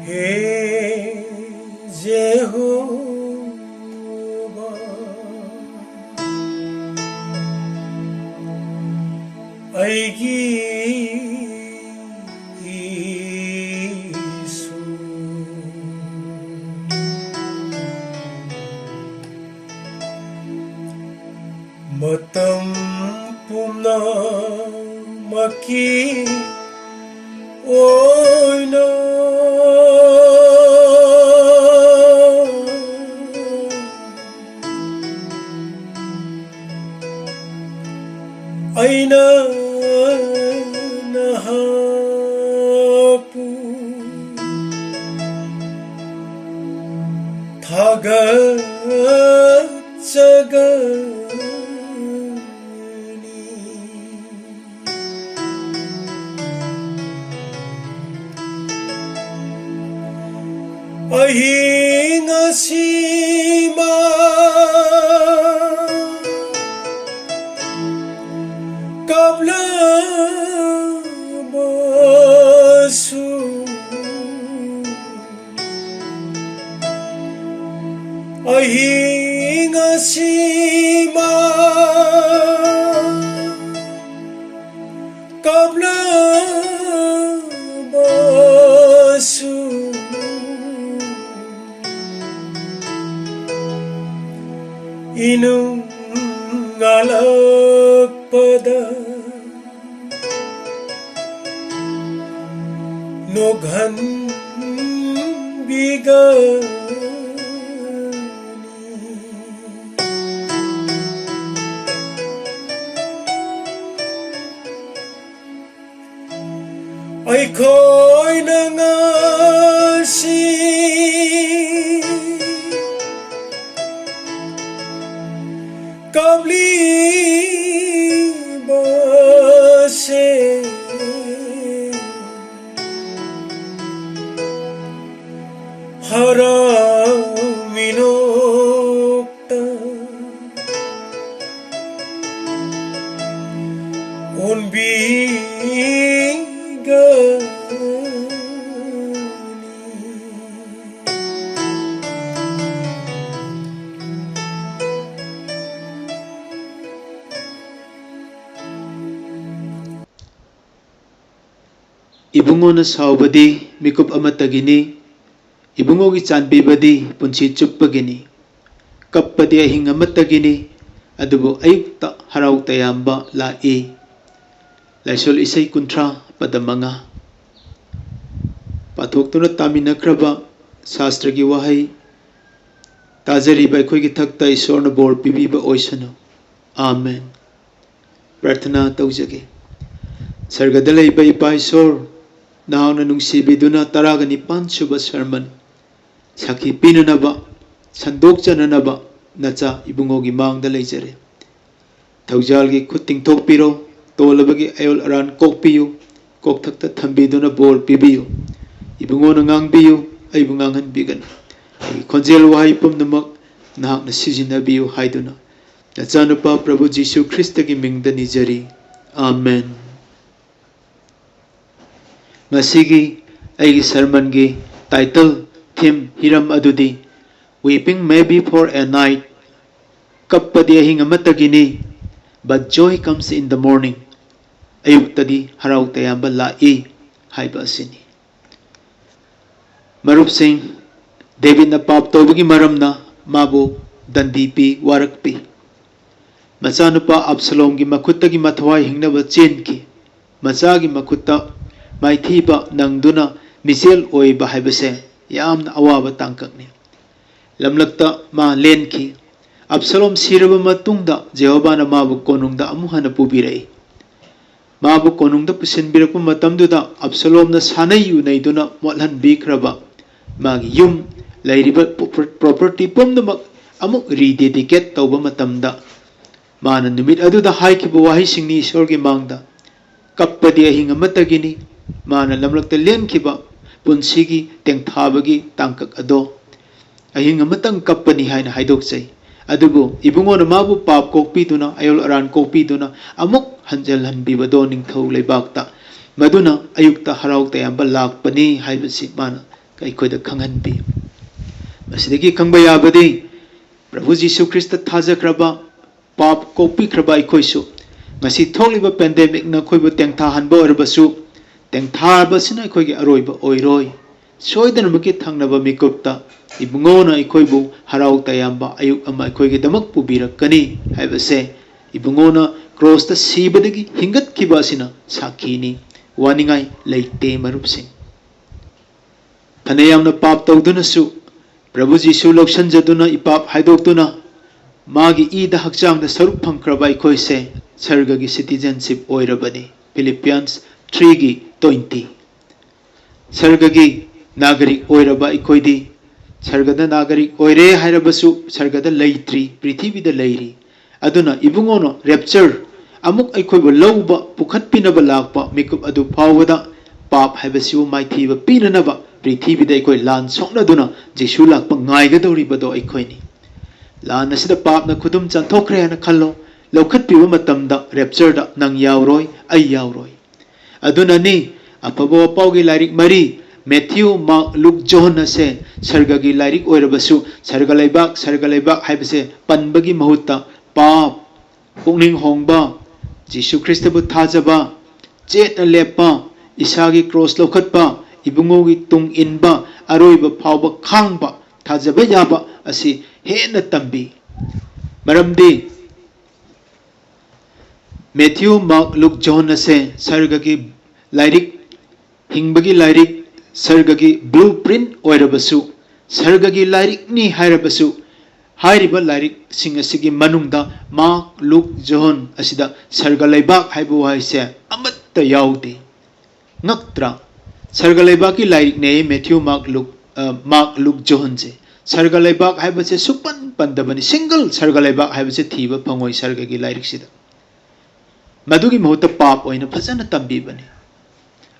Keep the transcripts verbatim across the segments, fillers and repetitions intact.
ꯍꯦ ꯖꯦꯍꯣꯚꯥ, ꯑꯩꯒꯤ ꯏꯁꯣꯔ, ꯃꯇꯝ ꯄꯨꯝꯅꯃꯛꯀꯤ ꯑꯣꯏꯅ ꯑꯩꯅ ꯅꯍꯥꯛꯄꯨ ꯊꯥꯒꯠꯆꯒꯅꯤ꯫ ꯑꯍꯤꯡ ꯑꯁꯤꯃ ꯀꯥꯞꯂꯕꯁꯨ, ꯑꯍꯤꯡ ꯑꯁꯤꯃ ꯀꯥꯞꯂꯕꯁꯨ, ꯏꯅꯨꯡ ꯉꯥꯂꯛꯄꯗ ꯅꯣꯛꯍꯟꯕꯤꯒꯅꯤ꯫ ꯑꯩꯈꯣꯏꯅ ꯉꯁꯤ ꯀꯥꯞꯂꯤꯕꯁꯦ ꯍꯔꯥꯎ ꯃꯤꯅꯣꯛꯇ ꯑꯣꯟꯕꯤꯒꯅꯤ꯫ ꯏꯕꯨꯡꯉꯣꯅ ꯁꯥꯎꯕꯗꯤ ꯃꯤꯀꯨꯞ ꯑꯃꯠꯇꯒꯤꯅꯤ, ꯏꯕꯨꯡꯉꯣꯒꯤ ꯆꯥꯟꯕꯤꯕꯗꯤ ꯄꯨꯟꯁꯤ ꯆꯨꯞꯄꯒꯤꯅꯤ꯫ ꯀꯞꯄꯗꯤ ꯑꯍꯤꯡ ꯑꯃꯠꯇꯒꯤꯅꯤ, ꯑꯗꯨꯕꯨ ꯑꯌꯨꯛꯇ ꯍꯔꯥꯎ ꯇꯌꯥꯝꯕ ꯂꯥꯛꯏ꯫ ꯂꯥꯏꯁꯣꯜ ꯏꯁꯩ ꯀꯨꯟꯊ꯭ꯔꯥ, ꯄꯗ ꯃꯉꯥ꯫ ꯄꯥꯊꯣꯛꯇꯨꯅ ꯇꯥꯃꯤꯟꯅꯈ꯭ꯔꯕ ꯁꯥꯁꯇ꯭ꯔꯒꯤ ꯋꯥꯍꯩ ꯇꯥꯖꯔꯤꯕ ꯑꯩꯈꯣꯏꯒꯤ ꯊꯛꯇ ꯏꯁꯣꯔꯅ ꯕꯣꯔ ꯄꯤꯕꯤꯕ ꯑꯣꯏꯁꯅꯨ꯫ ꯑꯥꯃꯦꯟ꯫ ꯄ꯭ꯔꯥꯔꯊꯅꯥ ꯇꯧꯖꯒꯦ꯫ ꯁꯔꯒꯗ ꯂꯩꯕ ꯏꯄꯥ ꯏꯁꯣꯔ, ꯅꯍꯥꯛꯅ ꯅꯨꯡꯁꯤꯕꯤꯗꯨꯅ ꯇꯔꯥꯒ ꯅꯤꯄꯥꯟ ꯁꯨꯕ ꯁꯔꯃꯟ ꯁꯥꯈꯤ ꯄꯤꯅꯅꯕ, ꯁꯟꯗꯣꯛꯆꯅꯅꯕ ꯅꯆꯥ ꯏꯕꯨꯡꯉꯣꯒꯤ ꯃꯥꯡꯗ ꯂꯩꯖꯔꯦ꯫ ꯊꯧꯖꯥꯜꯒꯤ ꯈꯨꯠ ꯇꯤꯡꯊꯣꯛꯄꯤꯔꯣ, ꯇꯣꯜꯂꯕꯒꯤ ꯑꯌꯣꯜ ꯑꯔꯥꯟ ꯀꯣꯛꯄꯤꯌꯨ, ꯀꯣꯛꯊꯛꯇ ꯊꯝꯕꯤꯗꯨꯅ ꯕꯣꯔ ꯄꯤꯕꯤꯌꯨ꯫ ꯏꯕꯨꯡꯉꯣꯅ ꯉꯥꯡꯕꯤꯌꯨ, ꯑꯩꯕꯨ ꯉꯥꯡꯍꯟꯕꯤꯒꯅꯨ꯫ ꯑꯩꯒꯤ ꯈꯣꯟꯖꯦꯜ ꯋꯥꯍꯩ ꯄꯨꯝꯅꯃꯛ ꯅꯍꯥꯛꯅ ꯁꯤꯖꯤꯟꯅꯕꯤꯌꯨ ꯍꯥꯏꯗꯨꯅ ꯅꯆꯥꯅꯨꯄꯥ ꯄ꯭ꯔꯚꯨ ꯖꯤꯁꯨ ꯈ꯭ꯔꯤꯁꯇꯒꯤ ꯃꯤꯡꯗ ꯅꯤꯖꯔꯤ꯫ ꯑꯥꯃꯦꯟ꯫ ꯉꯁꯤꯒꯤ ꯑꯩꯒꯤ ꯁꯔꯃꯟꯒꯤ ꯇꯥꯏꯇꯜ, ꯊꯤꯝ, ꯍꯤꯔꯝ ꯑꯗꯨꯗꯤ Weeping may be for a night, ꯀꯞꯄꯗꯤ ꯑꯍꯤꯡ ꯑꯃꯠꯇꯒꯤꯅꯤ, but joy comes in the morning, ꯑꯌꯨꯛꯇꯗꯤ ꯍꯔꯥꯎ ꯇꯌꯥꯝꯕ ꯂꯥꯛꯏ ꯍꯥꯏꯕ ꯑꯁꯤꯅꯤ꯫ ꯃꯔꯨꯞꯁꯤꯡ, ꯗꯦꯕꯤꯠꯅ ꯄꯥꯞ ꯇꯧꯕꯒꯤ ꯃꯔꯝꯅ ꯃꯥꯕꯨ ꯗꯟꯗꯤ ꯄꯤ, ꯋꯥꯔꯛꯄꯤ꯫ ꯃꯆꯥꯅꯨꯄꯥ ꯑꯕꯁꯂꯣꯝꯒꯤ ꯃꯈꯨꯠꯇꯒꯤ ꯃꯊ꯭ꯋꯥꯏ ꯍꯤꯡꯅꯕ ꯆꯦꯟꯈꯤ꯫ ꯃꯆꯥꯒꯤ ꯃꯈꯨꯠꯇ ꯃꯥꯏꯊꯤꯕ ꯅꯪꯗꯨꯅ ꯃꯤꯆꯦꯜ ꯑꯣꯏꯕ ꯍꯥꯏꯕꯁꯦ ꯌꯥꯝꯅ ꯑꯋꯥꯕ ꯇꯥꯡꯀꯛꯅꯤ꯫ ꯂꯝꯂꯛꯇ ꯃꯥ ꯂꯦꯟꯈꯤ꯫ ꯑꯕꯁꯂꯣꯝ ꯁꯤꯔꯕ ꯃꯇꯨꯡꯗ ꯖꯦꯍꯣꯚꯥꯅ ꯃꯥꯕꯨ ꯀꯣꯅꯨꯡꯗ ꯑꯃꯨꯛ ꯍꯟꯅ ꯄꯨꯕꯤꯔꯛꯏ꯫ ꯃꯥꯕꯨ ꯀꯣꯅꯨꯡꯗ ꯄꯨꯁꯤꯟꯕꯤꯔꯛꯄ ꯃꯇꯝꯗꯨꯗ ꯑꯕꯁꯂꯣꯝꯅ ꯁꯥꯅꯩ ꯌꯨꯅꯩꯗꯨꯅ ꯃꯣꯠꯍꯟꯕꯤꯈ꯭ꯔꯕ ꯃꯥꯒꯤ ꯌꯨꯝ, ꯂꯩꯔꯤꯕ ꯄ꯭ꯔꯣꯄꯔꯇꯤ ꯄꯨꯝꯅꯃꯛ ꯑꯃꯨꯛ ꯔꯤꯗꯦꯗꯤꯀꯦꯠ ꯇꯧꯕ ꯃꯇꯝꯗ ꯃꯥꯅ ꯅꯨꯃꯤꯠ ꯑꯗꯨꯗ ꯍꯥꯏꯈꯤꯕ ꯋꯥꯍꯩꯁꯤꯡꯅꯤ ꯏꯁꯣꯔꯒꯤ ꯃꯥꯡꯗ꯫ ꯀꯞꯄꯗꯤ ꯑꯍꯤꯡ ꯑꯃꯠꯇꯒꯤꯅꯤ꯫ ꯃꯥꯅ ꯂꯝꯂꯛꯇ ꯂꯦꯟꯈꯤꯕ ꯄꯨꯟꯁꯤꯒꯤ ꯇꯦꯡꯊꯥꯕꯒꯤ ꯇꯥꯡꯀꯛ ꯑꯗꯣ ꯑꯍꯤꯡ ꯑꯃꯇꯪ ꯀꯞꯄꯅꯤ ꯍꯥꯏꯅ ꯍꯥꯏꯗꯣꯛꯆꯩ꯫ ꯑꯗꯨꯕꯨ ꯏꯕꯨꯡꯉꯣꯅ ꯃꯥꯕꯨ ꯄꯥꯞ ꯀꯣꯛꯄꯤꯗꯨꯅ, ꯑꯌꯣꯜ ꯑꯔꯥꯟ ꯀꯣꯛꯄꯤꯗꯨꯅ ꯑꯃꯨꯛ ꯍꯟꯖꯤꯜꯍꯟꯕꯤꯕꯗꯣ ꯅꯤꯡꯊꯧ ꯂꯩꯕꯥꯛꯇ, ꯃꯗꯨꯅ ꯑꯌꯨꯛꯇ ꯍꯔꯥꯎ ꯇꯌꯥꯝꯕ ꯂꯥꯛꯄꯅꯤ ꯍꯥꯏꯕꯁꯤ ꯃꯥꯅ ꯑꯩꯈꯣꯏꯗ ꯈꯪꯍꯟꯕꯤ꯫ ꯃꯁꯤꯗꯒꯤ ꯈꯪꯕ ꯌꯥꯕꯗꯤ, ꯄ꯭ꯔꯚꯨ ꯖꯤꯁꯨ ꯈ꯭ꯔꯤꯁꯇ ꯊꯥꯖꯈ꯭ꯔꯕ, ꯄꯥꯞ ꯀꯣꯛꯄꯤꯈ꯭ꯔꯕ ꯑꯩꯈꯣꯏꯁꯨ ꯉꯁꯤ ꯊꯣꯛꯂꯤꯕ ꯄꯦꯟꯗꯦꯃꯤꯛꯅ ꯑꯩꯈꯣꯏꯕꯨ ꯇꯦꯡꯊꯥꯍꯟꯕ ꯑꯣꯏꯔꯕꯁꯨ, ꯇꯦꯡꯊꯥꯕꯁꯤꯅ ꯑꯩꯈꯣꯏꯒꯤ ꯑꯔꯣꯏꯕ ꯑꯣꯏꯔꯣꯏ꯫ ꯁꯣꯏꯗꯅꯃꯛꯀꯤ ꯊꯪꯅꯕ ꯃꯤꯀꯨꯞꯇ ꯏꯕꯨꯡꯉꯣꯅ ꯑꯩꯈꯣꯏꯕꯨ ꯍꯔꯥꯎ ꯇꯌꯥꯝꯕ ꯑꯌꯨꯛ ꯑꯃ ꯑꯩꯈꯣꯏꯒꯤꯗꯃꯛ ꯄꯨꯕꯤꯔꯛꯀꯅꯤ ꯍꯥꯏꯕꯁꯦ ꯏꯕꯨꯡꯉꯣꯅ ꯀ꯭ꯔꯣꯁꯇ ꯁꯤꯕꯗꯒꯤ ꯍꯤꯡꯒꯠꯈꯤꯕ ꯑꯁꯤꯅ ꯁꯥꯈꯤꯅꯤ꯫ ꯋꯥꯅꯤꯡꯉꯥꯏ ꯂꯩꯇꯦ, ꯃꯔꯨꯞꯁꯤꯡ꯫ ꯐꯅ ꯌꯥꯝꯅ ꯄꯥꯞ ꯇꯧꯗꯨꯅꯁꯨ ꯄ꯭ꯔꯚꯨ ꯖꯤꯁꯨ ꯂꯧꯁꯤꯟꯖꯗꯨꯅ, ꯏꯄꯥꯞ ꯍꯥꯏꯗꯣꯛꯇꯨꯅ, ꯃꯥꯒꯤ ꯏꯗ ꯍꯛꯆꯥꯡꯗ ꯁꯔꯨꯛ ꯐꯪꯈ꯭ꯔꯕ ꯑꯩꯈꯣꯏꯁꯦ ꯁꯔꯒꯒꯤ ꯁꯤꯇꯤꯖꯟꯁꯤꯞ ꯑꯣꯏꯔꯕꯅꯤ꯫ ꯐꯤꯂꯤꯄꯤꯌꯟꯁ ꯊ꯭ꯔꯤꯒꯤ ꯇ꯭ꯋꯦꯟꯇꯤ꯫ ꯁꯔꯒꯒꯤ ꯅꯥꯒꯔꯤꯛ ꯑꯣꯏꯔꯕ ꯑꯩꯈꯣꯏꯗꯤ ꯁꯔꯒꯗ ꯅꯥꯒꯔꯤꯛ ꯑꯣꯏꯔꯦ ꯍꯥꯏꯔꯕꯁꯨ ꯁꯔꯒꯗ ꯂꯩꯇ꯭ꯔꯤ, ꯄ꯭ꯔꯤꯊꯤꯕꯤꯗ ꯂꯩꯔꯤ꯫ ꯑꯗꯨꯅ ꯏꯕꯨꯡꯉꯣꯅ ꯔꯦꯞꯆꯔ ꯑꯃꯨꯛ ꯑꯩꯈꯣꯏꯕꯨ ꯂꯧꯕ, ꯄꯨꯈꯠꯄꯤꯅꯕ ꯂꯥꯛꯄ ꯃꯤꯀꯨꯞ ꯑꯗꯨ ꯐꯥꯎꯕꯗ ꯄꯥꯞ ꯍꯥꯏꯕꯁꯤꯕꯨ ꯃꯥꯏꯊꯤꯕ ꯄꯤꯅꯅꯕ ꯄ꯭ꯔꯤꯊꯤꯕꯤꯗ ꯑꯩꯈꯣꯏ ꯂꯥꯟ ꯁꯣꯛꯅꯗꯨꯅ ꯖꯤꯁꯨ ꯂꯥꯛꯄ ꯉꯥꯏꯒꯗꯧꯔꯤꯕꯗꯣ ꯑꯩꯈꯣꯏꯅꯤ꯫ ꯂꯥꯟ ꯑꯁꯤꯗ ꯄꯥꯞꯅ ꯈꯨꯗꯨꯝ ꯆꯟꯊꯣꯛꯈ꯭ꯔꯦ ꯍꯥꯏꯅ ꯈꯜꯂꯣ꯫ ꯂꯧꯈꯠꯄꯤꯕ ꯃꯇꯝꯗ ꯔꯦꯞꯆꯔꯗ ꯅꯪ ꯌꯥꯎꯔꯣꯏ, ꯑꯩ ꯌꯥꯎꯔꯣꯏ꯫ ꯑꯗꯨꯅꯅꯤ ꯑꯐꯕ ꯋꯥꯄꯥꯎꯒꯤ ꯂꯥꯏꯔꯤꯛ ꯃꯔꯤ, ꯃꯦꯊ꯭ꯌꯨ, ꯃꯥꯔꯛ, ꯂꯨꯛ, ꯖꯣꯍꯟ ꯑꯁꯦ ꯁꯔꯒꯒꯤ ꯂꯥꯏꯔꯤꯛ ꯑꯣꯏꯔꯕꯁꯨ ꯁꯔꯒ ꯂꯩꯕꯥꯛ, ꯁꯔꯒ ꯂꯩꯕꯥꯛ ꯍꯥꯏꯕꯁꯦ ꯄꯟꯕꯒꯤ ꯃꯍꯨꯠꯇ ꯄꯥꯞ, ꯄꯨꯛꯅꯤꯡ ꯍꯣꯡꯕ, ꯖꯤꯁꯨ ꯈ꯭ꯔꯤꯁꯇꯕꯨ ꯊꯥꯖꯕ, ꯆꯦꯠꯅ ꯂꯦꯞꯄ, ꯏꯁꯥꯒꯤ ꯀ꯭ꯔꯣꯁ ꯂꯧꯈꯠꯄ, ꯏꯕꯨꯡꯉꯣꯒꯤ ꯇꯨꯡ ꯏꯟꯕ, ꯑꯔꯣꯏꯕ ꯐꯥꯎꯕ ꯈꯥꯡꯕ, ꯊꯥꯖꯕ ꯌꯥꯕ ꯑꯁꯤ ꯍꯦꯟꯅ ꯇꯝꯕꯤ꯫ ꯃꯔꯝꯗꯤ ꯃꯦꯊ꯭ꯌꯨ, ꯃꯥꯔꯛ, ꯂꯨꯛ, ꯖꯣꯍꯟ ꯑꯁꯦ ꯁꯔꯒꯒꯤ ꯂꯥꯏꯔꯤꯛ, ꯍꯤꯡꯕꯒꯤ ꯂꯥꯏꯔꯤꯛ, ꯁꯔꯒꯒꯤ ꯕ꯭ꯂꯨ ꯄ꯭ꯔꯤꯟ ꯑꯣꯏꯔꯕꯁꯨ, ꯁꯔꯒꯒꯤ ꯂꯥꯏꯔꯤꯛꯅꯤ ꯍꯥꯏꯔꯕꯁꯨ, ꯍꯥꯏꯔꯤꯕ ꯂꯥꯏꯔꯤꯛꯁꯤꯡ ꯑꯁꯤꯒꯤ ꯃꯅꯨꯡꯗ ꯃꯥꯔꯛ, ꯂꯨꯛ, ꯖꯣꯍꯟ ꯑꯁꯤꯗ ꯁꯔꯒ ꯂꯩꯕꯥꯛ ꯍꯥꯏꯕ ꯋꯥꯍꯩꯁꯦ ꯑꯃꯠꯇ ꯌꯥꯎꯗꯦ꯫ ꯉꯛꯇ꯭ꯔꯥ? ꯁꯔꯒ ꯂꯩꯕꯥꯛꯀꯤ ꯂꯥꯏꯔꯤꯛꯅꯦ ꯃꯦꯊ꯭ꯌꯨ, ꯃꯥꯔꯛ, ꯂꯨꯛ, ꯑ, ꯃꯥꯔꯛ, ꯂꯨꯛ, ꯖꯣꯍꯟꯁꯦ꯫ ꯁꯔꯒ ꯂꯩꯕꯥꯛ ꯍꯥꯏꯕꯁꯦ ꯁꯨꯄꯟ ꯄꯟꯗꯕꯅꯤ꯫ ꯁꯤꯡꯒꯜ ꯁꯔꯒ ꯂꯩꯕꯥꯛ ꯍꯥꯏꯕꯁꯦ ꯊꯤꯕ ꯐꯪꯉꯣꯏ ꯁꯔꯒꯒꯤ ꯂꯥꯏꯔꯤꯛꯁꯤꯗ꯫ ꯃꯗꯨꯒꯤ ꯃꯍꯨꯠꯇ ꯄꯥꯞ ꯑꯣꯏꯅ ꯐꯖꯅ ꯇꯝꯕꯤꯕꯅꯤ꯫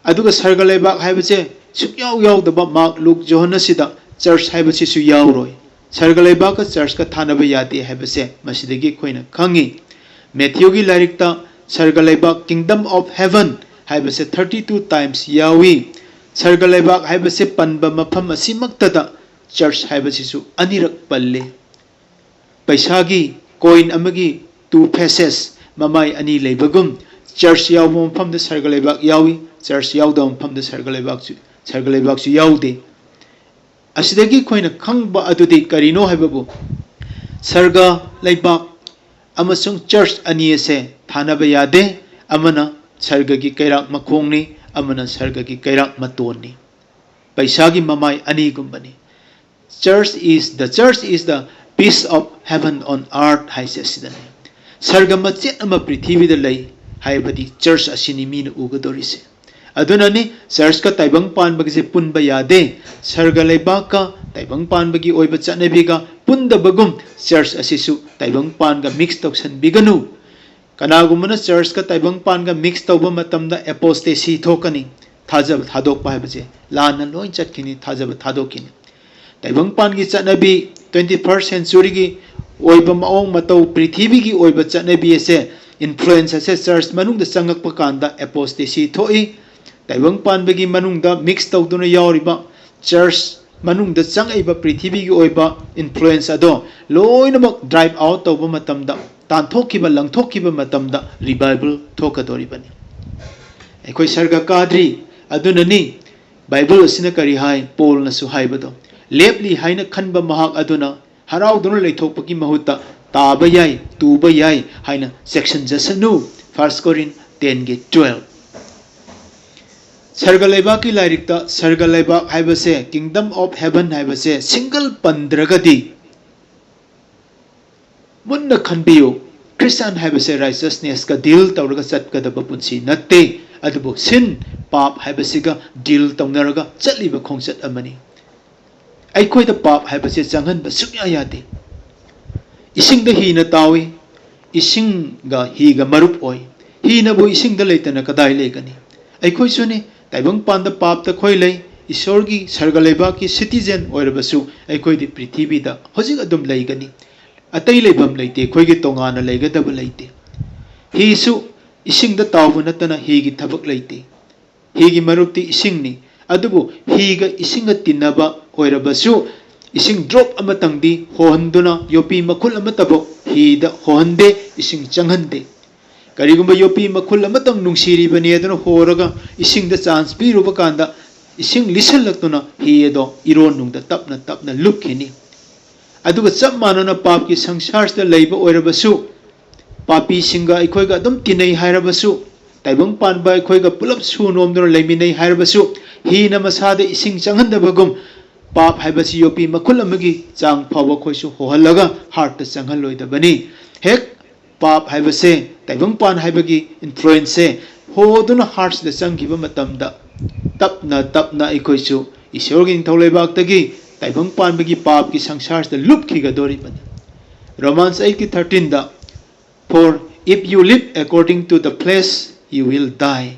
ꯑꯗꯨꯒ ꯁꯔꯒ ꯂꯩꯕꯥꯛ ꯍꯥꯏꯕꯁꯦ ꯁꯨꯛꯌꯥꯎ ꯌꯥꯎꯗꯕ ꯃꯥꯔꯛ, ꯂꯨꯛ, ꯖꯣꯍꯟ ꯑꯁꯤꯗ ꯆꯔꯆ ꯍꯥꯏꯕꯁꯤꯁꯨ ꯌꯥꯎꯔꯣꯏ꯫ ꯁꯔꯒ ꯂꯩꯕꯥꯛꯀ ꯆꯔꯆꯀ ꯊꯥꯅꯕ ꯌꯥꯗꯦ ꯍꯥꯏꯕꯁꯦ ꯃꯁꯤꯗꯒꯤ ꯑꯩꯈꯣꯏꯅ ꯈꯪꯉꯤ꯫ ꯃꯦꯊ꯭ꯌꯨꯒꯤ ꯂꯥꯏꯔꯤꯛꯇ ꯁꯔꯒ ꯂꯩꯕꯥꯛ, Kingdom of Heaven ꯍꯥꯏꯕꯁꯦ thirty two times ꯌꯥꯎꯏ꯫ ꯁꯔꯒ ꯂꯩꯕꯥꯛ ꯍꯥꯏꯕꯁꯦ ꯄꯟꯕ ꯃꯐꯝ ꯑꯁꯤꯃꯛꯇꯗ ꯆꯔꯆ ꯍꯥꯏꯕꯁꯤꯁꯨ ꯑꯅꯤꯔꯛ ꯄꯜꯂꯤ꯫ ꯄꯩꯁꯥꯒꯤ ꯀꯣꯏꯟ ꯑꯃꯒꯤ two faces, ꯃꯃꯥꯏ ꯑꯅꯤ ꯂꯩꯕꯒꯨꯝ, ꯆꯔꯆ ꯌꯥꯎꯕ ꯃꯐꯝꯗ ꯁꯔꯒ ꯂꯩꯕꯥꯛ ꯌꯥꯎꯏ, ꯆꯔꯆ ꯌꯥꯎꯗꯕ ꯃꯐꯝꯗ ꯁꯔꯒ ꯂꯩꯕꯥꯛꯁꯨ, ꯁꯔꯒ ꯂꯩꯕꯥꯛꯁꯨ ꯌꯥꯎꯗꯦ꯫ ꯑꯁꯤꯗꯒꯤ ꯑꯩꯈꯣꯏꯅ ꯈꯪꯕ ꯑꯗꯨꯗꯤ ꯀꯔꯤꯅꯣ ꯍꯥꯏꯕꯕꯨ, ꯁꯔꯒ ꯂꯩꯕꯥꯛ ꯑꯃꯁꯨꯡ ꯆꯔꯆ ꯑꯅꯤ ꯑꯁꯦ ꯊꯥꯅꯕ ꯌꯥꯗꯦ꯫ ꯑꯃꯅ ꯁꯔꯒꯒꯤ ꯀꯩꯔꯥꯛ ꯃꯈꯣꯡꯅꯤ, ꯑꯃꯅ ꯁꯔꯒꯒꯤ ꯀꯩꯔꯥꯛ ꯃꯇꯣꯟꯅꯤ꯫ ꯄꯩꯁꯥꯒꯤ ꯃꯃꯥꯏ ꯑꯅꯤꯒꯨꯝꯕꯅꯤ꯫ Church is the, church is the piece of heaven on earth ꯍꯥꯏꯁꯦ ꯑꯁꯤꯗꯅꯤ꯫ ꯁꯔꯒ ꯃꯆꯦꯠ ꯑꯃ ꯄ꯭ꯔꯤꯊꯤꯕꯤꯗ ꯂꯩ ꯍꯥꯏꯕꯗꯤ ꯆꯔꯆ ꯑꯁꯤꯅꯤ ꯃꯤꯅ ꯎꯒꯗꯧꯔꯤꯁꯦ꯫ ꯑꯗꯨꯅꯅꯤ ꯆꯔꯆꯀ ꯇꯥꯏꯕꯪ ꯄꯥꯟꯕꯒꯤꯁꯦ ꯄꯨꯟꯕ ꯌꯥꯗꯦ꯫ ꯁꯔꯒ ꯂꯩꯕꯥꯛꯀ ꯇꯥꯏꯕꯪ ꯄꯥꯟꯕꯒꯤ ꯑꯣꯏꯕ ꯆꯠꯅꯕꯤꯒ ꯄꯨꯟꯗꯕꯒꯨꯝ ꯆꯔꯆ ꯑꯁꯤꯁꯨ ꯇꯥꯏꯕꯪ ꯄꯥꯟꯒ ꯃꯤꯛꯁ ꯇꯧꯁꯟꯕꯤꯒꯅꯨ꯫ ꯀꯅꯥꯒꯨꯝꯕꯅ ꯆꯔꯆꯀ ꯇꯥꯏꯕꯪ ꯄꯥꯟꯒ ꯃꯤꯛꯁ ꯇꯧꯕ ꯃꯇꯝꯗ ꯑꯦꯄꯣꯁꯇꯦꯁꯤ ꯊꯣꯛꯀꯅꯤ꯫ ꯊꯥꯖꯕ ꯊꯥꯗꯣꯛꯄ ꯍꯥꯏꯕꯁꯦ ꯂꯥꯟꯅ ꯂꯣꯏ ꯆꯠꯈꯤꯅꯤ, ꯊꯥꯖꯕ ꯊꯥꯗꯣꯛꯈꯤꯅꯤ꯫ ꯇꯥꯏꯕꯪ ꯄꯥꯟꯒꯤ ꯆꯠꯅꯕꯤ, twenty first centuryꯒꯤ ꯑꯣꯏꯕ ꯃꯑꯣꯡ ꯃꯇꯧ, ꯄ꯭ꯔꯤꯊꯤꯕꯤꯒꯤ ꯑꯣꯏꯕ ꯆꯠꯅꯕꯤ ꯑꯁꯦ, ꯏꯟꯐ꯭ꯂꯨꯌꯦꯟꯁ ꯑꯁꯦ ꯆꯔꯆ ꯃꯅꯨꯡꯗ ꯆꯪꯉꯛꯄ ꯀꯥꯟꯗ ꯑꯦꯄꯣꯁꯇꯦꯁꯤ ꯊꯣꯛꯏ꯫ ꯇꯥꯏꯕꯪ ꯄꯥꯟꯕꯒꯤ ꯃꯅꯨꯡꯗ ꯃꯤꯛꯁ ꯇꯧꯗꯨꯅ ꯌꯥꯎꯔꯤꯕ ꯆꯔꯆ ꯃꯅꯨꯡꯗ ꯆꯪꯉꯛꯏꯕ ꯄ꯭ꯔꯤꯊꯤꯕꯤꯒꯤ ꯑꯣꯏꯕ ꯏꯟꯐ꯭ꯂꯨꯌꯦꯟꯁ ꯑꯗꯣ ꯂꯣꯏꯅꯃꯛ ꯗ꯭ꯔꯥꯏꯚ ꯑꯥꯎꯠ ꯇꯧꯕ ꯃꯇꯝꯗ, ꯇꯥꯟꯊꯣꯛꯈꯤꯕ, ꯂꯪꯊꯣꯛꯈꯤꯕ ꯃꯇꯝꯗ ꯔꯤꯚꯥꯏꯚꯦꯜ ꯊꯣꯛꯀꯗꯧꯔꯤꯕꯅꯤ꯫ ꯑꯩꯈꯣꯏ ꯁꯔꯒ ꯀꯥꯗ꯭ꯔꯤ꯫ ꯑꯗꯨꯅꯅꯤ ꯕꯥꯏꯕꯜ ꯑꯁꯤꯅ ꯀꯔꯤ ꯍꯥꯏ? ꯄꯣꯜꯅꯁꯨ ꯍꯥꯏꯕꯗꯣ, "ꯂꯦꯞꯂꯤ ꯍꯥꯏꯅ ꯈꯟꯕ ꯃꯍꯥꯛ ꯑꯗꯨꯅ ꯍꯔꯥꯎꯗꯨꯅ ꯂꯩꯊꯣꯛꯄꯒꯤ ꯃꯍꯨꯠꯇ ꯇꯥꯕ ꯌꯥꯏ, ꯇꯨꯕ ꯌꯥꯏ ꯍꯥꯏꯅ ꯆꯦꯛꯁꯤꯟꯖꯁꯅꯨ"꯫ First Corinth tenꯒꯤ twelve꯫ ꯁꯔꯒ ꯂꯩꯕꯥꯛꯀꯤ ꯂꯥꯏꯔꯤꯛꯇ ꯁꯔꯒ ꯂꯩꯕꯥꯛ ꯍꯥꯏꯕꯁꯦ, Kingdom of Heaven ꯍꯥꯏꯕꯁꯦ ꯁꯤꯡꯒꯜ ꯄꯟꯗ꯭ꯔꯒꯗꯤ, ꯃꯨꯟꯅ ꯈꯟꯕꯤꯌꯨ꯫ ꯈ꯭ꯔꯤꯁꯇꯥꯟ ꯍꯥꯏꯕꯁꯦ ꯔꯥꯏꯆꯁꯅꯦꯁꯀ ꯗꯤꯜ ꯇꯧꯔꯒ ꯆꯠꯀꯗꯕ ꯄꯨꯟꯁꯤ ꯅꯠꯇꯦ, ꯑꯗꯨꯕꯨ ꯁꯤꯟ, ꯄꯥꯞ ꯍꯥꯏꯕꯁꯤꯒ ꯗꯤꯜ ꯇꯧꯅꯔꯒ ꯆꯠꯂꯤꯕ ꯈꯣꯡꯆꯠ ꯑꯃꯅꯤ꯫ ꯑꯩꯈꯣꯏꯗ ꯄꯥꯞ ꯍꯥꯏꯕꯁꯦ ꯆꯪꯍꯟꯕ ꯁꯨꯡꯌꯥ ꯌꯥꯗꯦ꯫ ꯏꯁꯤꯡꯗ ꯍꯤꯅ ꯇꯥꯎꯏ, ꯏꯁꯤꯡꯒ ꯍꯤꯒ ꯃꯔꯨꯞ ꯑꯣꯏ꯫ ꯍꯤꯅꯕꯨ ꯏꯁꯤꯡꯗ ꯂꯩꯇꯅ ꯀꯗꯥꯏ ꯂꯩꯒꯅꯤ? ꯑꯩꯈꯣꯏꯁꯨꯅꯤ, ꯇꯥꯏꯕꯪꯄꯥꯟꯗ ꯄꯥꯞꯇ ꯑꯩꯈꯣꯏ ꯂꯩ, ꯏꯁꯣꯔꯒꯤ ꯁꯔꯒ ꯂꯩꯕꯥꯛꯀꯤ ꯁꯤꯇꯤꯖꯦꯟ ꯑꯣꯏꯔꯕꯁꯨ ꯑꯩꯈꯣꯏꯗꯤ ꯄ꯭ꯔꯤꯊꯤꯕꯤꯗ ꯍꯧꯖꯤꯛ ꯑꯗꯨꯝ ꯂꯩꯒꯅꯤ꯫ ꯑꯇꯩ ꯂꯩꯐꯝ ꯂꯩꯇꯦ, ꯑꯩꯈꯣꯏꯒꯤ ꯇꯣꯉꯥꯟꯅ ꯂꯩꯒꯗꯕ ꯂꯩꯇꯦ꯫ ꯍꯤꯁꯨ ꯏꯁꯤꯡꯗ ꯇꯥꯎꯕ ꯅꯠꯇꯅ ꯍꯤꯒꯤ ꯊꯕꯛ ꯂꯩꯇꯦ꯫ ꯍꯤꯒꯤ ꯃꯔꯨꯞꯇꯤ ꯏꯁꯤꯡꯅꯤ, ꯑꯗꯨꯕꯨ ꯍꯤꯒ ꯏꯁꯤꯡꯒ ꯇꯤꯟꯅꯕ ꯑꯣꯏꯔꯕꯁꯨ ꯏꯁꯤꯡ ꯗ꯭ꯔꯣꯞ ꯑꯃꯇꯪꯗꯤ ꯍꯣꯍꯟꯗꯨꯅ ꯌꯣꯠꯄꯤ ꯃꯈꯨꯜ ꯑꯃꯠꯇꯐꯥꯎ ꯍꯤꯗ ꯍꯣꯍꯟꯗꯦ, ꯏꯁꯤꯡ ꯆꯪꯍꯟꯗꯦ꯫ ꯀꯔꯤꯒꯨꯝꯕ ꯌꯣꯠꯄꯤ ꯃꯈꯨꯜ ꯑꯃꯇꯪ ꯅꯨꯡꯁꯤꯔꯤꯕꯅꯤ ꯑꯗꯨꯅ ꯍꯣꯔꯒ ꯏꯁꯤꯡꯗ ꯆꯥꯟꯁ ꯄꯤꯔꯨꯕ ꯀꯥꯟꯗ ꯏꯁꯤꯡ ꯂꯤꯁꯜꯂꯛꯇꯨꯅ ꯍꯤ ꯑꯗꯣ ꯏꯔꯣꯟꯅꯨꯡꯗ ꯇꯞꯅ ꯇꯞꯅ ꯂꯨꯞꯈꯤꯅꯤ꯫ ꯑꯗꯨꯒ ꯆꯞ ꯃꯥꯟꯅꯅ ꯄꯥꯞꯀꯤ ꯁꯪꯁꯥꯔꯁꯤꯗ ꯂꯩꯕ ꯑꯣꯏꯔꯕꯁꯨ, ꯄꯥꯄꯤꯁꯤꯡꯒ ꯑꯩꯈꯣꯏꯒ ꯑꯗꯨꯝ ꯇꯤꯟꯅꯩ ꯍꯥꯏꯔꯕꯁꯨ, ꯇꯥꯏꯕꯪ ꯄꯥꯟꯕ ꯑꯩꯈꯣꯏꯒ ꯄꯨꯂꯞ ꯁꯨ ꯅꯣꯝꯗꯨꯅ ꯂꯩꯃꯤꯟꯅꯩ ꯍꯥꯏꯔꯕꯁꯨ, ꯍꯤꯅ ꯃꯁꯥꯗ ꯏꯁꯤꯡ ꯆꯪꯍꯟꯗꯕꯒꯨꯝ, ꯄꯥꯞ ꯍꯥꯏꯕꯁꯤ ꯌꯣꯠꯄꯤ ꯃꯈꯨꯜ ꯑꯃꯒꯤ ꯆꯥꯡ ꯐꯥꯎꯕ ꯑꯩꯈꯣꯏꯁꯨ ꯍꯣꯍꯜꯂꯒ ꯍꯥꯔꯠꯇ ꯆꯪꯍꯜꯂꯣꯏꯗꯕꯅꯤ꯫ ꯍꯦꯛ ꯄꯥꯞ ꯍꯥꯏꯕꯁꯦ, ꯇꯥꯏꯕꯪꯄꯥꯟ ꯍꯥꯏꯕꯒꯤ ꯏꯟꯐ꯭ꯂꯨꯌꯦꯟꯁꯁꯦ ꯍꯣꯗꯨꯅ ꯍꯥꯔꯠꯁꯤꯗ ꯆꯪꯈꯤꯕ ꯃꯇꯝꯗ, ꯇꯞꯅ ꯇꯞꯅ ꯑꯩꯈꯣꯏꯁꯨ ꯏꯁꯣꯔꯒꯤ ꯅꯤꯡꯊꯧ ꯂꯩꯕꯥꯛꯇꯒꯤ ꯇꯥꯏꯕꯪ ꯄꯥꯟꯕꯒꯤ ꯄꯥꯞꯀꯤ ꯁꯪꯁꯥꯔꯁꯤꯗ ꯂꯨꯞꯈꯤꯒꯗꯣꯔꯤꯕꯅꯤ꯫ ꯔꯣꯃꯥꯟꯁ ꯑꯩꯠꯀꯤ ꯊꯥꯔꯇꯤꯟꯗ, "For if you live according to the flesh, you will die."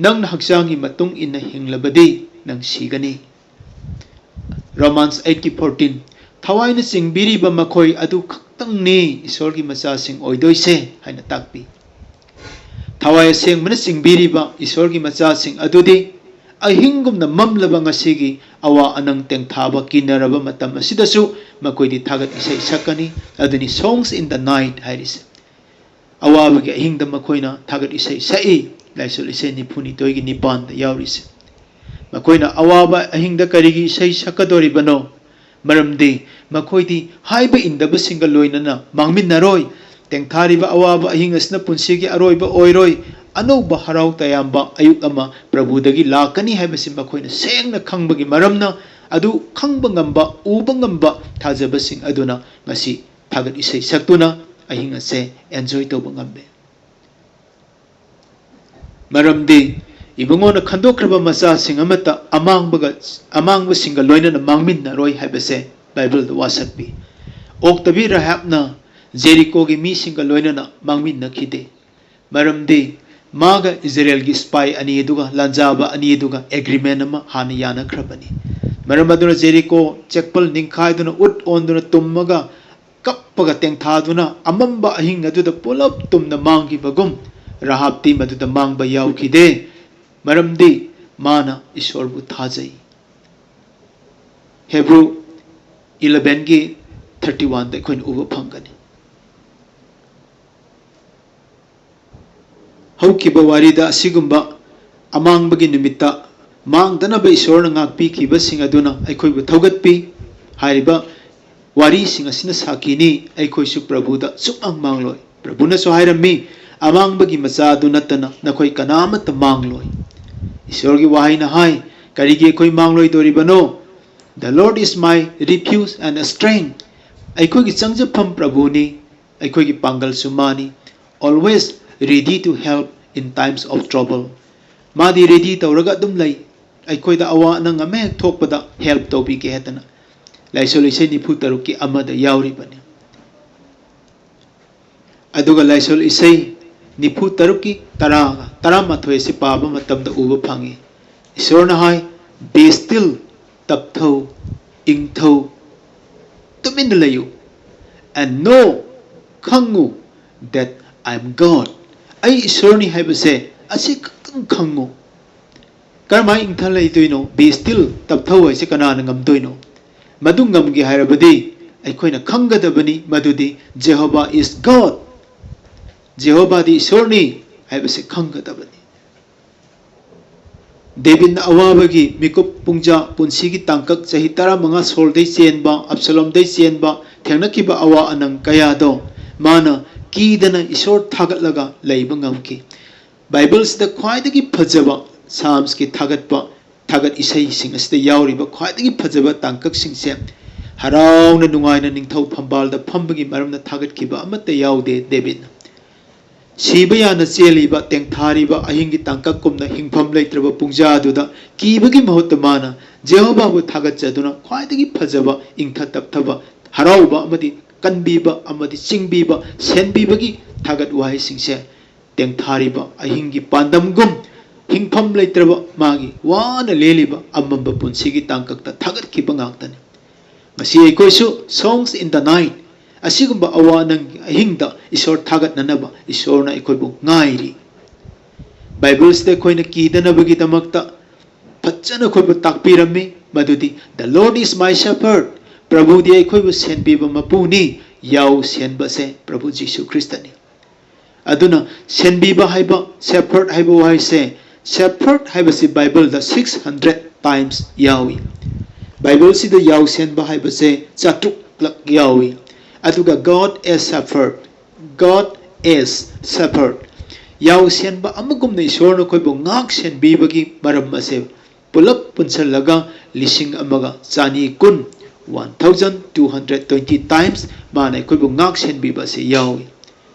ꯅꯪꯅ ꯍꯛꯆꯥꯡꯒꯤ ꯃꯇꯨꯡ ꯏꯟꯅ ꯍꯤꯡꯂꯕꯗꯤ ꯅꯪ ꯁꯤꯒꯅꯤ꯫ ꯔꯣꯃꯥꯟꯁ ꯑꯩꯠꯀꯤ ꯐꯣꯔꯇꯤꯟ, "ꯊꯋꯥꯏꯅ ꯆꯤꯡꯕꯤꯔꯤꯕ ꯃꯈꯣꯏ ꯑꯗꯨ ꯈꯛꯇꯪꯅꯤ ꯏꯁꯣꯔꯒꯤ ꯃꯆꯥꯁꯤꯡ ꯑꯣꯏꯗꯣꯏꯁꯦ" ꯍꯥꯏꯅ ꯇꯥꯛꯄꯤ꯫ ꯊꯋꯥꯏ ꯑꯁꯦꯡꯕꯅ ꯆꯤꯡꯕꯤꯔꯤꯕ ꯏꯁꯣꯔꯒꯤ ꯃꯆꯥꯁꯤꯡ ꯑꯗꯨꯗꯤ ꯑꯍꯤꯡꯒꯨꯝꯅ ꯃꯝꯂꯕ ꯉꯁꯤꯒꯤ ꯑꯋꯥ ꯑꯅꯪ ꯇꯦꯡꯊꯥꯕ ꯀꯤꯅꯔꯕ ꯃꯇꯝ ꯑꯁꯤꯗꯁꯨ ꯃꯈꯣꯏꯗꯤ ꯊꯥꯒꯠ ꯏꯁꯩ ꯁꯛꯀꯅꯤ꯫ ꯑꯗꯨꯅꯤ Songs in the Night ꯍꯥꯏꯔꯤꯁꯦ꯫ ꯑꯋꯥꯕꯒꯤ ꯑꯍꯤꯡꯗ ꯃꯈꯣꯏꯅ ꯊꯥꯒꯠ ꯏꯁꯩ ꯁꯛꯏ꯫ ꯂꯥꯏꯁꯣꯟ ꯏꯁꯩ ꯅꯤꯐꯨ ꯅꯤꯊꯣꯏꯒꯤ ꯅꯤꯄꯥꯟꯗ ꯌꯥꯎꯔꯤꯁꯦ꯫ ꯃꯈꯣꯏꯅ ꯑꯋꯥꯕ ꯑꯍꯤꯡꯗ ꯀꯔꯤꯒꯤ ꯏꯁꯩ ꯁꯛꯀꯗꯧꯔꯤꯕꯅꯣ? ꯃꯔꯝꯗꯤ ꯃꯈꯣꯏꯗꯤ ꯍꯥꯏꯕ ꯏꯟꯗꯕꯁꯤꯡꯒ ꯂꯣꯏꯅꯅ ꯃꯥꯡꯃꯤꯟꯅꯔꯣꯏ꯫ ꯇꯦꯡꯊꯥꯔꯤꯕ ꯑꯋꯥꯕ ꯑꯍꯤꯡ ꯑꯁꯤꯅ ꯄꯨꯟꯁꯤꯒꯤ ꯑꯔꯣꯏꯕ ꯑꯣꯏꯔꯣꯏ꯫ ꯑꯅꯧꯕ ꯍꯔꯥꯎ ꯇꯌꯥꯝꯕ ꯑꯌꯨꯛ ꯑꯃ ꯄ꯭ꯔꯚꯨꯗꯒꯤ ꯂꯥꯛꯀꯅꯤ ꯍꯥꯏꯕꯁꯤ ꯃꯈꯣꯏꯅ ꯁꯦꯡꯅ ꯈꯪꯕꯒꯤ ꯃꯔꯝꯅ, ꯑꯗꯨ ꯈꯪꯕ ꯉꯝꯕ, ꯎꯕ ꯉꯝꯕ ꯊꯥꯖꯕꯁꯤꯡ ꯑꯗꯨꯅ ꯉꯁꯤ ꯊꯥꯒꯠ ꯏꯁꯩ ꯁꯛꯇꯨꯅ ꯑꯍꯤꯡ ꯑꯁꯦ ꯑꯦꯟꯖꯣꯏ ꯇꯧꯕ ꯉꯝꯃꯦ꯫ ꯃꯔꯝꯗꯤ ꯏꯕꯨꯡꯉꯣꯅ ꯈꯟꯗꯣꯛꯈ꯭ꯔꯕ ꯃꯆꯥꯁꯤꯡ ꯑꯃꯠꯇ ꯑꯃꯥꯡꯕꯒ, ꯑꯃꯥꯡꯕꯁꯤꯡꯒ ꯂꯣꯏꯅꯅ ꯃꯥꯡꯃꯤꯟꯅꯔꯣꯏ ꯍꯥꯏꯕꯁꯦ ꯕꯥꯏꯕꯜꯗ ꯋꯥꯁꯛꯄꯤ꯫ ꯑꯣꯛꯇꯕꯤ ꯔꯥꯍꯥꯕꯅ ꯖꯦꯔꯤꯀꯣꯒꯤ ꯃꯤꯁꯤꯡꯒ ꯂꯣꯏꯅꯅ ꯃꯥꯡꯃꯤꯟꯅꯈꯤꯗꯦ꯫ ꯃꯔꯝꯗꯤ ꯃꯥꯒ ꯏꯖꯔꯦꯜꯒꯤ ꯁꯤꯄꯥꯏ ꯑꯅꯤ ꯑꯗꯨꯒ ꯂꯥꯟꯖꯥꯕ ꯑꯅꯤ ꯑꯗꯨꯒ ꯑꯦꯒ꯭ꯔꯤꯃꯦꯟ ꯑꯃ ꯍꯥꯟꯅ ꯌꯥꯅꯈ꯭ꯔꯕꯅꯤ꯫ ꯃꯔꯝ ꯑꯗꯨꯅ ꯖꯦꯔꯤꯀꯣ ꯆꯦꯛꯄꯜ ꯅꯤꯡꯈꯥꯏꯗꯨꯅ, ꯎꯠ ꯑꯣꯟꯗꯨꯅ, ꯇꯨꯝꯃꯒ ꯀꯞꯄꯒ ꯇꯦꯡꯊꯥꯗꯨꯅ ꯑꯃꯝꯕ ꯑꯍꯤꯡ ꯑꯗꯨꯗ ꯄꯨꯂꯞ ꯇꯨꯝꯅ ꯃꯥꯡꯈꯤꯕꯒꯨꯝ, ꯔꯥꯍꯥꯕꯇꯤ ꯃꯗꯨꯗ ꯃꯥꯡꯕ ꯌꯥꯎꯈꯤꯗꯦ꯫ ꯃꯔꯝꯗꯤ ꯃꯥꯅ ꯏꯁꯣꯔꯕꯨ ꯊꯥꯖꯩ꯫ ꯍꯦꯕ꯭ꯔꯨ ꯏꯂꯚꯦꯟꯒꯤ ꯊꯥꯔꯇꯤ ꯋꯥꯟꯗ ꯑꯩꯈꯣꯏꯅ ꯎꯕ ꯐꯪꯒꯅꯤ꯫ ꯍꯧꯈꯤꯕ ꯋꯥꯔꯤꯗ ꯑꯁꯤꯒꯨꯝꯕ ꯑꯃꯥꯡꯕꯒꯤ ꯅꯨꯃꯤꯠꯇ ꯃꯥꯡꯗꯅꯕ ꯏꯁꯣꯔꯅ ꯉꯥꯛꯄꯤꯈꯤꯕꯁꯤꯡ ꯑꯗꯨꯅ ꯑꯩꯈꯣꯏꯕꯨ ꯊꯧꯒꯠꯄꯤ꯫ ꯍꯥꯏꯔꯤꯕ ꯋꯥꯔꯤꯁꯤꯡ ꯑꯁꯤꯅ ꯁꯥꯈꯤꯅꯤ, ꯑꯩꯈꯣꯏꯁꯨ ꯄ꯭ꯔꯚꯨꯗ ꯁꯨꯛꯃꯥꯡ ꯃꯥꯡꯂꯣꯏ꯫ ꯄ꯭ꯔꯚꯨꯅꯁꯨ ꯍꯥꯏꯔꯝꯃꯤ, "ꯑꯃꯥꯡꯕꯒꯤ ꯃꯆꯥ ꯑꯗꯨ ꯅꯠꯇꯅ ꯅꯈꯣꯏ ꯀꯅꯥꯃꯠꯇ ꯃꯥꯡꯂꯣꯏ"꯫ ꯏꯁꯣꯔꯒꯤ ꯋꯥꯍꯩꯅ ꯍꯥꯏ, ꯀꯔꯤꯒꯤ ꯑꯩꯈꯣꯏ ꯃꯥꯡꯂꯣꯏꯗꯣꯔꯤꯕꯅꯣ? "The Lord is my refuge and strength"꯫ ꯑꯩꯈꯣꯏꯒꯤ ꯆꯪꯖꯐꯝ ꯄ꯭ꯔꯚꯨꯅꯤ, ꯑꯩꯈꯣꯏꯒꯤ ꯄꯥꯡꯒꯜꯁꯨ ꯃꯥꯅꯤ꯫ "Always ready to help in times of trouble"꯫ ꯃꯥꯗꯤ ꯔꯦꯗꯤ ꯇꯧꯔꯒ ꯑꯗꯨꯝ ꯂꯩ, ꯑꯩꯈꯣꯏꯗ ꯑꯋꯥ ꯑꯅꯪ ꯑꯃ ꯍꯦꯛ ꯊꯣꯛꯄꯗ ꯍꯦꯜꯞ ꯇꯧꯕꯤꯒꯦ ꯍꯥꯏꯗꯅ꯫ ꯂꯥꯏꯁꯣꯜ ꯏꯁꯩ ꯅꯤꯐꯨ ꯇꯔꯨꯛꯀꯤ ꯑꯃꯗ ꯌꯥꯎꯔꯤꯕꯅꯤ꯫ ꯑꯗꯨꯒ ꯂꯥꯏꯁꯣꯜ ꯏꯁꯩ ꯅꯤꯐꯨ ꯇꯔꯨꯛꯀꯤ ꯇꯔꯥꯒ ꯇꯔꯥꯃꯥꯊꯣꯏ ꯑꯁꯤ ꯄꯥꯕ ꯃꯇꯝꯗ ꯎꯕ ꯐꯪꯉꯤ꯫ ꯏꯁꯣꯔꯅ ꯍꯥꯏ, "Be still", ꯇꯞꯊꯧ, ꯏꯪꯊꯧ, ꯇꯨꯃꯤꯟꯅ ꯂꯩꯌꯨ꯫ "And know", ꯈꯪꯉꯨ, "that I am God", ꯑꯩ ꯏꯁꯣꯔꯅꯤ ꯍꯥꯏꯕꯁꯦ ꯑꯁꯤ ꯈꯛꯇꯪ ꯈꯪꯉꯨ꯫ ꯀꯔꯝꯍꯥꯏꯅ ꯏꯪꯊ ꯂꯩꯗꯣꯏꯅꯣ? "Be still", ꯇꯞꯊꯧ ꯍꯥꯏꯁꯦ ꯀꯅꯥꯅ ꯉꯝꯗꯣꯏꯅꯣ? ꯃꯗꯨ ꯉꯝꯒꯦ ꯍꯥꯏꯔꯕꯗꯤ ꯑꯩꯈꯣꯏꯅ ꯈꯪꯒꯗꯕꯅꯤ ꯃꯗꯨꯗꯤ Jehovah is God, ꯖꯦꯍꯣꯚꯥꯗꯤ ꯏꯁꯣꯔꯅꯤ ꯍꯥꯏꯕꯁꯤ ꯈꯪꯒꯗꯕꯅꯤ꯫ ꯗꯦꯕꯤꯠꯅ ꯑꯋꯥꯕꯒꯤ ꯃꯤꯀꯨꯞ ꯄꯨꯡꯖꯥ, ꯄꯨꯟꯁꯤꯒꯤ ꯇꯥꯡꯀꯛ, ꯆꯍꯤ ꯇꯔꯥꯃꯉꯥ ꯁꯣꯜꯗꯩ ꯆꯦꯟꯕ, ꯑꯞꯁꯂꯣꯝꯗꯩ ꯆꯦꯟꯕ, ꯊꯦꯡꯅꯈꯤꯕ ꯑꯋꯥ ꯑꯅꯪ ꯀꯌꯥꯗꯣ ꯃꯥꯅ ꯀꯤꯗꯅ ꯏꯁꯣꯔ ꯊꯥꯒꯠꯂꯒ ꯂꯩꯕ ꯉꯝꯈꯤ꯫ ꯕꯥꯏꯕꯜꯁꯤꯗ ꯈ꯭ꯋꯥꯏꯗꯒꯤ ꯐꯖꯕ ꯁꯥꯝꯁꯀꯤ ꯊꯥꯒꯠꯄ, ꯊꯥꯒꯠ ꯏꯁꯩꯁꯤꯡ ꯑꯁꯤꯗ ꯌꯥꯎꯔꯤꯕ ꯈ꯭ꯋꯥꯏꯗꯒꯤ ꯐꯖꯕ ꯇꯥꯡꯀꯛꯁꯤꯡꯁꯦ, ꯍꯔꯥꯎꯅ ꯅꯨꯡꯉꯥꯏꯅ ꯅꯤꯡꯊꯧ ꯐꯝꯕꯥꯜꯗ ꯐꯝꯕꯒꯤ ꯃꯔꯝꯅ ꯊꯥꯒꯠꯈꯤꯕ ꯑꯃꯠꯇ ꯌꯥꯎꯗꯦ ꯗꯦꯕꯤꯠꯅ꯫ ꯁꯤꯕ ꯌꯥꯅ ꯆꯦꯜꯂꯤꯕ, ꯇꯦꯡꯊꯥꯔꯤꯕ ꯑꯍꯤꯡꯒꯤ ꯇꯥꯡꯀꯛꯀꯨꯝꯅ ꯍꯤꯡꯐꯝ ꯂꯩꯇ꯭ꯔꯕ ꯄꯨꯡꯖꯥ ꯑꯗꯨꯗ ꯀꯤꯕꯒꯤ ꯃꯍꯨꯠꯇ ꯃꯥꯅ ꯖꯦꯍꯣꯚꯥꯕꯨ ꯊꯥꯒꯠꯆꯗꯨꯅ ꯈ꯭ꯋꯥꯏꯗꯒꯤ ꯐꯖꯕ, ꯏꯪꯊ ꯇꯞꯊꯕ, ꯍꯔꯥꯎꯕ ꯑꯃꯗꯤ ꯀꯟꯕꯤꯕ ꯑꯃꯗꯤ ꯆꯤꯡꯕꯤꯕ, ꯁꯦꯟꯕꯤꯕꯒꯤ ꯊꯥꯒꯠ ꯋꯥꯍꯩꯁꯤꯡꯁꯦ ꯇꯦꯡꯊꯥꯔꯤꯕ ꯑꯍꯤꯡꯒꯤ ꯄꯥꯟꯗꯝꯒꯨꯝ ꯍꯤꯡꯐꯝ ꯂꯩꯇ꯭ꯔꯕ ꯃꯥꯒꯤ ꯋꯥꯅ ꯂꯦꯜꯂꯤꯕ ꯑꯃꯝꯕ ꯄꯨꯟꯁꯤꯒꯤ ꯇꯥꯡꯀꯛꯇ ꯊꯥꯒꯠꯈꯤꯕ ꯉꯥꯛꯇꯅꯤ꯫ ꯉꯁꯤ ꯑꯩꯈꯣꯏꯁꯨ Songs in the Night, ꯑꯁꯤꯒꯨꯝꯕ ꯑꯋꯥ ꯑꯅꯪꯒꯤ ꯑꯍꯤꯡꯗ ꯏꯁꯣꯔ ꯊꯥꯒꯠꯅꯅꯕ ꯏꯁꯣꯔꯅ ꯑꯩꯈꯣꯏꯕꯨ ꯉꯥꯏꯔꯤ꯫ ꯕꯥꯏꯕꯜꯁꯤꯗ ꯑꯩꯈꯣꯏꯅ ꯀꯤꯗꯅꯕꯒꯤꯗꯃꯛꯇ ꯐꯖꯅ ꯑꯩꯈꯣꯏꯕꯨ ꯇꯥꯛꯄꯤꯔꯝꯃꯤ, ꯃꯗꯨꯗꯤ "The Lord is my shepherd", ꯄ꯭ꯔꯚꯨꯗꯤ ꯑꯩꯈꯣꯏꯕꯨ ꯁꯦꯟꯕꯤꯕ ꯃꯄꯨꯅꯤ, ꯌꯥꯎ ꯁꯦꯟꯕꯁꯦ ꯄ꯭ꯔꯚꯨ ꯖꯤꯁꯨ ꯈ꯭ꯔꯤꯁꯇꯅꯤ꯫ ꯑꯗꯨꯅ ꯁꯦꯟꯕꯤꯕ ꯍꯥꯏꯕ, shepherd ꯍꯥꯏꯕ ꯋꯥꯍꯩꯁꯦ, shepherd ꯍꯥꯏꯕꯁꯤ ꯕꯥꯏꯕꯜꯗ six hundred times ꯌꯥꯎꯏ꯫ ꯕꯥꯏꯕꯜꯁꯤꯗ ꯌꯥꯎ ꯁꯦꯟꯕ ꯍꯥꯏꯕꯁꯦ ꯆꯥꯇ꯭ꯔꯨꯛꯂꯛ ꯌꯥꯎꯏ꯫ ꯑꯗꯨꯒ God as shepherd, God as shepherd, ꯌꯥꯎ ꯁꯦꯟꯕ ꯑꯃꯒꯨꯝꯅ ꯏꯁꯣꯔꯅ ꯑꯩꯈꯣꯏꯕꯨ ꯉꯥꯛ ꯁꯦꯟꯕꯤꯕꯒꯤ ꯃꯔꯝ ꯑꯁꯦ ꯄꯨꯂꯞ ꯄꯨꯟꯁꯤꯜꯂꯒ ꯂꯤꯁꯤꯡ ꯑꯃꯒ ꯆꯅꯤ ꯀꯨꯟ, one thousand two hundred twenty times, ꯃꯥꯅ ꯑꯩꯈꯣꯏꯕꯨ ꯉꯥꯛ ꯁꯦꯟꯕꯤꯕ ꯑꯁꯤ ꯌꯥꯎꯏ꯫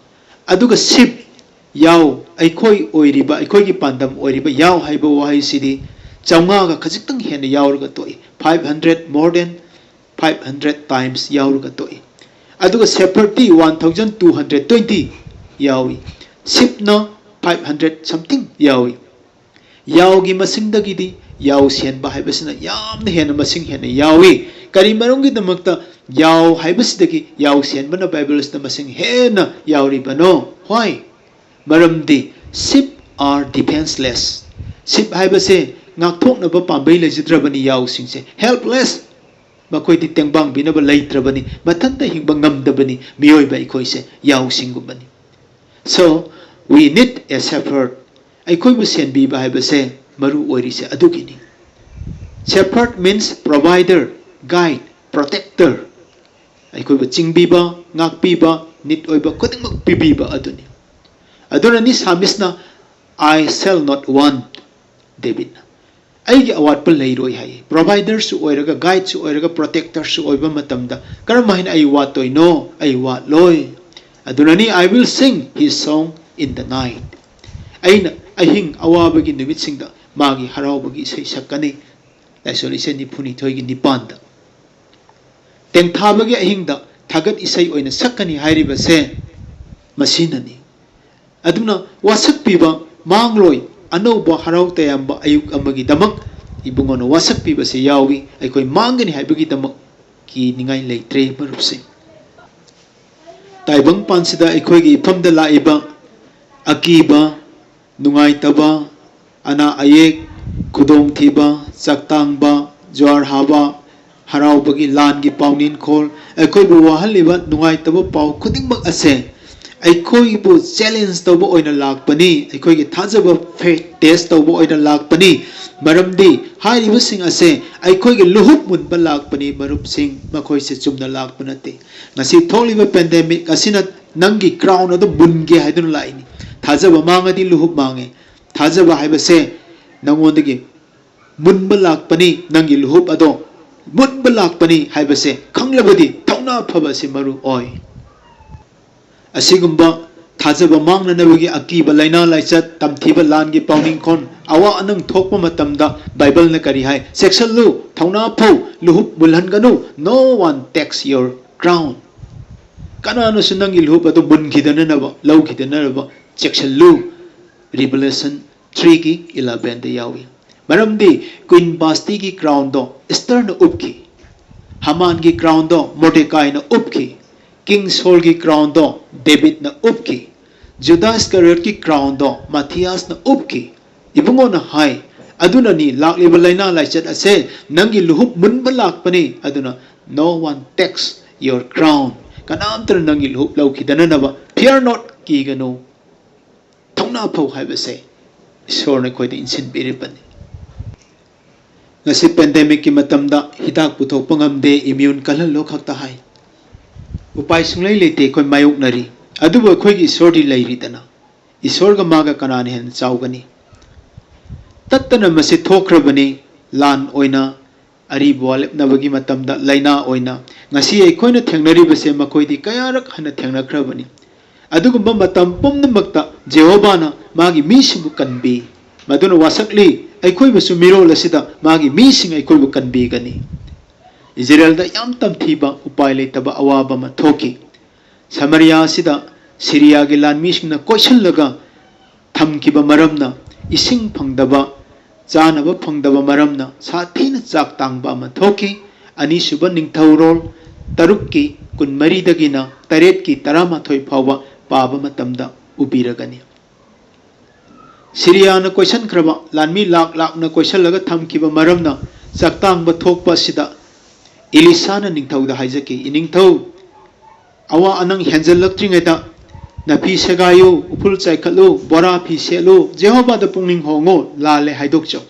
ꯑꯗꯨꯒ sheep, ꯌꯥꯎ, ꯑꯩꯈꯣꯏ ꯑꯣꯏꯔꯤꯕ, ꯑꯩꯈꯣꯏꯒꯤ ꯄꯥꯟꯗꯝ ꯑꯣꯏꯔꯤꯕ ꯌꯥꯎ ꯍꯥꯏꯕ ꯋꯥꯍꯩꯁꯤꯗꯤ ꯆꯥꯝꯃꯉꯥꯒ ꯈꯖꯤꯛꯇꯪ ꯍꯦꯟꯅ ꯌꯥꯎꯔꯒ ꯇꯣꯛꯏ꯫ Five hundred, more than five hundred times ꯌꯥꯎꯔꯒ ꯇꯣꯛꯏ꯫ ꯑꯗꯨꯒ shepherdꯇꯤ one thousand two hundred twenty ꯌꯥꯎꯏ꯫ Sheepꯅ five hundred something ꯌꯥꯎꯏ꯫ ꯌꯥꯎꯒꯤ ꯃꯁꯤꯡꯗꯒꯤꯗꯤ ꯌꯥꯎ ꯁꯦꯟꯕ ꯍꯥꯏꯕꯁꯤꯅ ꯌꯥꯝꯅ ꯍꯦꯟꯅ ꯃꯁꯤꯡ ꯍꯦꯟꯅ ꯌꯥꯎꯏ꯫ ꯀꯔꯤ ꯃꯔꯝꯒꯤꯗꯃꯛꯇ ꯌꯥꯎ ꯍꯥꯏꯕꯁꯤꯗꯒꯤ ꯌꯥꯎ ꯁꯦꯟꯕꯅ ꯕꯥꯏꯕꯜꯁꯤꯗ ꯃꯁꯤꯡ ꯍꯦꯟꯅ ꯌꯥꯎꯔꯤꯕꯅꯣ? Why? ꯃꯔꯝꯗꯤ sheep are defenseless꯫ Sheep ꯍꯥꯏꯕꯁꯦ ꯉꯥꯛꯊꯣꯛꯅꯕ ꯄꯥꯝꯕꯩ ꯂꯩꯖꯗ꯭ꯔꯕꯅꯤ ꯌꯥꯎꯁꯤꯡꯁꯦ꯫ Helpless꯫ ꯃꯈꯣꯏꯗꯤ ꯇꯦꯡꯕꯥꯡꯕꯤꯅꯕ ꯂꯩꯇ꯭ꯔꯕꯅꯤ꯫ ꯃꯊꯟꯇ ꯍꯤꯡꯕ ꯉꯝꯗꯕꯅꯤ꯫ ꯃꯤꯑꯣꯏꯕ ꯑꯩꯈꯣꯏꯁꯦ ꯌꯥꯎꯁꯤꯡꯒꯨꯝꯕꯅꯤ꯫ So, we need a shepherd꯫ ꯑꯩꯈꯣꯏꯕꯨ ꯁꯦꯟꯕꯤꯕ ꯍꯥꯏꯕꯁꯦ ꯃꯔꯨ ꯑꯣꯏꯔꯤꯁꯦ ꯑꯗꯨꯒꯤꯅꯤ꯫ Shepherd means provider, guide, protector꯫ ꯑꯩꯈꯣꯏꯕꯨ ꯆꯤꯡꯕꯤꯕ, ꯉꯥꯛꯄꯤꯕ, need ꯑꯣꯏꯕ ꯈꯨꯗꯤꯡꯃꯛ ꯄꯤꯕꯤꯕ ꯑꯗꯨꯅꯤ꯫ ꯑꯗꯨꯅꯅꯤ ꯁꯥꯃꯤꯁꯅ, "I shall not want", ꯗꯦꯕꯤꯠꯅ꯫ "ꯑꯩꯒꯤ ꯑꯋꯥꯠꯄ ꯂꯩꯔꯣꯏ" ꯍꯥꯏ꯫ Providerꯁꯨ ꯑꯣꯏꯔꯒ, guideꯁꯨ ꯑꯣꯏꯔꯒ, protectorꯁꯨ ꯑꯣꯏꯕ ꯃꯇꯝꯗ ꯀꯔꯝ ꯍꯥꯏꯅ ꯑꯩ ꯋꯥꯠꯇꯣꯏꯅꯣ? ꯑꯩ ꯋꯥꯠꯂꯣꯏ꯫ ꯑꯗꯨꯅꯅꯤ, "I will sing his song in the night"꯫ ꯑꯩꯅ ꯑꯍꯤꯡ ꯑꯋꯥꯕꯒꯤ ꯅꯨꯃꯤꯠꯁꯤꯡꯗ ꯃꯥꯒꯤ ꯍꯔꯥꯎꯕꯒꯤ ꯏꯁꯩ ꯁꯛꯀꯅꯤ꯫ ꯂꯥꯏꯁꯣꯟ ꯏꯁꯩ ꯅꯤꯐꯨꯅꯤꯊꯣꯏꯒꯤ ꯅꯤꯄꯥꯟꯗ꯫ ꯇꯦꯡꯊꯥꯕꯒꯤ ꯑꯍꯤꯡꯗ ꯊꯥꯒꯠ ꯏꯁꯩ ꯑꯣꯏꯅ ꯁꯛꯀꯅꯤ ꯍꯥꯏꯔꯤꯕꯁꯦ ꯃꯁꯤꯅꯅꯤ꯫ ꯑꯗꯨꯅ ꯋꯥꯁꯛꯄꯤꯕ ꯃꯥꯡꯂꯣꯏ, ꯑꯅꯧꯕ ꯍꯔꯥꯎ ꯇꯌꯥꯝꯕ ꯑꯌꯨꯛ ꯑꯃꯒꯤꯗꯃꯛ ꯏꯕꯨꯡꯉꯣꯅ ꯋꯥꯁꯛꯄꯤꯕꯁꯦ ꯌꯥꯎꯏ꯫ ꯑꯩꯈꯣꯏ ꯃꯥꯡꯒꯅꯤ ꯍꯥꯏꯕꯒꯤꯗꯃꯛ ꯀꯤꯅꯤꯡꯉꯥꯏ ꯂꯩꯇ꯭ꯔꯦ, ꯃꯔꯨꯞꯁꯤꯡ꯫ ꯇꯥꯏꯕꯪꯄꯥꯟꯁꯤꯗ ꯑꯩꯈꯣꯏꯒꯤ ꯏꯐꯝꯗ ꯂꯥꯛꯏꯕ ꯑꯀꯤꯕ, ꯅꯨꯡꯉꯥꯏꯇꯕ, ꯑꯅꯥ ꯑꯌꯦꯛ, ꯈꯨꯗꯣꯡꯊꯤꯕ, ꯆꯥꯛꯇꯥꯡꯕ, ꯖ꯭ꯋꯥꯔ ꯍꯥꯕ, ꯍꯔꯥꯎꯕꯒꯤ ꯂꯥꯟꯒꯤ ꯄꯥꯎꯅꯤꯟꯈꯣꯜ, ꯑꯩꯈꯣꯏꯕꯨ ꯋꯥꯍꯜꯂꯤꯕ ꯅꯨꯡꯉꯥꯏꯇꯕ ꯄꯥꯎ ꯈꯨꯗꯤꯡꯃꯛ ꯑꯁꯦ ꯑꯩꯈꯣꯏꯕꯨ ꯆꯦꯂꯦꯟꯖ ꯇꯧꯕ ꯑꯣꯏꯅ ꯂꯥꯛꯄꯅꯤ꯫ ꯑꯩꯈꯣꯏꯒꯤ ꯊꯥꯖꯕ ꯐꯦꯠ ꯇꯦꯁ ꯇꯧꯕ ꯑꯣꯏꯅ ꯂꯥꯛꯄꯅꯤ꯫ ꯃꯔꯝꯗꯤ ꯍꯥꯏꯔꯤꯕꯁꯤꯡ ꯑꯁꯦ ꯑꯩꯈꯣꯏꯒꯤ ꯂꯨꯍꯨꯞ ꯃꯨꯟꯕ ꯂꯥꯛꯄꯅꯤ꯫ ꯃꯔꯨꯞꯁꯤꯡ, ꯃꯈꯣꯏꯁꯦ ꯆꯨꯝꯅ ꯂꯥꯛꯄ ꯅꯠꯇꯦ꯫ ꯉꯁꯤ ꯊꯣꯛꯂꯤꯕ ꯄꯦꯟꯗꯦꯃꯤꯛ ꯑꯁꯤꯅ ꯅꯪꯒꯤ ꯀ꯭ꯔꯥꯎꯟ ꯑꯗꯨ ꯃꯨꯟꯒꯦ ꯍꯥꯏꯗꯨꯅ ꯂꯥꯛꯏꯅꯤ꯫ ꯊꯥꯖꯕ ꯃꯥꯡꯉꯗꯤ ꯂꯨꯍꯨꯞ ꯃꯥꯡꯉꯦ꯫ ꯊꯥꯖꯕ ꯍꯥꯏꯕꯁꯦ ꯅꯪꯉꯣꯟꯗꯒꯤ ꯃꯨꯟꯕ ꯂꯥꯛꯄꯅꯤ꯫ ꯅꯪꯒꯤ ꯂꯨꯍꯨꯞ ꯑꯗꯣ ꯃꯨꯟꯕ ꯂꯥꯛꯄꯅꯤ ꯍꯥꯏꯕꯁꯦ ꯈꯪꯂꯕꯗꯤ ꯊꯧꯅꯥ ꯐꯕ ꯑꯁꯤ ꯃꯔꯨ ꯑꯣꯏ꯫ ꯑꯁꯤꯒꯨꯝꯕ ꯊꯥꯖꯕ ꯃꯥꯡꯅꯅꯕꯒꯤ ꯑꯀꯤꯕ ꯂꯥꯏꯅꯥ ꯂꯥꯏꯆꯠ, ꯇꯝꯊꯤꯕ ꯂꯥꯟꯒꯤ ꯄꯥꯎꯅꯤꯡꯈꯣꯟ, ꯑꯋꯥ ꯑꯅꯪ ꯊꯣꯛꯄ ꯃꯇꯝꯗ ꯕꯥꯏꯕꯜꯅ ꯀꯔꯤ ꯍꯥꯏ? ꯆꯦꯛꯁꯤꯜꯂꯨ, ꯊꯧꯅꯥ ꯐꯧ, ꯂꯨꯍꯨꯞ ꯃꯨꯜꯍꯟꯒꯅꯨ꯫ No one takes your crown. ꯀꯅꯥꯅꯁꯨ ꯅꯪꯒꯤ ꯂꯨꯍꯨꯞ ꯑꯗꯨ ꯃꯨꯟꯈꯤꯗꯅꯅꯕ, ꯂꯧꯈꯤꯗꯅꯅꯕ ꯆꯦꯛꯁꯤꯜꯂꯨ꯫ ꯔꯤꯚꯦꯂꯦꯁꯟ ꯊ꯭ꯔꯤꯒꯤ ꯏꯂꯚꯦꯟꯗ ꯌꯥꯎꯏ꯫ ꯃꯔꯝꯗꯤ ꯀ꯭ꯋꯤꯟ ꯕꯥꯁꯇꯤꯒꯤ ꯀ꯭ꯔꯥꯎꯟꯗꯣ ꯏꯁꯇꯔꯅ ꯎꯞꯈꯤ, ꯍꯃꯥꯟꯒꯤ ꯀ꯭ꯔꯥꯎꯟꯗꯣ ꯃꯣꯔꯗꯦꯀꯥꯏꯅ ꯎꯞꯈꯤ, ꯀꯤꯡ ꯁꯣꯜꯒꯤ ꯀ꯭ꯔꯥꯎꯟꯗꯣ ꯗꯦꯕꯤꯠꯅ ꯎꯞꯈꯤ, ꯖꯨꯗꯥ ꯏꯁꯀꯔꯤꯌꯣꯠꯀꯤ ꯀ꯭ꯔꯥꯎꯟꯗꯣ ꯃꯥꯊꯤꯌꯥꯁꯅ ꯎꯞꯈꯤ꯫ ꯏꯕꯨꯡꯉꯣꯅ ꯍꯥꯏ, "ꯑꯗꯨꯅꯅꯤ ꯂꯥꯛꯂꯤꯕ ꯂꯥꯏꯅꯥ ꯂꯥꯏꯆꯠ ꯑꯁꯦ ꯅꯪꯒꯤ ꯂꯨꯍꯨꯞ ꯃꯨꯟꯕ ꯂꯥꯛꯄꯅꯤ, ꯑꯗꯨꯅ no one takes your crown." ꯀꯅꯥꯝꯇꯅ ꯅꯪꯒꯤ ꯂꯨꯍꯨꯞ ꯂꯧꯈꯤꯗꯅꯅꯕ, fear not, ꯀꯤꯒꯅꯨ, ꯊꯧꯅꯥ ꯐꯧ ꯍꯥꯏꯕꯁꯦ ꯏꯁꯣꯔꯅ ꯑꯩꯈꯣꯏꯗ ꯏꯟꯁꯤꯟꯕꯤꯔꯤꯕꯅꯤ꯫ ꯉꯁꯤ ꯄꯦꯟꯗꯦꯃꯤꯛꯀꯤ ꯃꯇꯝꯗ ꯍꯤꯗꯥꯛ ꯄꯨꯊꯣꯛꯄ ꯉꯝꯗꯦ, ꯏꯃ꯭ꯌꯨꯟ ꯀꯜꯍꯜꯂꯣ ꯈꯛꯇ ꯍꯥꯏ꯫ ꯎꯄꯥꯏ ꯁꯨꯡꯂꯩ ꯂꯩꯇꯦ, ꯑꯩꯈꯣꯏ ꯃꯥꯌꯣꯛꯅꯔꯤ꯫ ꯑꯗꯨꯕꯨ ꯑꯩꯈꯣꯏꯒꯤ ꯏꯁꯣꯔꯗꯤ ꯂꯩꯔꯤꯗꯅ꯫ ꯏꯁꯣꯔꯒ ꯃꯥꯒ ꯀꯅꯥꯅ ꯍꯦꯟꯅ ꯆꯥꯎꯒꯅꯤ? ꯇꯠꯇꯅ ꯃꯁꯤ ꯊꯣꯛꯈ꯭ꯔꯕꯅꯤ꯫ ꯂꯥꯟ ꯑꯣꯏꯅ ꯑꯔꯤꯕ ꯋꯥꯔꯦꯞꯅꯕꯒꯤ ꯃꯇꯝꯗ ꯂꯥꯏꯅꯥ ꯑꯣꯏꯅ ꯉꯁꯤ ꯑꯩꯈꯣꯏꯅ ꯊꯦꯡꯅꯔꯤꯕꯁꯦ ꯃꯈꯣꯏꯗꯤ ꯀꯌꯥꯔꯛ ꯍꯟꯅ ꯊꯦꯡꯅꯈ꯭ꯔꯕꯅꯤ꯫ ꯑꯗꯨꯒꯨꯝꯕ ꯃꯇꯝ ꯄꯨꯝꯅꯃꯛꯇ ꯖꯦꯍꯣꯚꯥꯅ ꯃꯥꯒꯤ ꯃꯤꯁꯤꯡꯕꯨ ꯀꯟꯕꯤ꯫ ꯃꯗꯨꯅ ꯋꯥꯁꯛꯂꯤ, ꯑꯩꯈꯣꯏꯕꯨꯁꯨ ꯃꯤꯔꯣꯜ ꯑꯁꯤꯗ ꯃꯥꯒꯤ ꯃꯤꯁꯤꯡ ꯑꯩꯈꯣꯏꯕꯨ ꯀꯟꯕꯤꯒꯅꯤ꯫ ꯏꯖꯔꯦꯜꯗ ꯌꯥꯝ ꯇꯝꯊꯤꯕ, ꯎꯄꯥꯏ ꯂꯩꯇꯕ ꯑꯋꯥꯕ ꯑꯃ ꯊꯣꯛꯈꯤ꯫ ꯁꯃꯔꯤꯌꯥ ꯑꯁꯤꯗ ꯁꯤꯔꯤꯌꯥꯒꯤ ꯂꯥꯟꯃꯤꯁꯤꯡꯅ ꯀꯣꯏꯁꯤꯜꯂꯒ ꯊꯝꯈꯤꯕ ꯃꯔꯝꯅ, ꯏꯁꯤꯡ ꯐꯪꯗꯕ, ꯆꯥꯅꯕ ꯐꯪꯗꯕ ꯃꯔꯝꯅ ꯁꯥꯊꯤꯅ ꯆꯥꯛ ꯇꯥꯡꯕ ꯑꯃ ꯊꯣꯛꯈꯤ꯫ ꯑꯅꯤꯁꯨꯕ ꯅꯤꯡꯊꯧꯔꯣꯜ ꯇꯔꯨꯛꯀꯤ ꯀꯨꯟꯃꯔꯤꯗꯒꯤꯅ ꯇꯔꯦꯠꯀꯤ ꯇꯔꯥꯃꯥꯊꯣꯏ ꯐꯥꯎꯕ ꯄꯥꯕ ꯃꯇꯝꯗ ꯎꯕꯤꯔꯒꯅꯤ꯫ ꯁꯤꯔꯤꯌꯥꯅ ꯀꯣꯏꯁꯟꯈ꯭ꯔꯕ, ꯂꯥꯟꯃꯤ ꯂꯥꯛ ꯂꯥꯛꯅ ꯀꯣꯏꯁꯜꯂꯒ ꯊꯝꯈꯤꯕ ꯃꯔꯝꯅ ꯆꯥꯛꯇꯥꯡꯕ ꯊꯣꯛꯄ ꯑꯁꯤꯗ ꯏꯂꯤꯁꯥꯅ ꯅꯤꯡꯊꯧꯗ ꯍꯥꯏꯖꯈꯤ, "ꯏꯅꯤꯡꯊꯧ, ꯑꯋꯥ ꯑꯅꯪ ꯍꯦꯟꯖꯜꯂꯛꯇ꯭ꯔꯤꯉꯩꯗ ꯅꯥꯄꯤ ꯁꯦꯒꯥꯏꯌꯨ, ꯎꯐꯨꯜ ꯆꯥꯏꯈꯠꯂꯨ, ꯕꯣꯔꯥ ꯐꯤ ꯁꯦꯠꯂꯨ, ꯖꯦꯍꯣꯚꯥꯗ ꯄꯨꯛꯅꯤꯡ ꯍꯣꯡꯉꯨ, ꯂꯥꯜꯂꯦ ꯍꯥꯏꯗꯣꯛꯆꯧ꯫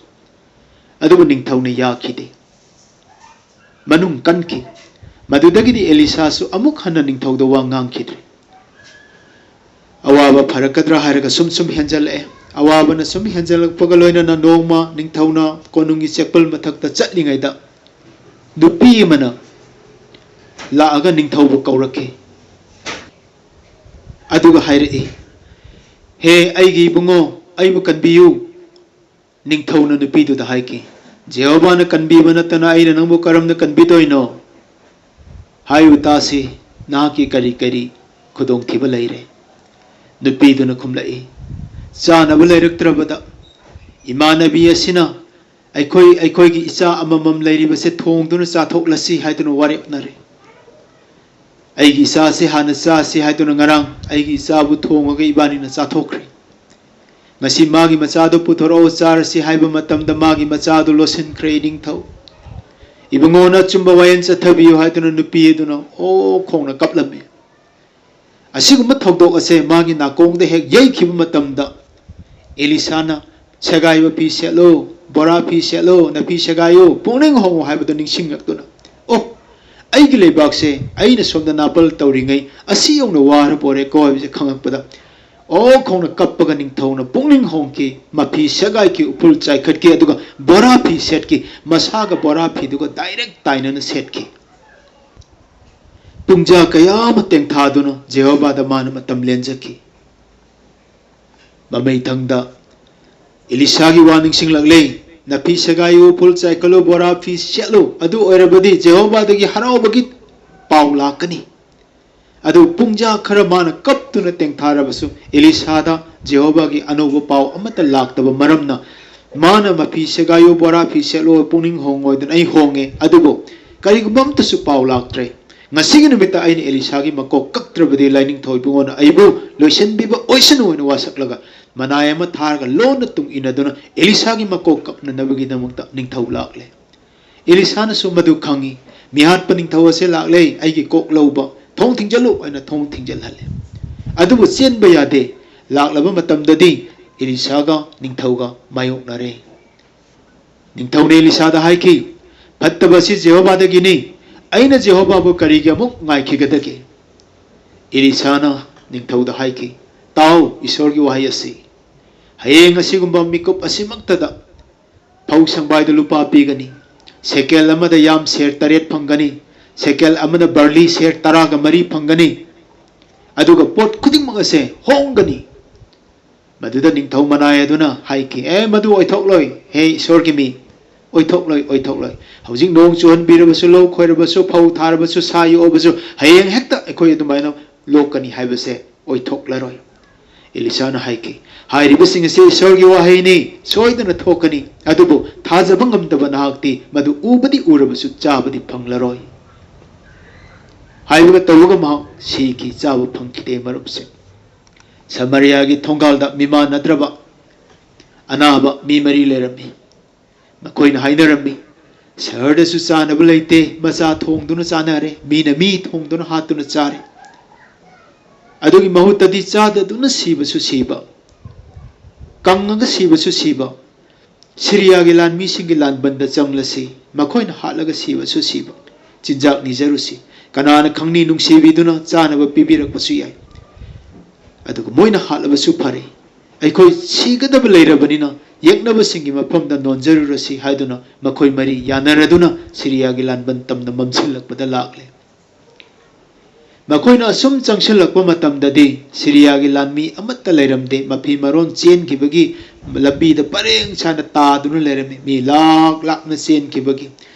ꯑꯗꯨꯕꯨ ꯅꯤꯡꯊꯧꯅ ꯌꯥꯈꯤꯗꯦ꯫ ꯃꯅꯨꯡ ꯀꯟꯈꯤ꯫ ꯃꯗꯨꯗꯒꯤꯗꯤ ꯑꯦꯂꯤꯁꯥꯁꯨ ꯑꯃꯨꯛ ꯍꯟꯅ ꯅꯤꯡꯊꯧꯗ ꯋꯥ ꯉꯥꯡꯈꯤꯗ꯭ꯔꯦ꯫ ꯑꯋꯥꯕ ꯐꯔꯛꯀꯗ꯭ꯔꯥ ꯍꯥꯏꯔꯒ ꯁꯨꯝ ꯁꯨꯝ ꯍꯦꯟꯖꯜꯂꯛꯑꯦ꯫ ꯑꯋꯥꯕꯅ ꯁꯨꯝ ꯍꯦꯟꯖꯜꯂꯛꯄꯒ ꯂꯣꯏꯅꯅ ꯅꯣꯡꯃ ꯅꯤꯡꯊꯧꯅ ꯀꯣꯅꯨꯡꯒꯤ ꯆꯦꯛꯄꯜ ꯃꯊꯛꯇ ꯆꯠꯂꯤꯉꯩꯗ ꯅꯨꯄꯤ ꯑꯃꯅ ꯂꯥꯛꯑꯒ ꯅꯤꯡꯊꯧꯕꯨ ꯀꯧꯔꯛꯈꯤ꯫ ꯑꯗꯨꯒ ꯍꯥꯏꯔꯛꯏ, "ꯍꯦ ꯑꯩꯒꯤ ꯏꯕꯨꯡꯉꯣ, ꯑꯩꯕꯨ ꯀꯟꯕꯤꯌꯨ꯫" ꯅꯤꯡꯊꯧꯅ ꯅꯨꯄꯤꯗꯨꯗ ꯍꯥꯏꯈꯤ, "ꯖꯦꯍꯣꯚꯥꯅ ꯀꯟꯕꯤꯕ ꯅꯠꯇꯅ ꯑꯩꯅ ꯅꯪꯕꯨ ꯀꯔꯝꯅ ꯀꯟꯕꯤꯗꯣꯏꯅꯣ? ꯍꯥꯏꯌꯨ ꯇꯥꯁꯤ, ꯅꯍꯥꯛꯀꯤ ꯀꯔꯤ ꯀꯔꯤ ꯈꯨꯗꯣꯡꯊꯤꯕ ꯂꯩꯔꯦ?" ꯅꯨꯄꯤꯗꯨꯅ ꯈꯨꯝꯂꯛꯏ, "ꯆꯥꯅꯕ ꯂꯩꯔꯛꯇ꯭ꯔꯕꯗ ꯏꯃꯥꯟꯅꯕꯤ ꯑꯁꯤꯅ ꯑꯩꯈꯣꯏ, ꯑꯩꯈꯣꯏꯒꯤ ꯏꯆꯥ ꯑꯃꯃꯝ ꯂꯩꯔꯤꯕꯁꯦ ꯊꯣꯡꯗꯨꯅ ꯆꯥꯊꯣꯛꯂꯁꯤ ꯍꯥꯏꯗꯨꯅ ꯋꯥꯔꯦꯞꯅꯔꯦ꯫ ꯑꯩꯒꯤ ꯏꯆꯥꯁꯤ ꯍꯥꯟꯅ ꯆꯥꯁꯤ ꯍꯥꯏꯗꯨꯅ ꯉꯔꯥꯡ ꯑꯩꯒꯤ ꯏꯆꯥꯕꯨ ꯊꯣꯡꯉꯒ ꯏꯕꯥꯅꯤꯅ ꯆꯥꯊꯣꯛꯈ꯭ꯔꯦ꯫ ꯉꯁꯤ ꯃꯥꯒꯤ ꯃꯆꯥꯗꯨ ꯄꯨꯊꯣꯔꯛꯑꯣ ꯆꯥꯔꯁꯤ ꯍꯥꯏꯕ ꯃꯇꯝꯗ ꯃꯥꯒꯤ ꯃꯆꯥꯗꯨ ꯂꯣꯠꯁꯤꯟꯈ꯭ꯔꯦ ꯅꯤꯡꯊꯧ꯫ ꯏꯕꯨꯡꯉꯣꯅ ꯑꯆꯨꯝꯕ ꯋꯥꯌꯦꯜ ꯆꯠꯊꯕꯤꯌꯨ" ꯍꯥꯏꯗꯨꯅ ꯅꯨꯄꯤ ꯑꯗꯨꯅ ꯑꯣ ꯈꯣꯡꯅ ꯀꯞꯂꯝꯃꯤ꯫ ꯑꯁꯤꯒꯨꯝꯕ ꯊꯧꯗꯣꯛ ꯑꯁꯦ ꯃꯥꯒꯤ ꯅꯥꯀꯣꯡꯗ ꯍꯦꯛ ꯌꯩꯈꯤꯕ ꯃꯇꯝꯗ ꯑꯦꯂꯤꯁꯥꯅ "ꯁꯦꯒꯥꯏꯕ ꯐꯤ ꯁꯦꯠꯂꯣ, ꯕꯣꯔꯥ ꯐꯤ ꯁꯦꯠꯂꯣ, ꯅꯥꯄꯤ ꯁꯦꯒꯥꯏꯌꯨ, ꯄꯨꯛꯅꯤꯡ ꯍꯣꯡꯉꯨ" ꯍꯥꯏꯕꯗꯨ ꯅꯤꯡꯁꯤꯡꯂꯛꯇꯨꯅ, "ꯑꯣ, ꯑꯩꯒꯤ ꯂꯩꯕꯥꯛꯁꯦ ꯑꯩꯅ ꯁꯣꯝꯗ ꯅꯥꯄꯜ ꯇꯧꯔꯤꯉꯩ ꯑꯁꯤ ꯌꯧꯅ ꯋꯥꯔꯕꯣꯔꯦꯀꯣ" ꯍꯥꯏꯕꯁꯦ ꯈꯪꯉꯛꯄꯗ ꯑꯣ ꯈꯣꯡꯅ ꯀꯞꯄꯒ ꯅꯤꯡꯊꯧꯅ ꯄꯨꯛꯅꯤꯡ ꯍꯣꯡꯈꯤ, ꯃꯐꯤ ꯁꯦꯒꯥꯏꯈꯤ, ꯎꯐꯨꯜ ꯆꯥꯏꯈꯠꯈꯤ, ꯑꯗꯨꯒ ꯕꯣꯔꯥ ꯐꯤ ꯁꯦꯠꯈꯤ, ꯃꯁꯥꯒ ꯕꯣꯔꯥ ꯐꯤꯗꯨꯒ ꯗꯥꯏꯔꯦꯛ ꯇꯥꯏꯅꯅ ꯁꯦꯠꯈꯤ꯫ ꯄꯨꯡꯖꯥ ꯀꯌꯥ ꯑꯃ ꯇꯦꯡꯊꯥꯗꯨꯅ ꯖꯦꯍꯣꯚꯥꯗ ꯃꯥꯅ ꯃꯇꯝ ꯂꯦꯟꯖꯈꯤ꯫ ꯃꯃꯩꯊꯪꯗ ꯑꯦꯂꯤꯁꯥꯒꯤ ꯋꯥ ꯅꯤꯡꯁꯤꯡꯂꯛꯂꯦ, "ꯅꯥꯄꯤ ꯁꯦꯒꯥꯏꯌꯨ, ꯎꯐꯨꯜ ꯆꯥꯏꯈꯠꯂꯨ, ꯕꯣꯔꯥ ꯐꯤ ꯁꯦꯠꯂꯨ, ꯑꯗꯨ ꯑꯣꯏꯔꯕꯗꯤ ꯖꯦꯍꯣꯚꯥꯗꯒꯤ ꯍꯔꯥꯎꯕꯒꯤ ꯄꯥꯎ ꯂꯥꯛꯀꯅꯤ꯫" ꯑꯗꯨ ꯄꯨꯡꯖꯥ ꯈꯔ ꯃꯥꯅ ꯀꯞꯇꯨꯅ ꯇꯦꯡꯊꯥꯔꯕꯁꯨ ꯑꯦꯂꯤꯁꯥꯗ ꯖꯦꯍꯣꯚꯥꯒꯤ ꯑꯅꯧꯕ ꯄꯥꯎ ꯑꯃꯠꯇ ꯂꯥꯛꯇꯕ ꯃꯔꯝꯅ ꯃꯥꯅ "ꯃꯐꯤ ꯁꯦꯒꯥꯏꯌꯨ, ꯕꯣꯔꯥ ꯐꯤ ꯁꯦꯠꯂꯣ, ꯄꯨꯛꯅꯤꯡ ꯍꯣꯡꯉꯣꯏꯗꯅ ꯑꯩ ꯍꯣꯡꯉꯦ, ꯑꯗꯨꯕꯨ ꯀꯔꯤꯒꯨꯝꯕ ꯑꯃꯠꯇꯁꯨ ꯄꯥꯎ ꯂꯥꯛꯇ꯭ꯔꯦ꯫ ꯉꯁꯤꯒꯤ ꯅꯨꯃꯤꯠꯇ ꯑꯩꯅ ꯑꯦꯂꯤꯁꯥꯒꯤ ꯃꯀꯣꯛ ꯀꯛꯇ꯭ꯔꯕꯗꯤ ꯂꯥꯏꯅꯤꯡꯊꯧ ꯏꯕꯨꯡꯉꯣꯅ ꯑꯩꯕꯨ ꯂꯣꯏꯁꯤꯟꯕꯤꯕ ꯑꯣꯏꯁꯅꯨ" ꯍꯥꯏꯅ ꯋꯥꯁꯛꯂꯒ ꯃꯅꯥꯏ ꯑꯃ ꯊꯥꯔꯒ ꯂꯣꯟꯅ ꯇꯨꯡ ꯏꯟꯅꯗꯨꯅ ꯑꯦꯂꯤꯁꯥꯒꯤ ꯃꯀꯣꯛ ꯀꯛꯅꯅꯕꯒꯤꯗꯃꯛꯇ ꯅꯤꯡꯊꯧ ꯂꯥꯛꯂꯦ꯫ ꯑꯦꯂꯤꯁꯥꯅꯁꯨ ꯃꯗꯨ ꯈꯪꯏ꯫ "ꯃꯤꯍꯥꯠꯄ ꯅꯤꯡꯊꯧ ꯑꯁꯦ ꯂꯥꯛꯂꯦ, ꯑꯩꯒꯤ ꯀꯣꯛ ꯂꯧꯕ, ꯊꯣꯡ ꯊꯤꯡꯖꯤꯜꯂꯨ" ꯍꯥꯏꯅ ꯊꯣꯡ ꯊꯤꯡꯖꯤꯜꯍꯜꯂꯦ꯫ ꯑꯗꯨꯕꯨ ꯆꯦꯟꯕ ꯌꯥꯗꯦ꯫ ꯂꯥꯛꯂꯕ ꯃꯇꯝꯗꯗꯤ ꯏꯂꯤꯁꯥꯒ ꯅꯤꯡꯊꯧꯒ ꯃꯥꯌꯣꯛꯅꯔꯦ꯫ ꯅꯤꯡꯊꯧꯅ ꯏꯂꯤꯁꯥꯗ ꯍꯥꯏꯈꯤ, "ꯐꯠꯇꯕ ꯑꯁꯤ ꯖꯦꯍꯣꯚꯥꯗꯒꯤꯅꯤ꯫ ꯑꯩꯅ ꯖꯦꯍꯣꯚꯥꯕꯨ ꯀꯔꯤꯒꯤ ꯑꯃꯨꯛ ꯉꯥꯏꯈꯤꯒꯗꯒꯦ?" ꯏꯂꯤꯁꯥꯅ ꯅꯤꯡꯊꯧꯗ ꯍꯥꯏꯈꯤ, "ꯇꯥꯎ, ꯏꯁꯣꯔꯒꯤ ꯋꯥꯍꯩ ꯑꯁꯤ꯫ ꯍꯌꯦꯡ ꯑꯁꯤꯒꯨꯝꯕ ꯃꯤꯀꯨꯞ ꯑꯁꯤꯃꯛꯇꯗ ꯐꯧ ꯁꯪꯕꯥꯏꯗ ꯂꯨꯄꯥ ꯄꯤꯒꯅꯤ꯫ ꯁꯦꯀꯦꯜ ꯑꯃꯗ ꯌꯥꯝ ꯁꯦꯔ ꯇꯔꯦꯠ ꯐꯪꯒꯅꯤ꯫ ꯁꯦꯀꯦꯜ ꯑꯃꯅ ꯕꯔꯂꯤ ꯁꯦꯔ ꯇꯔꯥꯒ ꯃꯔꯤ ꯐꯪꯒꯅꯤ꯫ ꯑꯗꯨꯒ ꯄꯣꯠ ꯈꯨꯗꯤꯡꯃꯛ ꯑꯁꯦ ꯍꯣꯡꯒꯅꯤ꯫" ꯃꯗꯨꯗ ꯅꯤꯡꯊꯧ ꯃꯅꯥꯏ ꯑꯗꯨꯅ ꯍꯥꯏꯈꯤ, "ꯑꯦ, ꯃꯗꯨ ꯑꯣꯏꯊꯣꯛꯂꯣꯏ, ꯍꯦ ꯏꯁꯣꯔꯒꯤ ꯃꯤ, ꯑꯣꯏꯊꯣꯛꯂꯣꯏ, ꯑꯣꯏꯊꯣꯛꯂꯣꯏ꯫ ꯍꯧꯖꯤꯛ ꯅꯣꯡ ꯆꯨꯍꯟꯕꯤꯔꯕꯁꯨ, ꯂꯧ ꯈꯣꯏꯔꯕꯁꯨ, ꯐꯧ ꯊꯥꯔꯕꯁꯨ, ꯁꯥ ꯌꯣꯛꯑꯕꯁꯨ, ꯍꯌꯦꯡ ꯍꯦꯛꯇ ꯑꯩꯈꯣꯏ ꯑꯗꯨꯃꯥꯏꯅ ꯂꯣꯛꯀꯅꯤ ꯍꯥꯏꯕꯁꯦ ꯑꯣꯏꯊꯣꯛꯂꯔꯣꯏ꯫" ꯏꯂꯤꯁꯥꯅ ꯍꯥꯏꯈꯤ, "ꯍꯥꯏꯔꯤꯕꯁꯤꯡ ꯑꯁꯤ ꯏꯁꯣꯔꯒꯤ ꯋꯥꯍꯩꯅꯤ, ꯁꯣꯏꯗꯅ ꯊꯣꯛꯀꯅꯤ꯫ ꯑꯗꯨꯕꯨ ꯊꯥꯖꯕ ꯉꯝꯗꯕ ꯅꯍꯥꯛꯇꯤ ꯃꯗꯨ ꯎꯕꯗꯤ ꯎꯔꯕꯁꯨ ꯆꯥꯕꯗꯤ ꯐꯪꯂꯔꯣꯏ꯫" ꯍꯥꯏꯕꯒ ꯇꯧꯕꯒ ꯃꯍꯥꯛ ꯁꯤꯈꯤ, ꯆꯥꯕ ꯐꯪꯈꯤꯗꯦ꯫ ꯃꯔꯨꯞꯁꯤꯡ, ꯁꯃꯔꯤꯌꯥꯒꯤ ꯊꯣꯡꯒꯥꯜꯗ ꯃꯤꯃꯥꯟꯅꯗ꯭ꯔꯕ ꯑꯅꯥꯕ ꯃꯤ ꯃꯔꯤ ꯂꯩꯔꯝꯃꯤ꯫ ꯃꯈꯣꯏꯅ ꯍꯥꯏꯅꯔꯝꯃꯤ, "ꯁꯍꯔꯗꯁꯨ ꯆꯥꯅꯕ ꯂꯩꯇꯦ, ꯃꯆꯥ ꯊꯣꯡꯗꯨꯅ ꯆꯥꯅꯔꯦ, ꯃꯤꯅ ꯃꯤ ꯊꯣꯡꯗꯨꯅ ꯍꯥꯠꯇꯨꯅ ꯆꯥꯔꯦ꯫ ꯑꯗꯨꯒꯤ ꯃꯍꯨꯠꯇꯗꯤ ꯆꯥꯗꯗꯨꯅ ꯁꯤꯕꯁꯨ ꯁꯤꯕ, ꯀꯪꯉꯒ ꯁꯤꯕꯁꯨ ꯁꯤꯕ, ꯁꯤꯔꯤꯌꯥꯒꯤ ꯂꯥꯟꯃꯤꯁꯤꯡꯒꯤ ꯂꯥꯟꯕꯟꯗ ꯆꯪꯂꯁꯤ, ꯃꯈꯣꯏꯅ ꯍꯥꯠꯂꯒ ꯁꯤꯕꯁꯨ ꯁꯤꯕ, ꯆꯤꯟꯖꯥꯛ ꯅꯤꯖꯔꯨꯁꯤ꯫ ꯀꯅꯥꯅ ꯈꯪꯅꯤ, ꯅꯨꯡꯁꯤꯕꯤꯗꯨꯅ ꯆꯥꯅꯕ ꯄꯤꯕꯤꯔꯛꯄꯁꯨ ꯌꯥꯏ꯫ ꯑꯗꯨꯒ ꯃꯣꯏꯅ ꯍꯥꯠꯂꯕꯁꯨ ꯐꯔꯦ, ꯑꯩꯈꯣꯏ ꯁꯤꯒꯗꯕ ꯂꯩꯔꯕꯅꯤꯅ ꯌꯦꯛꯅꯕꯁꯤꯡꯒꯤ ꯃꯐꯝꯗ ꯅꯣꯟꯖꯔꯨꯔꯁꯤ" ꯍꯥꯏꯗꯨꯅ ꯃꯈꯣꯏ ꯃꯔꯤ ꯌꯥꯅꯔꯗꯨꯅ ꯁꯤꯔꯤꯌꯥꯒꯤ ꯂꯥꯟꯕꯟ ꯇꯝꯅ ꯃꯝꯁꯤꯜꯂꯛꯄꯗ ꯂꯥꯛꯂꯦ꯫ ꯃꯈꯣꯏꯅ ꯑꯁꯨꯝ ꯆꯪꯁꯤꯜꯂꯛꯄ ꯃꯇꯝꯗꯗꯤ ꯁꯤꯔꯤꯌꯥꯒꯤ ꯂꯥꯟꯃꯤ ꯑꯃꯠꯇ ꯂꯩꯔꯝꯗꯦ꯫ ꯃꯐꯤ ꯃꯔꯣꯟ ꯆꯦꯟꯈꯤꯕꯒꯤ ꯂꯝꯕꯤꯗ ꯄꯔꯦꯡ ꯁꯥꯅ ꯇꯥꯗꯨꯅ ꯂꯩꯔꯝꯃꯤ꯫ ꯃꯤ ꯂꯥꯛ ꯂꯥꯛꯅ ꯆꯦꯟꯈꯤꯕꯒꯤ꯫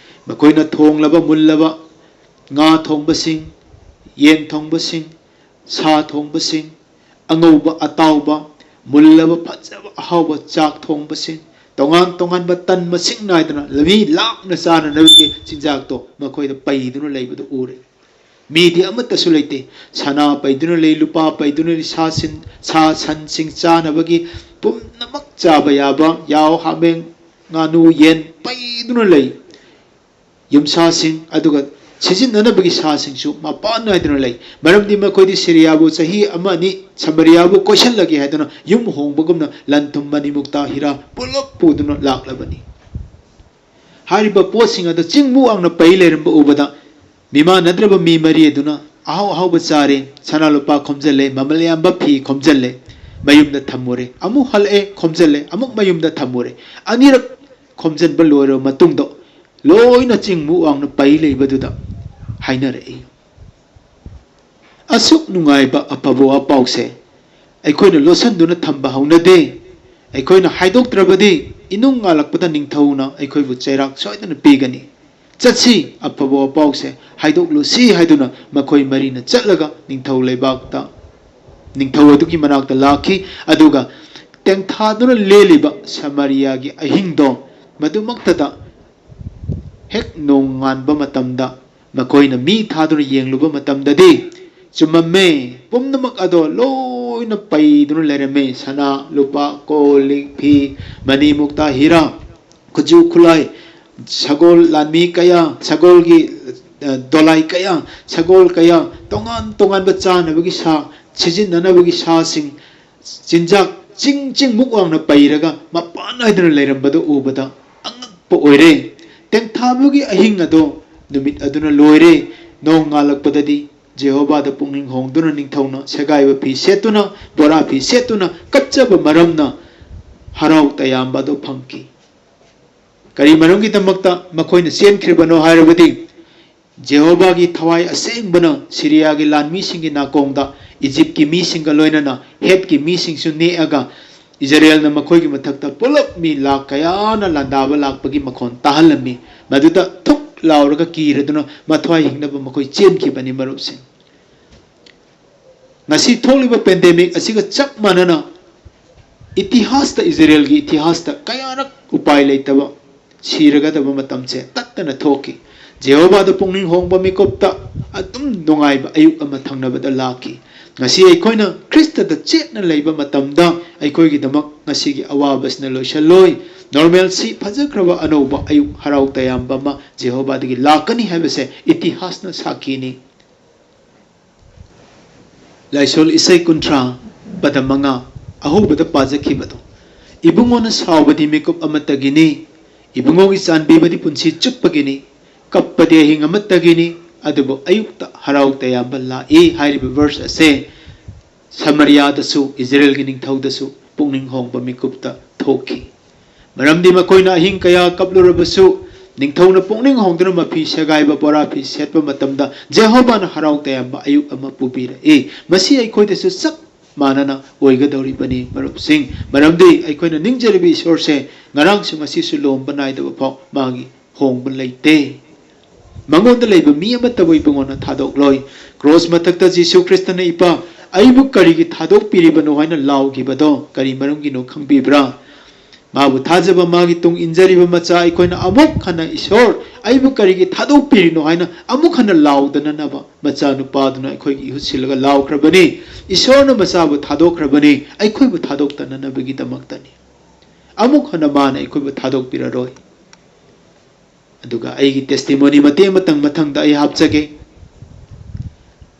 ꯃꯈꯣꯏꯅ ꯊꯣꯡꯂꯕ ꯃꯨꯜꯂꯕ ꯉꯥ ꯊꯣꯡꯕꯁꯤꯡ, ꯌꯦꯟ ꯊꯣꯡꯕꯁꯤꯡ, ꯁꯥ ꯊꯣꯡꯕꯁꯤꯡ, ꯑꯉꯧꯕ ꯑꯇꯥꯎꯕ, ꯃꯨꯜꯂꯕ ꯐꯖꯕ ꯑꯍꯥꯎꯕ ꯆꯥꯛ ꯊꯣꯡꯕꯁꯤꯡ, ꯇꯣꯉꯥꯟ ꯇꯣꯉꯥꯟꯕ ꯇꯟ ꯃꯁꯤꯡ ꯅꯥꯏꯗꯅ ꯃꯤ ꯂꯥꯛꯅ ꯆꯥꯅꯅꯕꯒꯤ ꯆꯤꯟꯖꯥꯛꯇꯣ ꯃꯈꯣꯏꯗ ꯄꯩꯗꯨꯅ ꯂꯩꯕꯗꯨ ꯎꯔꯦ꯫ ꯃꯤꯗꯤ ꯑꯃꯠꯇꯁꯨ ꯂꯩꯇꯦ꯫ ꯁꯅꯥ ꯄꯩꯗꯨꯅ ꯂꯩ, ꯂꯨꯄꯥ ꯄꯩꯗꯨꯅ ꯂꯩ, ꯁꯥ ꯁꯤꯟ-, ꯁꯥ ꯁꯟꯁꯤꯡ ꯆꯥꯅꯕꯒꯤ ꯄꯨꯝꯅꯃꯛ ꯆꯥꯕ ꯌꯥꯕ, ꯌꯥꯎ, ꯍꯥꯃꯦꯡ, ꯉꯥꯅꯨ, ꯌꯦꯟ ꯄꯩꯗꯨꯅ ꯂꯩ꯫ ꯌꯨꯝꯁꯥꯁꯤꯡ, ꯑꯗꯨꯒ ꯁꯤꯖꯤꯟꯅꯅꯕꯒꯤ ꯁꯥꯁꯤꯡꯁꯨ ꯃꯄꯥꯟ ꯅꯥꯏꯗꯅ ꯂꯩ꯫ ꯃꯔꯝꯗꯤ ꯃꯈꯣꯏꯗꯤ ꯁꯤꯔꯤꯌꯥꯕꯨ ꯆꯍꯤ ꯑꯃ ꯑꯅꯤ ꯁꯃꯔꯤꯌꯥꯕꯨ ꯀꯣꯏꯁꯤꯜꯂꯒꯦ ꯍꯥꯏꯗꯨꯅ ꯌꯨꯝ ꯍꯣꯡꯕꯒꯨꯝꯅ ꯂꯟ ꯊꯨꯝ, ꯃꯅꯤ ꯃꯨꯛꯇꯥ ꯍꯤꯔꯥ ꯄꯨꯂꯞ ꯄꯨꯗꯨꯅ ꯂꯥꯛꯂꯕꯅꯤ꯫ ꯍꯥꯏꯔꯤꯕ ꯄꯣꯠꯁꯤꯡ ꯑꯗꯨ ꯆꯤꯡ ꯃꯨꯛ ꯋꯥꯡꯅ ꯄꯩ ꯂꯩꯔꯝꯕ ꯎꯕꯗ ꯃꯤꯃꯥꯟꯅꯗ꯭ꯔꯕ ꯃꯤ ꯃꯔꯤ ꯑꯗꯨꯅ ꯑꯍꯥꯎ ꯑꯍꯥꯎꯕ ꯆꯥꯔꯦ, ꯁꯅꯥ ꯂꯨꯄꯥ ꯈꯣꯝꯖꯤꯜꯂꯦ, ꯃꯃꯜ ꯌꯥꯝꯕ ꯐꯤ ꯈꯣꯝꯖꯤꯜꯂꯦ, ꯃꯌꯨꯝꯗ ꯊꯝꯃꯨꯔꯦ꯫ ꯑꯃꯨꯛ ꯍꯜꯂꯛꯑꯦ, ꯈꯣꯝꯖꯤꯜꯂꯦ, ꯑꯃꯨꯛ ꯃꯌꯨꯝꯗ ꯊꯝꯃꯨꯔꯦ꯫ ꯑꯅꯤꯔꯛ ꯈꯣꯝꯖꯤꯟꯕ ꯂꯣꯏꯔꯕ ꯃꯇꯨꯡꯗ ꯂꯣꯏꯅ ꯆꯤꯡ ꯃꯨꯛ ꯋꯥꯡꯅ ꯄꯩ ꯂꯩꯕꯗꯨꯗ ꯍꯥꯏꯅꯔꯛꯏ꯫ ꯑꯁꯨꯛ ꯅꯨꯡꯉꯥꯏꯕ ꯑꯐꯕ ꯋꯥꯄꯥꯎꯁꯦ ꯑꯩꯈꯣꯏꯅ ꯂꯣꯠꯁꯤꯟꯗꯨꯅ ꯊꯝꯕ ꯍꯧꯅꯗꯦ꯫ ꯑꯩꯈꯣꯏꯅ ꯍꯥꯏꯗꯣꯛꯇ꯭ꯔꯕꯗꯤ ꯏꯅꯨꯡ ꯉꯥꯜꯂꯛꯄꯗ ꯅꯤꯡꯊꯧꯅ ꯑꯩꯈꯣꯏꯕꯨ ꯆꯩꯔꯥꯛ ꯁꯣꯏꯗꯅ ꯄꯤꯒꯅꯤ꯫ "ꯆꯠꯁꯤ, ꯑꯐꯕ ꯋꯥꯄꯥꯎꯁꯦ ꯍꯥꯏꯗꯣꯛꯂꯨꯁꯤ" ꯍꯥꯏꯗꯨꯅ ꯃꯈꯣꯏ ꯃꯔꯤꯅ ꯆꯠꯂꯒ ꯅꯤꯡꯊꯧ ꯂꯩꯕꯥꯛꯇ, ꯅꯤꯡꯊꯧ ꯑꯗꯨꯒꯤ ꯃꯅꯥꯛꯇ ꯂꯥꯛꯈꯤ꯫ ꯑꯗꯨꯒ ꯇꯦꯡꯊꯥꯗꯨꯅ ꯂꯦꯜꯂꯤꯕ ꯁꯃꯥꯔꯤꯌꯥꯒꯤ ꯑꯍꯤꯡꯗꯣ ꯃꯗꯨꯃꯛꯇꯗ ꯍꯦꯛ ꯅꯣꯡꯉꯥꯟꯕ ꯃꯇꯝꯗ ꯃꯈꯣꯏꯅ ꯃꯤ ꯊꯥꯗꯨꯅ ꯌꯦꯡꯂꯨꯕ ꯃꯇꯝꯗꯗꯤ ꯆꯨꯝꯃꯝꯃꯦ꯫ ꯄꯨꯝꯅꯃꯛ ꯑꯗꯣ ꯂꯣꯏꯅ ꯄꯩꯗꯨꯅ ꯂꯩꯔꯝꯃꯦ꯫ ꯁꯅꯥ, ꯂꯨꯄꯥ, ꯀꯣꯜ ꯂꯤꯛ, ꯐꯤ, ꯃꯅꯤ ꯃꯨꯛꯇꯥ, ꯍꯤꯔꯥ, ꯈꯨꯠꯁꯨ ꯈꯨꯠꯂꯥꯏ, ꯁꯒꯣꯜ ꯂꯥꯟꯃꯤ ꯀꯌꯥ, ꯁꯒꯣꯜꯒꯤ, ꯑ, ꯗꯣꯂꯥꯏ ꯀꯌꯥ, ꯁꯒꯣꯜ ꯀꯌꯥ, ꯇꯣꯉꯥꯟ ꯇꯣꯉꯥꯟꯕ ꯆꯥꯅꯕꯒꯤ ꯁꯥ, ꯁꯤꯖꯤꯟꯅꯅꯕꯒꯤ ꯁꯥꯁꯤꯡ, ꯆꯤꯟꯖꯥꯛ ꯆꯤꯡ ꯆꯤꯡ ꯃꯨꯛ ꯋꯥꯡꯅ ꯄꯩꯔꯒ ꯃꯄꯥꯟ ꯅꯥꯏꯗꯅ ꯂꯩꯔꯝꯕꯗꯨ ꯎꯕꯗ ꯑꯉꯛꯄ ꯑꯣꯏꯔꯦ꯫ ꯇꯦꯡꯊꯥꯕꯒꯤ ꯑꯍꯤꯡ ꯑꯗꯣ ꯅꯨꯃꯤꯠ ꯑꯗꯨꯅ ꯂꯣꯏꯔꯦ꯫ ꯅꯣꯡ ꯉꯥꯜꯂꯛꯄꯗꯗꯤ ꯖꯦꯍꯣꯚꯥꯗ ꯄꯨꯛꯅꯤꯡ ꯍꯣꯡꯗꯨꯅ ꯅꯤꯡꯊꯧꯅ ꯁꯦꯒꯥꯏꯕ ꯐꯤ ꯁꯦꯠꯇꯨꯅ, ꯕꯣꯔꯥ ꯐꯤ ꯁꯦꯠꯇꯨꯅ ꯀꯞꯆꯕ ꯃꯔꯝꯅ ꯍꯔꯥꯎ ꯇꯌꯥꯝꯕ ꯑꯗꯨ ꯐꯪꯈꯤ꯫ ꯀꯔꯤ ꯃꯔꯝꯒꯤꯗꯃꯛꯇ ꯃꯈꯣꯏꯅ ꯆꯦꯟꯈ꯭ꯔꯤꯕꯅꯣ ꯍꯥꯏꯔꯕꯗꯤ, ꯖꯦꯍꯣꯚꯥꯒꯤ ꯊꯋꯥꯏ ꯑꯁꯦꯡꯕꯅ ꯁꯤꯔꯤꯌꯥꯒꯤ ꯂꯥꯟꯃꯤꯁꯤꯡꯒꯤ ꯅꯥꯀꯣꯡꯗ ꯏꯖꯤꯞꯀꯤ ꯃꯤꯁꯤꯡꯒ ꯂꯣꯏꯅꯅ ꯍꯦꯠꯀꯤ ꯃꯤꯁꯤꯡꯁꯨ ꯅꯦꯛꯑꯒ ꯏꯖꯔꯦꯜꯅ ꯃꯈꯣꯏꯒꯤ ꯃꯊꯛꯇ ꯄꯨꯂꯞ ꯃꯤ ꯂꯥꯛ ꯀꯌꯥꯅ ꯂꯥꯟꯗꯥꯕ ꯂꯥꯛꯄꯒꯤ ꯃꯈꯣꯟ ꯇꯥꯍꯜꯂꯝꯃꯤ꯫ ꯃꯗꯨꯗ ꯊꯨꯛ ꯂꯥꯎꯔꯒ ꯀꯤꯔꯗꯨꯅ ꯃꯊ꯭ꯋꯥꯏ ꯍꯤꯡꯅꯕ ꯃꯈꯣꯏ ꯆꯦꯟꯈꯤꯕꯅꯤ, ꯃꯔꯨꯞꯁꯤꯡ꯫ ꯉꯁꯤ ꯊꯣꯛꯂꯤꯕ ꯄꯦꯟꯗꯦꯃꯤꯛ ꯑꯁꯤꯒ ꯆꯞ ꯃꯥꯟꯅꯅ ꯏꯇꯤꯍꯥꯁꯇ, ꯏꯖꯔꯦꯜꯒꯤ ꯏꯇꯤꯍꯥꯁꯇ ꯀꯌꯥꯔꯛ ꯎꯄꯥꯏ ꯂꯩꯇꯕ, ꯁꯤꯔꯒꯗꯕ ꯃꯇꯝꯁꯦ ꯇꯠꯇꯅ ꯊꯣꯛꯈꯤ꯫ ꯖꯦꯍꯣꯚꯥꯗ ꯄꯨꯛꯅꯤꯡ ꯍꯣꯡꯕ ꯃꯤꯀꯨꯞꯇ ꯑꯗꯨꯝ ꯅꯨꯡꯉꯥꯏꯕ ꯑꯌꯨꯛ ꯑꯃ ꯊꯪꯅꯕꯗ ꯂꯥꯛꯈꯤ꯫ ꯉꯁꯤ ꯑꯩꯈꯣꯏꯅ ꯈ꯭ꯔꯤꯁꯇꯗ ꯆꯦꯠꯅ ꯂꯩꯕ ꯃꯇꯝꯗ ꯑꯩꯈꯣꯏꯒꯤꯗꯃꯛ ꯉꯁꯤꯒꯤ ꯑꯋꯥꯕꯁꯤꯅ ꯂꯣꯏꯁꯤꯜꯂꯣꯏ꯫ ꯅꯣꯔꯃꯦꯜꯁꯤ ꯐꯖꯈ꯭ꯔꯕ ꯑꯅꯧꯕ ꯑꯌꯨꯛ ꯍꯔꯥꯎ ꯇꯌꯥꯝꯕ ꯑꯃ ꯖꯦꯍꯣꯚꯥꯗꯒꯤ ꯂꯥꯛꯀꯅꯤ ꯍꯥꯏꯕꯁꯦ ꯏꯇꯤꯍꯥꯁꯅ ꯁꯥꯈꯤꯅꯤ꯫ ꯂꯥꯏꯁꯣꯜ ꯏꯁꯩ ꯀꯨꯟꯊ꯭ꯔꯥ, ꯄꯗ ꯃꯉꯥ, ꯑꯍꯧꯕꯗ ꯄꯥꯖꯈꯤꯕꯗꯣ, "ꯏꯕꯨꯡꯉꯣꯅ ꯁꯥꯎꯕꯗꯤ ꯃꯤꯀꯨꯞ ꯑꯃꯠꯇꯒꯤꯅꯤ, ꯏꯕꯨꯡꯉꯣꯒꯤ ꯆꯥꯟꯕꯤꯕꯗꯤ ꯄꯨꯟꯁꯤ ꯆꯨꯞꯄꯒꯤꯅꯤ, ꯀꯞꯄꯗꯤ ꯑꯍꯤꯡ ꯑꯃꯠꯇꯒꯤꯅꯤ, ꯑꯗꯨꯕꯨ ꯑꯌꯨꯛꯇ ꯍꯔꯥꯎ ꯇꯌꯥꯝꯕ ꯂꯥꯛꯏ" ꯍꯥꯏꯔꯤꯕ ꯚꯔꯁ ꯑꯁꯦ ꯁꯃꯔꯤꯌꯥꯗꯁꯨ, ꯏꯖꯔꯦꯜꯒꯤ ꯅꯤꯡꯊꯧꯗꯁꯨ ꯄꯨꯛꯅꯤꯡ ꯍꯣꯡꯕ ꯃꯤꯀꯨꯞꯇ ꯊꯣꯛꯈꯤ꯫ ꯃꯔꯝꯗꯤ ꯃꯈꯣꯏꯅ ꯑꯍꯤꯡ ꯀꯌꯥ ꯀꯞꯂꯨꯔꯕꯁꯨ, ꯅꯤꯡꯊꯧꯅ ꯄꯨꯛꯅꯤꯡ ꯍꯣꯡꯗꯨꯅ ꯃꯐꯤ ꯁꯦꯒꯥꯏꯕ ꯕꯣꯔꯥ ꯐꯤ ꯁꯦꯠꯄ ꯃꯇꯝꯗ ꯖꯦꯍꯣꯚꯥꯅ ꯍꯔꯥꯎ ꯇꯌꯥꯝꯕ ꯑꯌꯨꯛ ꯑꯃ ꯄꯨꯕꯤꯔꯛꯏ꯫ ꯃꯁꯤ ꯑꯩꯈꯣꯏꯗꯁꯨ ꯆꯞ ꯃꯥꯟꯅꯅ ꯑꯣꯏꯒꯗꯧꯔꯤꯕꯅꯤ, ꯃꯔꯨꯞꯁꯤꯡ꯫ ꯃꯔꯝꯗꯤ ꯑꯩꯈꯣꯏꯅ ꯅꯤꯡꯖꯔꯤꯕ ꯏꯁꯣꯔꯁꯦ ꯉꯔꯥꯡꯁꯨ ꯉꯁꯤꯁꯨ ꯂꯣꯝꯕ ꯅꯥꯏꯗꯕ ꯐꯥꯎ ꯃꯥꯒꯤ ꯍꯣꯡꯕ ꯂꯩꯇꯦ꯫ ꯃꯉꯣꯟꯗ ꯂꯩꯕ ꯃꯤ ꯑꯃꯠꯇꯕꯨ ꯏꯕꯨꯡꯉꯣꯅ ꯊꯥꯗꯣꯛꯂꯣꯏ꯫ ꯀ꯭ꯔꯣꯁ ꯃꯊꯛꯇ ꯖꯤꯁꯨ ꯈ꯭ꯔꯤꯁꯇꯅ, "ꯏꯄꯥ, ꯑꯩꯕꯨ ꯀꯔꯤꯒꯤ ꯊꯥꯗꯣꯛꯄꯤꯔꯤꯕꯅꯣ?" ꯍꯥꯏꯅ ꯂꯥꯎꯈꯤꯕꯗꯣ ꯀꯔꯤ ꯃꯔꯝꯒꯤꯅꯣ ꯈꯪꯕꯤꯕ꯭ꯔꯥ? ꯃꯥꯕꯨ ꯊꯥꯖꯕ, ꯃꯥꯒꯤ ꯇꯨꯡ ꯏꯟꯖꯔꯤꯕ ꯃꯆꯥ ꯑꯩꯈꯣꯏꯅ ꯑꯃꯨꯛ ꯍꯟꯅ, "ꯏꯁꯣꯔ, ꯑꯩꯕꯨ ꯀꯔꯤꯒꯤ ꯊꯥꯗꯣꯛꯄꯤꯔꯤꯅꯣ?" ꯍꯥꯏꯅ ꯑꯃꯨꯛ ꯍꯟꯅ ꯂꯥꯎꯗꯅꯅꯕ ꯃꯆꯥꯅꯨꯄꯥꯗꯨꯅ ꯑꯩꯈꯣꯏꯒꯤ ꯏꯍꯨꯠ ꯁꯤꯜꯂꯒ ꯂꯥꯎꯈ꯭ꯔꯕꯅꯤ꯫ ꯏꯁꯣꯔꯅ ꯃꯆꯥꯕꯨ ꯊꯥꯗꯣꯛꯈ꯭ꯔꯕꯅꯤ, ꯑꯩꯈꯣꯏꯕꯨ ꯊꯥꯗꯣꯛꯇꯅꯅꯕꯒꯤꯗꯃꯛꯇꯅꯤ꯫ ꯑꯃꯨꯛ ꯍꯟꯅ ꯃꯥꯅ ꯑꯩꯈꯣꯏꯕꯨ ꯊꯥꯗꯣꯛꯄꯤꯔꯔꯣꯏ꯫ ꯑꯗꯨꯒ ꯑꯩꯒꯤ ꯇꯦꯁꯇꯤꯃꯣꯅꯤ ꯃꯇꯦꯛ ꯑꯃꯇꯪ ꯃꯊꯪꯗ ꯑꯩ ꯍꯥꯞꯆꯒꯦ꯫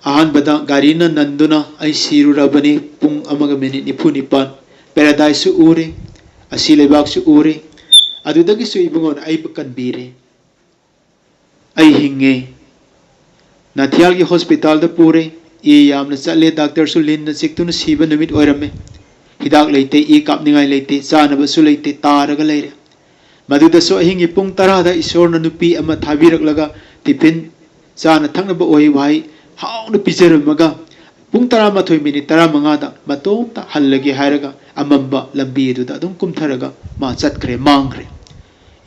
ꯑꯍꯥꯟꯕꯗ ꯒꯥꯔꯤꯅ ꯅꯟꯗꯨꯅ ꯑꯩ ꯁꯤꯔꯨꯔꯕꯅꯤ꯫ ꯄꯨꯡ ꯑꯃꯒ ꯃꯤꯅꯤꯠ ꯅꯤꯐꯨ ꯅꯤꯄꯥꯟ꯫ ꯄꯦꯔꯥꯗꯥꯏꯁꯁꯨ ꯎꯔꯦ, ꯑꯁꯤ ꯂꯩꯕꯥꯛꯁꯨ ꯎꯔꯦ꯫ ꯑꯗꯨꯗꯒꯤꯁꯨ ꯏꯕꯨꯡꯉꯣꯅ ꯑꯩꯕꯨ ꯀꯟꯕꯤꯔꯦ꯫ ꯑꯩ ꯍꯤꯡꯉꯦ꯫ ꯅꯥꯊꯤꯌꯥꯜꯒꯤ ꯍꯣꯁꯄꯤꯇꯥꯜꯗ ꯄꯨꯔꯦ꯫ ꯏ ꯌꯥꯝꯅ ꯆꯠꯂꯦ꯫ ꯗꯥꯛꯇꯔꯁꯨ ꯂꯤꯟꯅ ꯆꯤꯛꯇꯨꯅ ꯁꯤꯕ ꯅꯨꯃꯤꯠ ꯑꯣꯏꯔꯝꯃꯦ꯫ ꯍꯤꯗꯥꯛ ꯂꯩꯇꯦ, ꯏ ꯀꯥꯞꯅꯤꯡꯉꯥꯏ ꯂꯩꯇꯦ, ꯆꯥꯅꯕꯁꯨ ꯂꯩꯇꯦ, ꯇꯥꯔꯒ ꯂꯩꯔꯦ꯫ ꯃꯗꯨꯗꯁꯨ ꯑꯍꯤꯡꯒꯤ ꯄꯨꯡ ꯇꯔꯥꯗ ꯏꯁꯣꯔꯅ ꯅꯨꯄꯤ ꯑꯃ ꯊꯥꯕꯤꯔꯛꯂꯒ ꯇꯤꯐꯤꯟ, ꯆꯥꯅ ꯊꯛꯅꯕ ꯎꯍꯩ ꯋꯥꯍꯩ ꯍꯥꯎꯅ ꯄꯤꯖꯔꯝꯃꯒ, ꯄꯨꯡ ꯇꯔꯥꯃꯥꯊꯣꯏ ꯃꯤꯅꯤꯠ ꯇꯔꯥꯃꯉꯥꯗ ꯃꯇꯣꯝꯇ ꯍꯜꯂꯒꯦ ꯍꯥꯏꯔꯒ ꯑꯃꯝꯕ ꯂꯝꯕꯤ ꯑꯗꯨꯗ ꯑꯗꯨꯝ ꯀꯨꯝꯊꯔꯒ ꯃꯥ ꯆꯠꯈ꯭ꯔꯦ, ꯃꯥꯡꯈ꯭ꯔꯦ꯫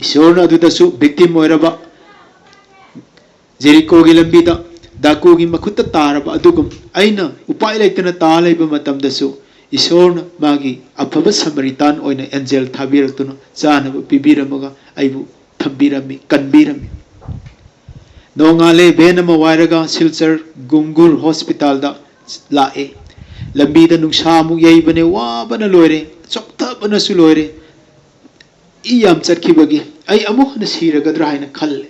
ꯏꯁꯣꯔꯅ ꯑꯗꯨꯗꯁꯨ ꯚꯤꯛꯇꯤꯝ ꯑꯣꯏꯔꯕ ꯖꯦꯔꯤꯀꯣꯒꯤ ꯂꯝꯕꯤꯗ ꯗꯥꯀꯨꯒꯤ ꯃꯈꯨꯠꯇ ꯇꯥꯔꯕ ꯑꯗꯨꯒꯨꯝ ꯑꯩꯅ ꯎꯄꯥꯏ ꯂꯩꯇꯅ ꯇꯥ ꯂꯩꯕ ꯃꯇꯝꯗꯁꯨ ꯏꯁꯣꯔꯅ ꯃꯥꯒꯤ ꯑꯐꯕ ꯁꯃꯔꯤꯇꯥꯟ ꯑꯣꯏꯅ ꯑꯦꯟꯖꯦꯜ ꯊꯥꯕꯤꯔꯛꯇꯨꯅ ꯆꯥꯅꯕ ꯄꯤꯕꯤꯔꯝꯃꯒ ꯑꯩꯕꯨ ꯊꯝꯕꯤꯔꯝꯃꯤ, ꯀꯟꯕꯤꯔꯝꯃꯤ꯫ ꯅꯣꯡꯉꯥꯜꯂꯦ, ꯚꯦꯟ ꯑꯃ ꯋꯥꯏꯔꯒ ꯁꯤꯜꯆꯔ ꯒꯨꯡꯒꯨꯔ ꯍꯣꯁꯄꯤꯇꯥꯜꯗ ꯂꯥꯛꯑꯦ꯫ ꯂꯝꯕꯤꯗ ꯅꯨꯡꯁꯥ ꯑꯃꯨꯛ ꯌꯩꯕꯅꯦ, ꯋꯥꯕꯅ ꯂꯣꯏꯔꯦ, ꯆꯣꯛꯊꯕꯅꯁꯨ ꯂꯣꯏꯔꯦ꯫ ꯏ ꯌꯥꯝ ꯆꯠꯈꯤꯕꯒꯤ ꯑꯩ ꯑꯃꯨꯛ ꯍꯟꯅ ꯁꯤꯔꯒꯗ꯭ꯔꯥ ꯍꯥꯏꯅ ꯈꯜꯂꯦ꯫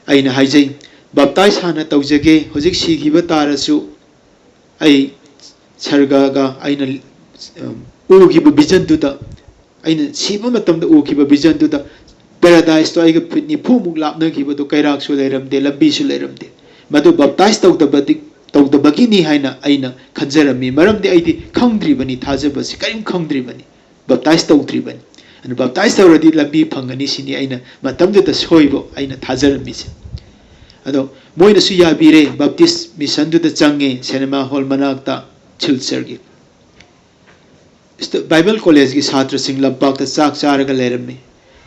ꯑꯩꯅ ꯍꯥꯏꯖꯩ, "ꯕꯞꯇꯥꯏꯁ ꯍꯥꯟꯅ ꯇꯧꯖꯒꯦ, ꯍꯧꯖꯤꯛ ꯁꯤꯈꯤꯕ ꯇꯥꯔꯁꯨ ꯑꯩ ꯁꯔꯒꯒ ꯑꯩꯅ, ꯎꯝ, ꯎꯈꯤꯕ ꯚꯤꯖꯟꯗꯨꯗ, ꯑꯩꯅ ꯁꯤꯕ ꯃꯇꯝꯗ ꯎꯈꯤꯕ ꯚꯤꯖꯟꯗꯨꯗ ꯄꯦꯔꯥꯗꯥꯏꯁꯇꯣ ꯑꯩꯒ ꯐꯤꯠ ꯅꯤꯐꯨꯃꯨꯛ ꯂꯥꯞꯅꯈꯤꯕꯗꯣ, ꯀꯩꯔꯥꯛꯁꯨ ꯂꯩꯔꯝꯗꯦ, ꯂꯝꯕꯤꯁꯨ ꯂꯩꯔꯝꯗꯦ꯫ ꯃꯗꯨ ꯕꯞꯇꯥꯏꯁ ꯇꯧꯗꯕꯗꯤ, ꯇꯧꯗꯕꯒꯤꯅꯤ ꯍꯥꯏꯅ ꯑꯩꯅ ꯈꯟꯖꯔꯝꯃꯤ꯫ ꯃꯔꯝꯗꯤ ꯑꯩꯗꯤ ꯈꯪꯗ꯭ꯔꯤꯕꯅꯤ, ꯊꯥꯖꯕꯁꯤ ꯀꯔꯤꯝ ꯈꯪꯗ꯭ꯔꯤꯕꯅꯤ, ꯕꯞꯇꯥꯏꯁ ꯇꯧꯗ꯭ꯔꯤꯕꯅꯤ꯫ ꯑꯗꯨ ꯕꯞꯇꯥꯏꯁ ꯇꯧꯔꯗꯤ ꯂꯝꯕꯤ ꯐꯪꯒꯅꯤ ꯁꯤꯅꯤ ꯑꯩꯅ ꯃꯇꯝꯗꯨꯗ ꯁꯣꯏꯕ ꯑꯩꯅ ꯊꯥꯖꯔꯝꯃꯤꯁꯦ"꯫ ꯑꯗꯣ ꯃꯣꯏꯅꯁꯨ ꯌꯥꯕꯤꯔꯦ, ꯕꯞꯇꯤꯁ ꯃꯤꯁꯟꯗꯨꯗ ꯆꯪꯉꯦ, ꯁꯤꯅꯦꯃꯥ ꯍꯣꯜ ꯃꯅꯥꯛꯇ ꯁꯤꯜꯆꯔꯒꯤ꯫ ꯏꯁꯇ-, ꯕꯥꯏꯕꯜ ꯀꯣꯂꯦꯖꯀꯤ ꯁꯥꯇ꯭ꯔꯁꯤꯡ ꯂꯝꯄꯥꯛꯇ ꯆꯥꯛ ꯆꯥꯔꯒ ꯂꯩꯔꯝꯃꯤ꯫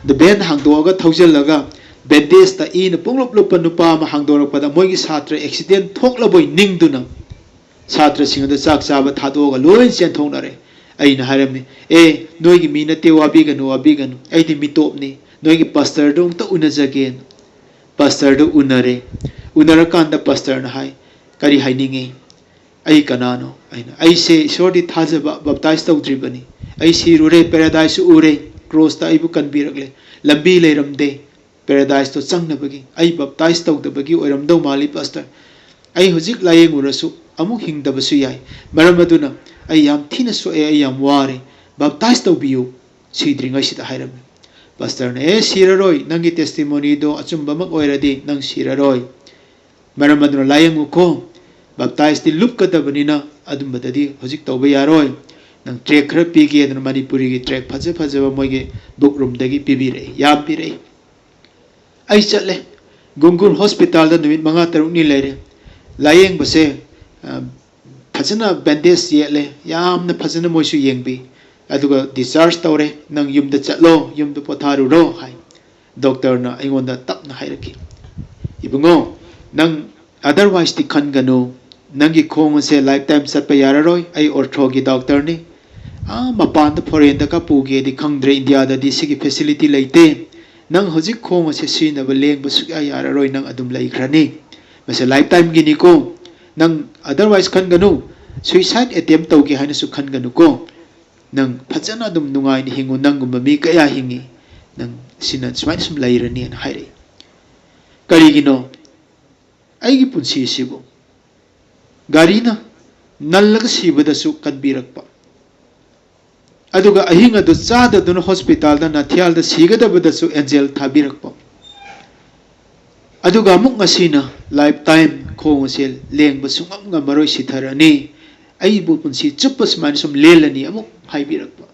ꯑꯗꯨ ꯚꯦꯟ ꯍꯥꯡꯗꯣꯛꯑꯒ ꯊꯧꯖꯤꯜꯂꯒ ꯕꯦꯟꯗꯦꯖꯇ ꯏꯅ ꯄꯨꯡꯂꯨꯞ ꯂꯨꯞꯄ ꯅꯨꯄꯥ ꯑꯃ ꯍꯥꯡꯗꯣꯔꯛꯄꯗ ꯃꯣꯏꯒꯤ ꯁꯥꯇ꯭ꯔ ꯑꯦꯛꯁꯤꯗꯦꯟ ꯊꯣꯛꯂꯕꯣꯏ ꯅꯤꯡꯗꯨꯅ ꯁꯥꯇ꯭ꯔꯁꯤꯡ ꯑꯗꯨ ꯆꯥꯛ ꯆꯥꯕ ꯊꯥꯗꯣꯛꯑꯒ ꯂꯣꯏ ꯆꯦꯟꯊꯣꯛꯅꯔꯦ꯫ ꯑꯩꯅ ꯍꯥꯏꯔꯝꯃꯤ, "ꯑꯦ, ꯅꯣꯏꯒꯤ ꯃꯤ ꯅꯠꯇꯦ, ꯋꯥꯕꯤꯒꯅꯨ, ꯋꯥꯕꯤꯒꯅꯨ, ꯑꯩꯗꯤ ꯃꯤꯇꯣꯞꯅꯤ, ꯅꯣꯏꯒꯤ ꯄꯥꯁꯇꯔꯗꯨ ꯑꯃꯨꯛꯇ ꯎꯅꯖꯒꯦꯅ"꯫ ꯄꯥꯁꯇꯔꯗꯨ ꯎꯅꯔꯦ꯫ ꯎꯅꯔꯀꯥꯟꯗ ꯄꯥꯁꯇꯔꯅ ꯍꯥꯏ, "ꯀꯔꯤ ꯍꯥꯏꯅꯤꯡꯉꯤ? ꯑꯩ ꯀꯅꯥꯅꯣ?" ꯑꯩꯅ, "ꯑꯩꯁꯦ ꯏꯁꯣꯔꯗꯤ ꯊꯥꯖꯕ, ꯕꯞꯇꯥꯏꯁ ꯇꯧꯗ꯭ꯔꯤꯕꯅꯤ꯫ ꯑꯩ ꯁꯤꯔꯨꯔꯦ, ꯄꯦꯔꯥꯗꯥꯏꯁꯁꯨ ꯎꯔꯦ, ꯀ꯭ꯔꯣꯁꯇ ꯑꯩꯕꯨ ꯀꯟꯕꯤꯔꯛꯂꯦ, ꯂꯝꯕꯤ ꯂꯩꯔꯝꯗꯦ ꯄꯦꯔꯥꯗꯥꯏꯁꯇꯣ ꯆꯪꯅꯕꯒꯤ꯫ ꯑꯩ ꯕꯞꯇꯥꯏꯁ ꯇꯧꯗꯕꯒꯤ ꯑꯣꯏꯔꯝꯗꯧ ꯃꯥꯜꯂꯤ, ꯄꯥꯁꯇꯔ꯫ ꯑꯩ ꯍꯧꯖꯤꯛ ꯂꯥꯏꯌꯦꯡꯉꯨꯔꯁꯨ ꯑꯃꯨꯛ ꯍꯤꯡꯗꯕꯁꯨ ꯌꯥꯏ꯫ ꯃꯔꯝ ꯑꯗꯨꯅ ꯑꯩ ꯌꯥꯝ ꯊꯤꯅ ꯁꯣꯛꯑꯦ, ꯑꯩ ꯌꯥꯝ ꯋꯥꯔꯦ, ꯕꯞꯇꯥꯏꯁ ꯇꯧꯕꯤꯌꯨ", ꯁꯤꯗ꯭ꯔꯤꯉꯩꯁꯤꯗ ꯍꯥꯏꯔꯝꯃꯤ꯫ ꯄꯥꯁꯇꯔꯅ, "ꯑꯦ, ꯁꯤꯔꯔꯣꯏ, ꯅꯪꯒꯤ ꯇꯦꯁꯇꯤꯃꯣꯅꯤꯗꯣ ꯑꯆꯨꯝꯕꯃꯛ ꯑꯣꯏꯔꯗꯤ ꯅꯪ ꯁꯤꯔꯔꯣꯏ꯫ ꯃꯔꯝ ꯑꯗꯨꯅ ꯂꯥꯏꯌꯦꯡꯉꯨꯀꯣ, ꯕꯞꯇꯥꯏꯁꯇꯤ ꯂꯨꯞꯀꯗꯕꯅꯤꯅ ꯑꯗꯨꯝꯕꯗꯗꯤ ꯍꯧꯖꯤꯛ ꯇꯧꯕ ꯌꯥꯔꯣꯏ꯫ ꯅꯪ ꯇ꯭ꯔꯦꯛ ꯈꯔ ꯄꯤꯒꯦ" ꯑꯗꯨꯅ ꯃꯅꯤꯄꯨꯔꯤꯒꯤ ꯇ꯭ꯔꯦꯛ ꯐꯖ ꯐꯖꯕ ꯃꯣꯏꯒꯤ ꯕꯨꯛ ꯔꯨꯝꯗꯒꯤ ꯄꯤꯕꯤꯔꯛꯏ, ꯌꯥꯝ ꯄꯤꯔꯛꯏ꯫ ꯑꯩ ꯆꯠꯂꯦ, ꯒꯨꯡꯒꯨꯔ ꯍꯣꯁꯄꯤꯇꯥꯜꯗ ꯅꯨꯃꯤꯠ ꯃꯉꯥ ꯇꯔꯨꯛꯅꯤ ꯂꯩꯔꯦ꯫ ꯂꯥꯏꯌꯦꯡꯕꯁꯦ, ꯑ, ꯐꯖꯅ ꯕꯦꯟꯗꯦꯖ ꯌꯦꯠꯂꯦ, ꯌꯥꯝꯅ ꯐꯖꯅ ꯃꯣꯏꯁꯨ ꯌꯦꯡꯕꯤ꯫ ꯑꯗꯨꯒ ꯗꯤꯁꯆꯥꯔꯖ ꯇꯧꯔꯦ, "ꯅꯪ ꯌꯨꯝꯗ ꯆꯠꯂꯣ, ꯌꯨꯝꯗ ꯄꯣꯊꯥꯔꯨꯔꯣ" ꯍꯥꯏ꯫ ꯗꯣꯛꯇꯔꯅ ꯑꯩꯉꯣꯟꯗ ꯇꯞꯅ ꯍꯥꯏꯔꯛꯈꯤ, "ꯏꯕꯨꯡꯉꯣ, ꯅꯪ ꯑꯗꯔꯋꯥꯏꯁꯇꯤ ꯈꯟꯒꯅꯨ, ꯅꯪꯒꯤ ꯈꯣꯡ ꯑꯁꯦ ꯂꯥꯏꯐ ꯇꯥꯏꯝ ꯆꯠꯄ ꯌꯥꯔꯔꯣꯏ, ꯑꯩ ꯑꯣꯔꯊꯣꯒꯤ ꯗꯣꯛꯇꯔꯅꯤ, ꯑꯥ ꯃꯄꯥꯟꯗ ꯐꯣꯔꯦꯟꯗꯒ ꯄꯨꯒꯦꯗꯤ ꯈꯪꯗ꯭ꯔꯦ, ꯏꯟꯗꯤꯌꯥꯗꯗꯤ ꯁꯤꯒꯤ ꯐꯦꯁꯤꯂꯤꯇꯤ ꯂꯩꯇꯦ, ꯅꯪ ꯍꯧꯖꯤꯛ ꯈꯣꯡ ꯑꯁꯦ ꯁꯤꯖꯤꯟꯅꯕ ꯂꯦꯡꯕ ꯁꯨꯛꯌꯥ ꯌꯥꯔꯔꯣꯏ, ꯅꯪ ꯑꯗꯨꯝ ꯂꯩꯈ꯭ꯔꯅꯤ, ꯃꯁꯤ ꯂꯥꯏꯐ ꯇꯥꯏꯝꯒꯤꯅꯤꯀꯣ, ꯅꯪ otherwise ꯈꯟꯒꯅꯨ, suicide attempt ꯇꯧꯒꯦ ꯍꯥꯏꯅꯁꯨ ꯈꯟꯒꯅꯨꯀꯣ꯫ ꯅꯪ ꯐꯖꯅ ꯑꯗꯨꯝ ꯅꯨꯡꯉꯥꯏꯅ ꯍꯤꯡꯉꯨ, ꯅꯪꯒꯨꯝꯕ ꯃꯤ ꯀꯌꯥ ꯍꯤꯡꯉꯤ, ꯅꯪ ꯁꯤꯅ ꯁꯨꯃꯥꯏꯅ ꯁꯨꯝ ꯂꯩꯔꯅꯤꯅ ꯍꯥꯏꯔꯛꯏ꯫ ꯀꯔꯤꯒꯤꯅꯣ? ꯑꯩꯒꯤ ꯄꯨꯟꯁꯤ ꯑꯁꯤꯕꯨ ꯒꯥꯔꯤꯅ ꯅꯜꯂꯒ ꯁꯤꯕꯗꯁꯨ ꯀꯟꯕꯤꯔꯛꯄ, ꯑꯗꯨꯒ ꯑꯍꯤꯡ ꯑꯗꯨ ꯆꯥꯗꯗꯨꯅ ꯍꯣꯁꯄꯤꯇꯥꯜꯗ ꯅꯥꯊꯤꯌꯥꯜꯗ ꯁꯤꯒꯗꯕꯗꯁꯨ ꯑꯦꯟꯖꯦꯜ ꯊꯥꯕꯤꯔꯛꯄ, ꯑꯗꯨꯒ ꯑꯃꯨꯛ ꯉꯁꯤꯅ life time ꯈꯣꯡ ꯑꯁꯦ ꯂꯦꯡꯕ ꯁꯨꯡꯉꯝ ꯉꯝꯃꯔꯣꯏ, ꯁꯤꯊꯔꯅꯤ, ꯑꯩꯕꯨ ꯄꯨꯟꯁꯤ ꯆꯨꯞꯄ ꯁꯨꯃꯥꯏꯅ ꯁꯨꯝ ꯂꯦꯜꯂꯅꯤ ꯑꯃꯨꯛ ꯍꯥꯏꯕꯤꯔꯛꯄ꯫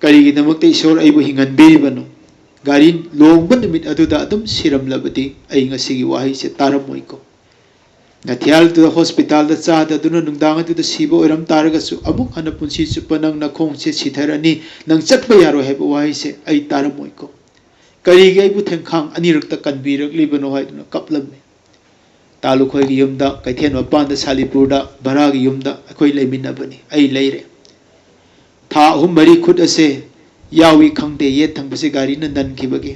ꯀꯔꯤꯒꯤꯗꯃꯛꯇ ꯏꯁꯣꯔ ꯑꯩꯕꯨ ꯍꯤꯡꯍꯟꯕꯤꯔꯤꯕꯅꯣ? ꯒꯥꯔꯤ ꯂꯣꯡꯕ ꯅꯨꯃꯤꯠ ꯑꯗꯨꯗ ꯑꯗꯨꯝ ꯁꯤꯔꯝꯂꯕꯗꯤ ꯑꯩ ꯉꯁꯤꯒꯤ ꯋꯥꯍꯩꯁꯦ ꯇꯥꯔꯝꯃꯣꯏꯀꯣ꯫ ꯅꯥꯊꯤꯌꯥꯜꯗꯨꯗ ꯍꯣꯁꯄꯤꯇꯥꯜꯗ ꯆꯥꯗꯗꯨꯅ ꯅꯨꯡꯗꯥꯡ ꯑꯗꯨꯗ ꯁꯤꯕ ꯑꯣꯏꯔꯝ ꯇꯥꯔꯒꯁꯨ, ꯑꯃꯨꯛ ꯍꯟꯅ ꯄꯨꯟꯁꯤ ꯆꯨꯞꯄ ꯅꯪ ꯅꯈꯣꯡꯁꯦ ꯁꯤꯊꯔꯅꯤ, ꯅꯪ ꯆꯠꯄ ꯌꯥꯔꯣꯏ ꯍꯥꯏꯕ ꯋꯥꯍꯩꯁꯦ ꯑꯩ ꯇꯥꯔꯝꯃꯣꯏꯀꯣ꯫ ꯀꯔꯤꯒꯤ ꯑꯩꯕꯨ ꯊꯦꯡꯈꯥꯡ ꯑꯅꯤꯔꯛꯇ ꯀꯟꯕꯤꯔꯛꯂꯤꯕꯅꯣ ꯍꯥꯏꯗꯨꯅ ꯀꯞꯂꯝꯃꯤ꯫ ꯇꯥꯂꯨꯈꯣꯏꯒꯤ ꯌꯨꯝꯗ, ꯀꯩꯊꯦꯜ ꯃꯄꯥꯟꯗ ꯁꯥꯂꯤꯄꯨꯔꯗ ꯚꯔꯥꯒꯤ ꯌꯨꯝꯗ ꯑꯩꯈꯣꯏ ꯂꯩꯃꯤꯟꯅꯕꯅꯤ, ꯑꯩ ꯂꯩꯔꯦ꯫ ꯊꯥ ꯑꯍꯨꯝ ꯃꯔꯤ ꯈꯨꯠ ꯑꯁꯦ ꯌꯥꯎꯏ ꯈꯪꯗꯦ, ꯌꯦꯠ ꯊꯪꯕꯁꯦ ꯒꯥꯔꯤꯅ ꯅꯟꯈꯤꯕꯒꯤ꯫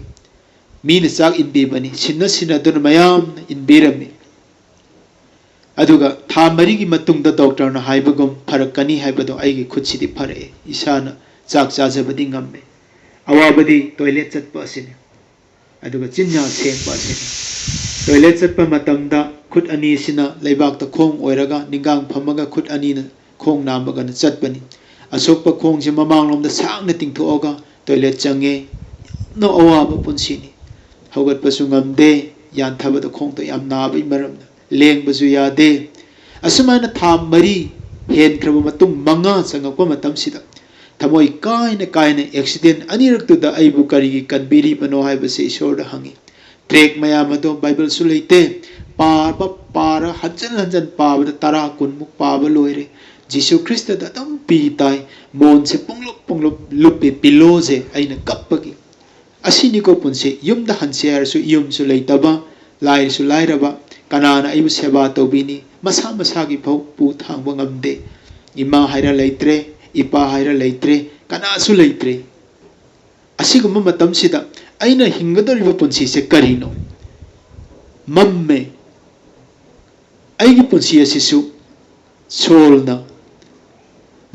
ꯃꯤꯅ ꯆꯥꯛ ꯏꯟꯕꯤꯕꯅꯤ, ꯁꯤꯟꯅ ꯁꯤꯟꯅꯗꯨꯅ ꯃꯌꯥꯝꯅ ꯏꯟꯕꯤꯔꯝꯃꯤ꯫ ꯑꯗꯨꯒ ꯊꯥ ꯃꯔꯤꯒꯤ ꯃꯇꯨꯡꯗ ꯗꯣꯛꯇꯔꯅ ꯍꯥꯏꯕꯒꯨꯝ ꯐꯔꯛꯀꯅꯤ ꯍꯥꯏꯕꯗꯣ ꯑꯩꯒꯤ ꯈꯨꯠꯁꯤꯗꯤ ꯐꯔꯛꯑꯦ, ꯏꯁꯥꯅ ꯆꯥꯛ ꯆꯥꯖꯕꯗꯤ ꯉꯝꯃꯦ꯫ ꯑꯋꯥꯕꯗꯤ ꯇꯣꯏꯂꯦꯠ ꯆꯠꯄ ꯑꯁꯤꯅꯤ꯫ ꯑꯗꯨꯒ ꯆꯤꯟꯌꯥ ꯁꯦꯡꯕ ꯑꯁꯤꯅꯤ꯫ ꯇꯣꯏꯂꯦꯠ ꯆꯠꯄ ꯃꯇꯝꯗ ꯈꯨꯠ ꯑꯅꯤꯁꯤꯅ ꯂꯩꯕꯥꯛꯇ ꯈꯣꯡ ꯑꯣꯏꯔꯒ ꯅꯤꯡꯒꯥꯡ ꯐꯝꯃꯒ ꯈꯨꯠ ꯑꯅꯤꯅ ꯈꯣꯡ ꯅꯥꯝꯃꯒꯅ ꯆꯠꯄꯅꯤ꯫ ꯑꯁꯣꯛꯄ ꯈꯣꯡꯁꯦ ꯃꯃꯥꯡꯂꯣꯝꯗ ꯁꯥꯡꯅ ꯇꯤꯡꯊꯣꯛꯑꯒ ꯇꯣꯏꯂꯦꯠ ꯆꯪꯉꯦ꯫ ꯌꯥꯝꯅ ꯑꯋꯥꯕ ꯄꯨꯟꯁꯤꯅꯤ꯫ ꯍꯧꯒꯠꯄꯁꯨ ꯉꯝꯗꯦ, ꯌꯥꯟꯊꯕꯗ ꯈꯣꯡꯗꯣ ꯌꯥꯝ ꯅꯥꯕꯒꯤ ꯃꯔꯝꯅ꯫ ꯂꯦꯡꯕꯁꯨ ꯌꯥꯗꯦ꯫ ꯑꯁꯨꯃꯥꯏꯅ ꯊꯥ ꯃꯔꯤ ꯍꯦꯟꯈ꯭ꯔꯕ ꯃꯇꯨꯡ, ꯃꯉꯥ ꯆꯪꯉꯛꯄ ꯃꯇꯝꯁꯤꯗ ꯊꯃꯣꯏ ꯀꯥꯏꯅ ꯀꯥꯏꯅ ꯑꯦꯛꯁꯤꯗꯦꯟ ꯑꯅꯤꯔꯛꯇꯨꯗ ꯑꯩꯕꯨ ꯀꯔꯤꯒꯤ ꯀꯟꯕꯤꯔꯤꯕꯅꯣ ꯍꯥꯏꯕꯁꯦ ꯏꯁꯣꯔꯗ ꯍꯪꯉꯤ꯫ ꯇ꯭ꯔꯦꯛ ꯃꯌꯥꯝ ꯑꯗꯣ ꯕꯥꯏꯕꯜꯁꯨ ꯂꯩꯇꯦ꯫ ꯄꯥꯕ ꯄꯥꯔ ꯍꯟꯖꯟ ꯍꯟꯖꯟ ꯄꯥꯕꯗ ꯇꯔꯥ ꯀꯨꯟꯃꯨꯛ ꯄꯥꯕ ꯂꯣꯏꯔꯦ꯫ ꯖꯤꯁꯨ ꯈ꯭ꯔꯤꯁꯇꯗ ꯑꯗꯨꯝ ꯄꯤ ꯇꯥꯏ꯫ ꯃꯣꯟꯁꯦ ꯄꯨꯡꯂꯨꯞ ꯄꯨꯡꯂꯨꯞ ꯂꯨꯞꯄꯤ, ꯄꯤꯂꯣꯁꯦ ꯑꯩꯅ ꯀꯞꯄꯒꯤ꯫ ꯑꯁꯤꯅꯤꯀꯣ ꯄꯨꯟꯁꯤ꯫ ꯌꯨꯝꯗ ꯍꯟꯁꯦ ꯍꯥꯏꯔꯁꯨ ꯌꯨꯝꯁꯨ ꯂꯩꯇꯕ, ꯂꯥꯏꯔꯁꯨ ꯂꯥꯏꯔꯕ, ꯀꯅꯥꯅ ꯑꯩꯕꯨ ꯁꯦꯕꯥ ꯇꯧꯕꯤꯅꯤ? ꯃꯁꯥ ꯃꯁꯥꯒꯤ ꯐꯥꯎ ꯄꯨ ꯊꯥꯡꯕ ꯉꯝꯗꯦ꯫ ꯏꯃꯥ ꯍꯥꯏꯔ ꯂꯩꯇ꯭ꯔꯦ, ꯏꯄꯥ ꯍꯥꯏꯔ ꯂꯩꯇ꯭ꯔꯦ, ꯀꯅꯥꯁꯨ ꯂꯩꯇ꯭ꯔꯦ꯫ ꯑꯁꯤꯒꯨꯝꯕ ꯃꯇꯝꯁꯤꯗ ꯑꯩꯅ ꯍꯤꯡꯒꯗꯧꯔꯤꯕ ꯄꯨꯟꯁꯤꯁꯦ ꯀꯔꯤꯅꯣ? ꯃꯝꯃꯦ꯫ ꯑꯩꯒꯤ ꯄꯨꯟꯁꯤ ꯑꯁꯤꯁꯨ ꯁꯣꯜꯅ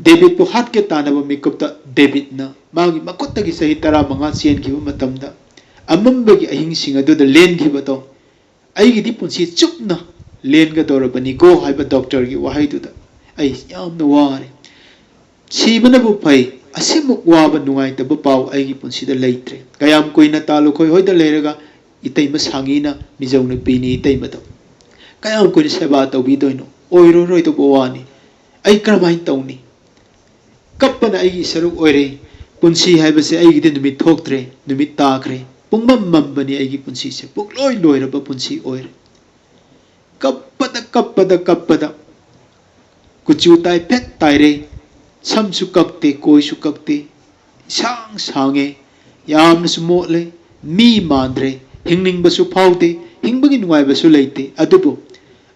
ꯗꯦꯕꯤꯠꯄꯨ ꯍꯥꯠꯀꯦ ꯇꯥꯟꯅꯕ ꯃꯤꯀꯨꯞꯇ ꯗꯦꯕꯤꯠꯅ ꯃꯥꯒꯤ ꯃꯈꯨꯠꯇꯒꯤ ꯆꯍꯤ ꯇꯔꯥꯃꯉꯥ ꯆꯦꯟꯈꯤꯕ ꯃꯇꯝꯗ ꯑꯃꯝꯕꯒꯤ ꯑꯍꯤꯡꯁꯤꯡ ꯑꯗꯨꯗ ꯂꯦꯟꯈꯤꯕꯗꯣ ꯑꯩꯒꯤꯗꯤ ꯄꯨꯟꯁꯤ ꯆꯨꯞꯅ ꯂꯦꯟꯒꯗꯧꯔꯕꯅꯤꯀꯣ ꯍꯥꯏꯕ ꯗꯣꯛꯇꯔꯒꯤ ꯋꯥꯍꯩꯗꯨꯗ ꯑꯩ ꯌꯥꯝꯅ ꯋꯥꯔꯦ꯫ ꯁꯤꯕꯅꯕꯨ ꯐꯩ꯫ ꯑꯁꯤꯃꯨꯛ ꯋꯥꯕ ꯅꯨꯡꯉꯥꯏꯇꯕ ꯄꯥꯎ ꯑꯩꯒꯤ ꯄꯨꯟꯁꯤꯗ ꯂꯩꯇ꯭ꯔꯦ꯫ ꯀꯌꯥꯝ ꯀꯨꯏꯅ ꯇꯥꯂꯨꯈꯣꯏ ꯍꯣꯏꯗ ꯂꯩꯔꯒ ꯏꯇꯩꯃ ꯁꯥꯡꯉꯤꯅ ꯃꯤꯖꯧ ꯅꯨꯄꯤꯅꯤ ꯏꯇꯩꯃꯗꯣ꯫ ꯀꯌꯥꯝ ꯀꯨꯏꯅ ꯁꯦꯕꯥ ꯇꯧꯕꯤꯗꯣꯏꯅꯣ? ꯑꯣꯏꯔꯔꯣꯏꯗꯧꯕ ꯋꯥꯅꯤ꯫ ꯑꯩ ꯀꯔꯝꯍꯥꯏꯅ ꯇꯧꯅꯤ? ꯀꯞꯄꯅ ꯑꯩꯒꯤ ꯁꯔꯨꯛ ꯑꯣꯏꯔꯦ꯫ ꯄꯨꯟꯁꯤ ꯍꯥꯏꯕꯁꯦ ꯑꯩꯒꯤꯗꯤ ꯅꯨꯃꯤꯠ ꯊꯣꯛꯇ꯭ꯔꯦ, ꯅꯨꯃꯤꯠ ꯇꯥꯈ꯭ꯔꯦ, ꯄꯨꯡꯃꯝ ꯃꯝꯕꯅꯤ ꯑꯩꯒꯤ ꯄꯨꯟꯁꯤꯁꯦ, ꯄꯨꯡꯂꯣꯏ ꯂꯣꯏꯔꯕ ꯄꯨꯟꯁꯤ ꯑꯣꯏꯔꯦ꯫ ꯀꯞꯄꯗ ꯀꯞꯄꯗ ꯀꯞꯄꯗ ꯀꯨꯆꯨ ꯇꯥꯏꯐꯦꯠ ꯇꯥꯏꯔꯦ, ꯁꯝꯁꯨ ꯀꯛꯇꯦ, ꯀꯣꯏꯁꯨ ꯀꯛꯇꯦ, ꯏꯁꯥꯡ ꯁꯥꯡꯉꯦ, ꯌꯥꯝꯅꯁꯨ ꯃꯣꯠꯂꯦ, ꯃꯤ ꯃꯥꯟꯗ꯭ꯔꯦ, ꯍꯤꯡꯅꯤꯡꯕꯁꯨ ꯐꯥꯎꯗꯦ, ꯍꯤꯡꯕꯒꯤ ꯅꯨꯡꯉꯥꯏꯕꯁꯨ ꯂꯩꯇꯦ꯫ ꯑꯗꯨꯕꯨ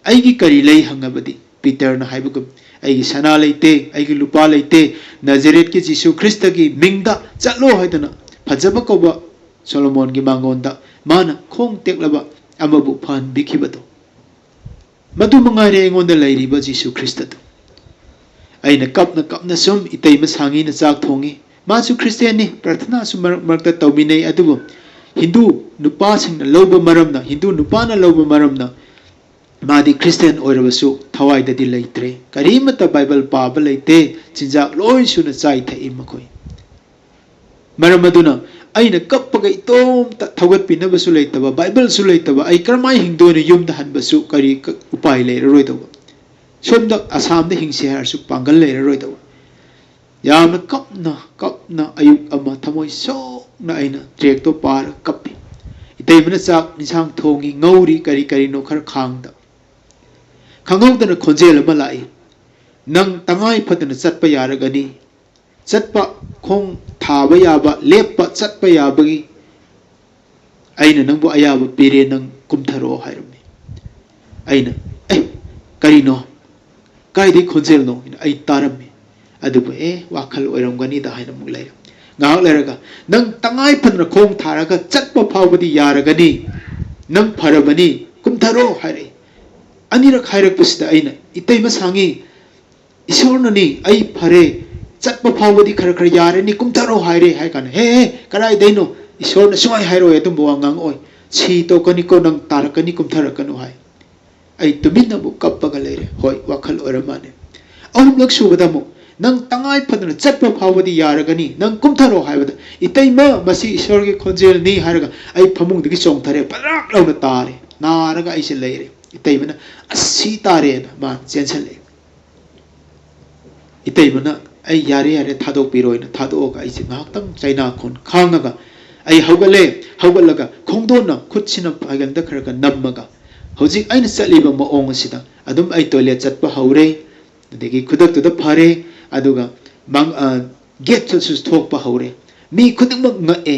ꯑꯩꯒꯤ ꯀꯔꯤ ꯂꯩ ꯍꯪꯉꯕꯗꯤ ꯄꯤꯇꯔꯅ ꯍꯥꯏꯕꯒꯨꯝ ꯑꯩꯒꯤ ꯁꯅꯥ ꯂꯩꯇꯦ, ꯑꯩꯒꯤ ꯂꯨꯄꯥ ꯂꯩꯇꯦ, ꯅꯥꯖꯔꯦꯠꯀꯤ ꯖꯤꯁꯨ ꯈ꯭ꯔꯤꯁꯇꯒꯤ ꯃꯤꯡꯗ ꯆꯠꯂꯣ ꯍꯥꯏꯗꯨꯅ ꯐꯖꯕ ꯀꯧꯕ ꯁꯣꯂꯣꯃꯣꯟꯒꯤ ꯃꯉꯣꯟꯗ ꯃꯥꯅ ꯈꯣꯡ ꯇꯦꯛꯂꯕ ꯑꯃꯕꯨ ꯐꯍꯟꯕꯤꯈꯤꯕꯗꯣ꯫ ꯃꯗꯨ ꯃꯉꯥꯏꯔꯦ ꯑꯩꯉꯣꯟꯗ ꯂꯩꯔꯤꯕ ꯖꯤꯁꯨ ꯈ꯭ꯔꯤꯁꯇꯗꯨ꯫ ꯑꯩꯅ ꯀꯞꯅ ꯀꯞꯅ ꯁꯨꯝ ꯏꯇꯩꯃ ꯁꯥꯡꯉꯤꯅ ꯆꯥꯛ ꯊꯣꯡꯉꯤ꯫ ꯃꯥꯁꯨ ꯈ꯭ꯔꯤꯁꯇꯤꯌꯥꯟꯅꯤ, ꯄ꯭ꯔꯥꯔꯊꯅꯥꯁꯨ ꯃꯔꯛ ꯃꯔꯛꯇ ꯇꯧꯃꯤꯟꯅꯩ꯫ ꯑꯗꯨꯕꯨ ꯍꯤꯟꯗꯨ ꯅꯨꯄꯥꯁꯤꯡꯅ ꯂꯧꯕ ꯃꯔꯝꯅ, ꯍꯤꯟꯗꯨ ꯅꯨꯄꯥꯅ ꯂꯧꯕ ꯃꯔꯝꯅ ꯃꯥꯗꯤ ꯈ꯭ꯔꯤꯁꯇꯤꯌꯥꯟ ꯑꯣꯏꯔꯕꯁꯨ ꯊꯋꯥꯏꯗꯗꯤ ꯂꯩꯇ꯭ꯔꯦ꯫ ꯀꯔꯤꯃꯠꯇ ꯕꯥꯏꯕꯜ ꯄꯥꯕ ꯂꯩꯇꯦ꯫ ꯆꯤꯟꯖꯥꯛ ꯂꯣꯏ ꯁꯨꯅ ꯆꯥꯏ ꯊꯛꯏ ꯃꯈꯣꯏ꯫ ꯃꯔꯝ ꯑꯗꯨꯅ ꯑꯩꯅ ꯀꯞꯄꯒ ꯏꯇꯣꯝꯇ ꯊꯧꯒꯠꯄꯤꯅꯕꯁꯨ ꯂꯩꯇꯕ, ꯕꯥꯏꯕꯜꯁꯨ ꯂꯩꯇꯕ, ꯑꯩ ꯀꯔꯝꯍꯥꯏꯅ ꯍꯤꯡꯗꯣꯏꯅꯣ? ꯌꯨꯝꯗ ꯍꯟꯕꯁꯨ ꯀꯔꯤ ꯎꯄꯥꯏ ꯂꯩꯔꯔꯣꯏꯗꯧꯕ꯫ ꯁꯣꯝꯗ ꯑꯁꯥꯝꯗ ꯍꯤꯡꯁꯦ ꯍꯥꯏꯔꯁꯨ ꯄꯥꯡꯒꯜ ꯂꯩꯔꯔꯣꯏꯗꯧꯕ꯫ ꯌꯥꯝꯅ ꯀꯞꯅ ꯀꯞꯅ ꯑꯌꯨꯛ ꯑꯃ ꯊꯃꯣꯏ ꯁꯣꯛꯅ ꯑꯩꯅ ꯇ꯭ꯔꯦꯛꯇꯣ ꯄꯥꯔꯒ ꯀꯞꯄꯤ꯫ ꯏꯇꯩꯃꯅ ꯆꯥꯛ ꯏꯟꯁꯥꯡ ꯊꯣꯡꯉꯤ, ꯉꯧꯔꯤ, ꯀꯔꯤ ꯀꯔꯤꯅꯣ ꯈꯔ ꯈꯥꯡꯗ꯫ ꯈꯪꯍꯧꯗꯅ ꯈꯣꯟꯖꯦꯜ ꯑꯃ ꯂꯥꯛꯏ, "ꯅꯪ ꯇꯉꯥꯏ ꯐꯗꯅ ꯆꯠꯄ ꯌꯥꯔꯒꯅꯤ꯫ ꯆꯠꯄ, ꯈꯣꯡ ꯊꯥꯕ ꯌꯥꯕ, ꯂꯦꯞꯄ ꯆꯠꯄ ꯌꯥꯕꯒꯤ ꯑꯩꯅ ꯅꯪꯕꯨ ꯑꯌꯥꯕ ꯄꯤꯔꯦ, ꯅꯪ ꯀꯨꯝꯊꯔꯛꯑꯣ" ꯍꯥꯏꯔꯝꯃꯤ꯫ ꯑꯩꯅ, "ꯑꯦ, ꯀꯔꯤꯅꯣ? ꯀꯥꯏꯗꯩ ꯈꯣꯟꯖꯦꯜꯅꯣ?" ꯍꯥꯏꯅ ꯑꯩ ꯇꯥꯔꯝꯃꯤ꯫ ꯑꯗꯨꯕꯨ ꯑꯦ, ꯋꯥꯈꯜ ꯑꯣꯏꯔꯝꯒꯅꯤꯗ ꯍꯥꯏꯅ ꯑꯃꯨꯛ ꯂꯩꯔꯦ꯫ ꯉꯥꯏꯍꯥꯛ ꯂꯩꯔꯒ, "ꯅꯪ ꯇꯉꯥꯏ ꯐꯗꯅ ꯈꯣꯡ ꯊꯥꯔꯒ ꯆꯠꯄ ꯐꯥꯎꯕꯗꯤ ꯌꯥꯔꯒꯅꯤ, ꯅꯪ ꯐꯔꯕꯅꯤ, ꯀꯨꯝꯊꯔꯣ" ꯍꯥꯏꯔꯛꯏ꯫ ꯑꯅꯤꯔꯛ ꯍꯥꯏꯔꯛꯄꯁꯤꯗ ꯑꯩꯅ, "ꯏꯇꯩꯃ ꯁꯥꯡꯉꯤ, ꯏꯁꯣꯔꯅꯅꯤ, ꯑꯩ ꯐꯔꯦ, ꯆꯠꯄ ꯐꯥꯎꯕꯗꯤ ꯈꯔ ꯈꯔ ꯌꯥꯔꯅꯤ, ꯀꯨꯝꯊꯔꯣ ꯍꯥꯏꯔꯦ" ꯍꯥꯏ ꯀꯥꯟꯗ, "ꯍꯦ, ꯍꯦ, ꯀꯗꯥꯏꯗꯩꯅꯣ? ꯏꯁꯣꯔꯅ ꯁꯨꯃꯥꯏ ꯍꯥꯏꯔꯛꯑꯣꯏ, ꯑꯗꯨꯝꯕ ꯋꯥ ꯉꯥꯡꯉꯛꯑꯣꯏ꯫ ꯁꯤ ꯇꯣꯛꯀꯅꯤꯀꯣ, ꯅꯪ ꯇꯥꯔꯛꯀꯅꯤ, ꯀꯨꯝꯊꯔꯛꯀꯅꯨ" ꯍꯥꯏ꯫ ꯑꯩ ꯇꯨꯃꯤꯟꯅ ꯑꯃꯨꯛ ꯀꯞꯄꯒ ꯂꯩꯔꯦ꯫ ꯍꯣꯏ, ꯋꯥꯈꯜ ꯑꯣꯏꯔ ꯃꯥꯜꯂꯦ꯫ ꯑꯍꯨꯝꯂꯛ ꯁꯨꯕꯗ ꯑꯃꯨꯛ, "ꯅꯪ ꯇꯉꯥꯏ ꯐꯗꯅ ꯆꯠꯄ ꯐꯥꯎꯕꯗꯤ ꯌꯥꯔꯒꯅꯤ, ꯅꯪ ꯀꯨꯝꯊꯔꯣ" ꯍꯥꯏꯕꯗ, "ꯏꯇꯩꯃ, ꯃꯁꯤ ꯏꯁꯣꯔꯒꯤ ꯈꯣꯟꯖꯦꯜꯅꯤ" ꯍꯥꯏꯔꯒ ꯑꯩ ꯐꯃꯨꯡꯗꯒꯤ ꯆꯣꯡꯊꯔꯦ, ꯄꯗ꯭ꯔꯥꯛ ꯂꯥꯎꯅ ꯇꯥꯔꯦ, ꯅꯥꯔꯒ ꯑꯩꯁꯦ ꯂꯩꯔꯦ꯫ ꯏꯇꯩꯃꯅ, "ꯑꯁ, ꯁꯤ ꯇꯥꯔꯦꯅ" ꯃꯥ ꯆꯦꯟꯁꯜꯂꯛꯑꯦ꯫ ꯏꯇꯩꯃꯅ, "ꯑꯩ ꯌꯥꯔꯦ, ꯌꯥꯔꯦ, ꯊꯥꯗꯣꯛꯄꯤꯔꯣꯅ" ꯊꯥꯗꯣꯛꯑꯒ ꯑꯩꯁꯦ ꯉꯥꯏꯍꯥꯛꯇꯪ ꯆꯩꯅꯥꯈꯣꯟ ꯈꯥꯡꯉꯒ ꯑꯩ ꯍꯧꯒꯠꯂꯦ꯫ ꯍꯧꯒꯠꯂꯒ ꯈꯣꯡꯗꯣꯟꯅ ꯈꯨꯠꯁꯤꯅ ꯐꯥꯏꯒꯟꯗ ꯈꯔ ꯈꯔ ꯅꯝꯃꯒ ꯍꯧꯖꯤꯛ ꯑꯩꯅ ꯆꯠꯂꯤꯕ ꯃꯑꯣꯡ ꯑꯁꯤꯗ ꯑꯗꯨꯝ ꯑꯩ ꯇꯣꯏꯂꯦꯠ ꯆꯠꯄ ꯍꯧꯔꯦ꯫ ꯑꯗꯒꯤ ꯈꯨꯗꯛꯇꯨꯗ ꯐꯔꯦ꯫ ꯑꯗꯨꯒ ꯃꯥꯡ-, ꯑ, ꯒꯦꯠꯇꯁꯨ ꯊꯣꯛꯄ ꯍꯧꯔꯦ꯫ ꯃꯤ ꯈꯨꯗꯤꯡꯃꯛ ꯉꯛꯑꯦ꯫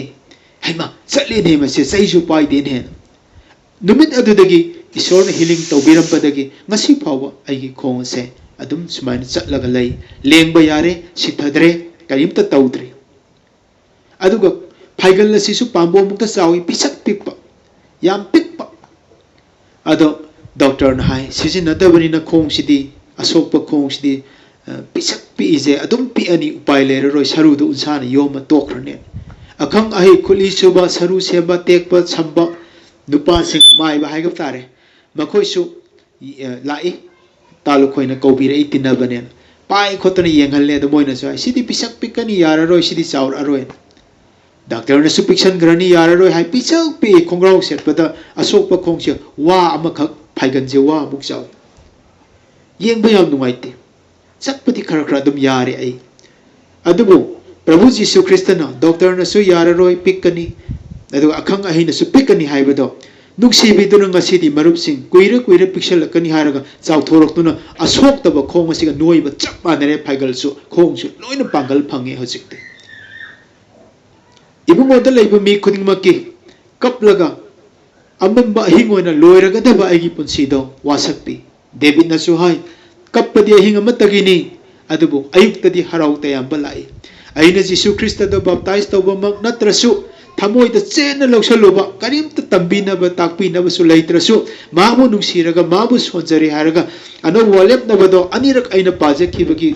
"ꯍꯩꯃꯥ, ꯆꯠꯂꯦꯅꯦ ꯃꯁꯦ, ꯆꯩꯁꯨ ꯄꯥꯏꯗꯦꯅꯦ" ꯍꯥꯏꯅ꯫ ꯅꯨꯃꯤꯠ ꯑꯗꯨꯗꯒꯤ ꯏꯁꯣꯔꯅ ꯍꯤꯂꯤꯡ ꯇꯧꯕꯤꯔꯝꯕꯗꯒꯤ ꯉꯁꯤ ꯐꯥꯎꯕ ꯑꯩꯒꯤ ꯈꯣꯡ ꯑꯁꯦ ꯑꯗꯨꯝ ꯁꯨꯃꯥꯏꯅ ꯆꯠꯂꯒ ꯂꯩ꯫ ꯂꯦꯡꯕ ꯌꯥꯔꯦ, ꯁꯤꯊꯗ꯭ꯔꯦ, ꯀꯔꯤꯝꯇ ꯇꯧꯗ꯭ꯔꯦ꯫ ꯑꯗꯨꯒ ꯐꯥꯏꯒꯜ ꯑꯁꯤꯁꯨ ꯄꯥꯝꯕꯣꯝꯃꯨꯛꯇ ꯆꯥꯎꯏ, ꯄꯤꯁꯛ ꯄꯤꯛꯄ, ꯌꯥꯝ ꯄꯤꯛꯄ꯫ ꯑꯗꯣ ꯗꯣꯛꯇꯔꯅ ꯍꯥꯏ, "ꯁꯤꯖꯤꯟꯅꯗꯕꯅꯤꯅ ꯈꯣꯡꯁꯤꯗꯤ, ꯑꯁꯣꯛꯄ ꯈꯣꯡꯁꯤꯗꯤ, ꯑ, ꯄꯤꯁꯛ ꯄꯤꯛꯏꯁꯦ ꯑꯗꯨꯝ ꯄꯤꯛꯑꯅꯤ, ꯎꯄꯥꯏ ꯂꯩꯔꯔꯣꯏ, ꯁꯔꯨꯗꯣ ꯎꯟꯁꯥꯅ ꯌꯣꯝꯃ ꯇꯣꯛꯈ꯭ꯔꯅꯤ"꯫ ꯑꯈꯪ ꯑꯍꯩ ꯈꯨꯠꯂꯤ ꯁꯨꯕ, ꯁꯔꯨ ꯁꯦꯝꯕ, ꯇꯦꯛꯄ, ꯁꯝꯕ, ꯅꯨꯄꯥꯁꯤꯡ, ꯃꯥꯏꯕ ꯍꯥꯏꯕ ꯇꯥꯔꯦ, ꯃꯈꯣꯏꯁꯨ, ꯑ, ꯂꯥꯛꯏ꯫ ꯇꯥꯂꯨꯈꯣꯏꯅ ꯀꯧꯕꯤꯔꯛꯏ, ꯇꯤꯟꯅꯕꯅꯦꯅ꯫ ꯄꯥꯏ ꯈꯣꯠꯇꯅ ꯌꯦꯡꯍꯜꯂꯦ꯫ ꯑꯗꯣ ꯃꯣꯏꯅꯁꯨ ꯍꯥꯏ, "ꯁꯤꯗꯤ ꯄꯤꯁꯛ ꯄꯤꯛꯀꯅꯤ, ꯌꯥꯔꯔꯣꯏ, ꯁꯤꯗꯤ ꯆꯥꯎꯔꯛꯑꯔꯣꯏꯅ"꯫ ꯗꯥꯛꯇꯔꯅꯁꯨ ꯄꯤꯛꯁꯟꯈ꯭ꯔꯅꯤ, ꯌꯥꯔꯔꯣꯏ ꯍꯥꯏ, ꯄꯤꯁꯛ ꯄꯤꯛꯏ꯫ ꯈꯣꯡꯒ꯭ꯔꯥꯎ ꯁꯦꯠꯄꯗ ꯑꯁꯣꯛꯄ ꯈꯣꯡꯁꯦ ꯋꯥ ꯑꯃꯈꯛ, ꯐꯥꯏꯒꯟꯁꯦ ꯋꯥ ꯑꯃꯨꯛ ꯆꯥꯎꯏ꯫ ꯌꯦꯡꯕ ꯌꯥꯝ ꯅꯨꯡꯉꯥꯏꯇꯦ꯫ ꯆꯠꯄꯗꯤ ꯈꯔ ꯈꯔ ꯑꯗꯨꯝ ꯌꯥꯔꯦ ꯑꯩ꯫ ꯑꯗꯨꯕꯨ ꯄ꯭ꯔꯚꯨ ꯖꯤꯁꯨ ꯈ꯭ꯔꯤꯁꯇꯅ ꯗꯣꯛꯇꯔꯅꯁꯨ ꯌꯥꯔꯔꯣꯏ, ꯄꯤꯛꯀꯅꯤ, ꯑꯗꯨꯒ ꯑꯈꯪ ꯑꯍꯩꯅꯁꯨ ꯄꯤꯛꯀꯅꯤ ꯍꯥꯏꯕꯗꯣ ꯅꯨꯡꯁꯤꯕꯤꯗꯨꯅ ꯉꯁꯤꯗꯤ ꯃꯔꯨꯞꯁꯤꯡ, ꯀꯨꯏꯔ ꯀꯨꯏꯔ ꯄꯤꯛꯁꯜꯂꯛꯀꯅꯤ ꯍꯥꯏꯔꯒ ꯆꯥꯎꯊꯣꯔꯛꯇꯨꯅ ꯑꯁꯣꯛꯇꯕ ꯈꯣꯡ ꯑꯁꯤꯒ ꯅꯣꯏꯕ ꯆꯞ ꯃꯥꯟꯅꯔꯦ꯫ ꯐꯥꯏꯒꯜꯁꯨ, ꯈꯣꯡꯁꯨ ꯂꯣꯏꯅ ꯄꯥꯡꯒꯜ ꯐꯪꯉꯦ ꯍꯧꯖꯤꯛꯇꯤ꯫ ꯏꯕꯨꯡꯉꯣꯗ ꯂꯩꯕ ꯃꯤ ꯈꯨꯗꯤꯡꯃꯛꯀꯤ ꯀꯞꯂꯒ ꯑꯃꯝꯕ ꯑꯍꯤꯡ ꯑꯣꯏꯅ ꯂꯣꯏꯔꯒꯗꯕ ꯑꯩꯒꯤ ꯄꯨꯟꯁꯤꯗꯣ ꯋꯥꯁꯛꯄꯤ꯫ ꯗꯦꯕꯤꯠꯅꯁꯨ ꯍꯥꯏ, "ꯀꯞꯄꯗꯤ ꯑꯍꯤꯡ ꯑꯃꯠꯇꯒꯤꯅꯤ, ꯑꯗꯨꯕꯨ ꯑꯌꯨꯛꯇꯗꯤ ꯍꯔꯥꯎ ꯇꯌꯥꯝꯕ ꯂꯥꯛꯏ"꯫ ꯑꯩꯅ ꯖꯤꯁꯨ ꯈ꯭ꯔꯤꯁꯇꯗ ꯕꯥꯞꯇꯥꯏꯖ ꯇꯧꯕꯃꯛ ꯅꯠꯇ꯭ꯔꯁꯨ, ꯊꯃꯣꯏꯗ ꯆꯦꯠꯅ ꯂꯧꯁꯜꯂꯨꯕ, ꯀꯔꯤꯝꯇ ꯇꯝꯕꯤꯅꯕ, ꯇꯥꯛꯄꯤꯅꯕꯁꯨ ꯂꯩꯇ꯭ꯔꯁꯨ, ꯃꯥꯕꯨ ꯅꯨꯡꯁꯤꯔꯒ, ꯃꯥꯕꯨ ꯁꯣꯟꯖꯔꯤ ꯍꯥꯏꯔꯒ, ꯑꯅꯧꯕ ꯋꯥꯔꯦꯞꯅꯕꯗꯣ ꯑꯅꯤꯔꯛ ꯑꯩꯅ ꯄꯥꯖꯈꯤꯕꯒꯤ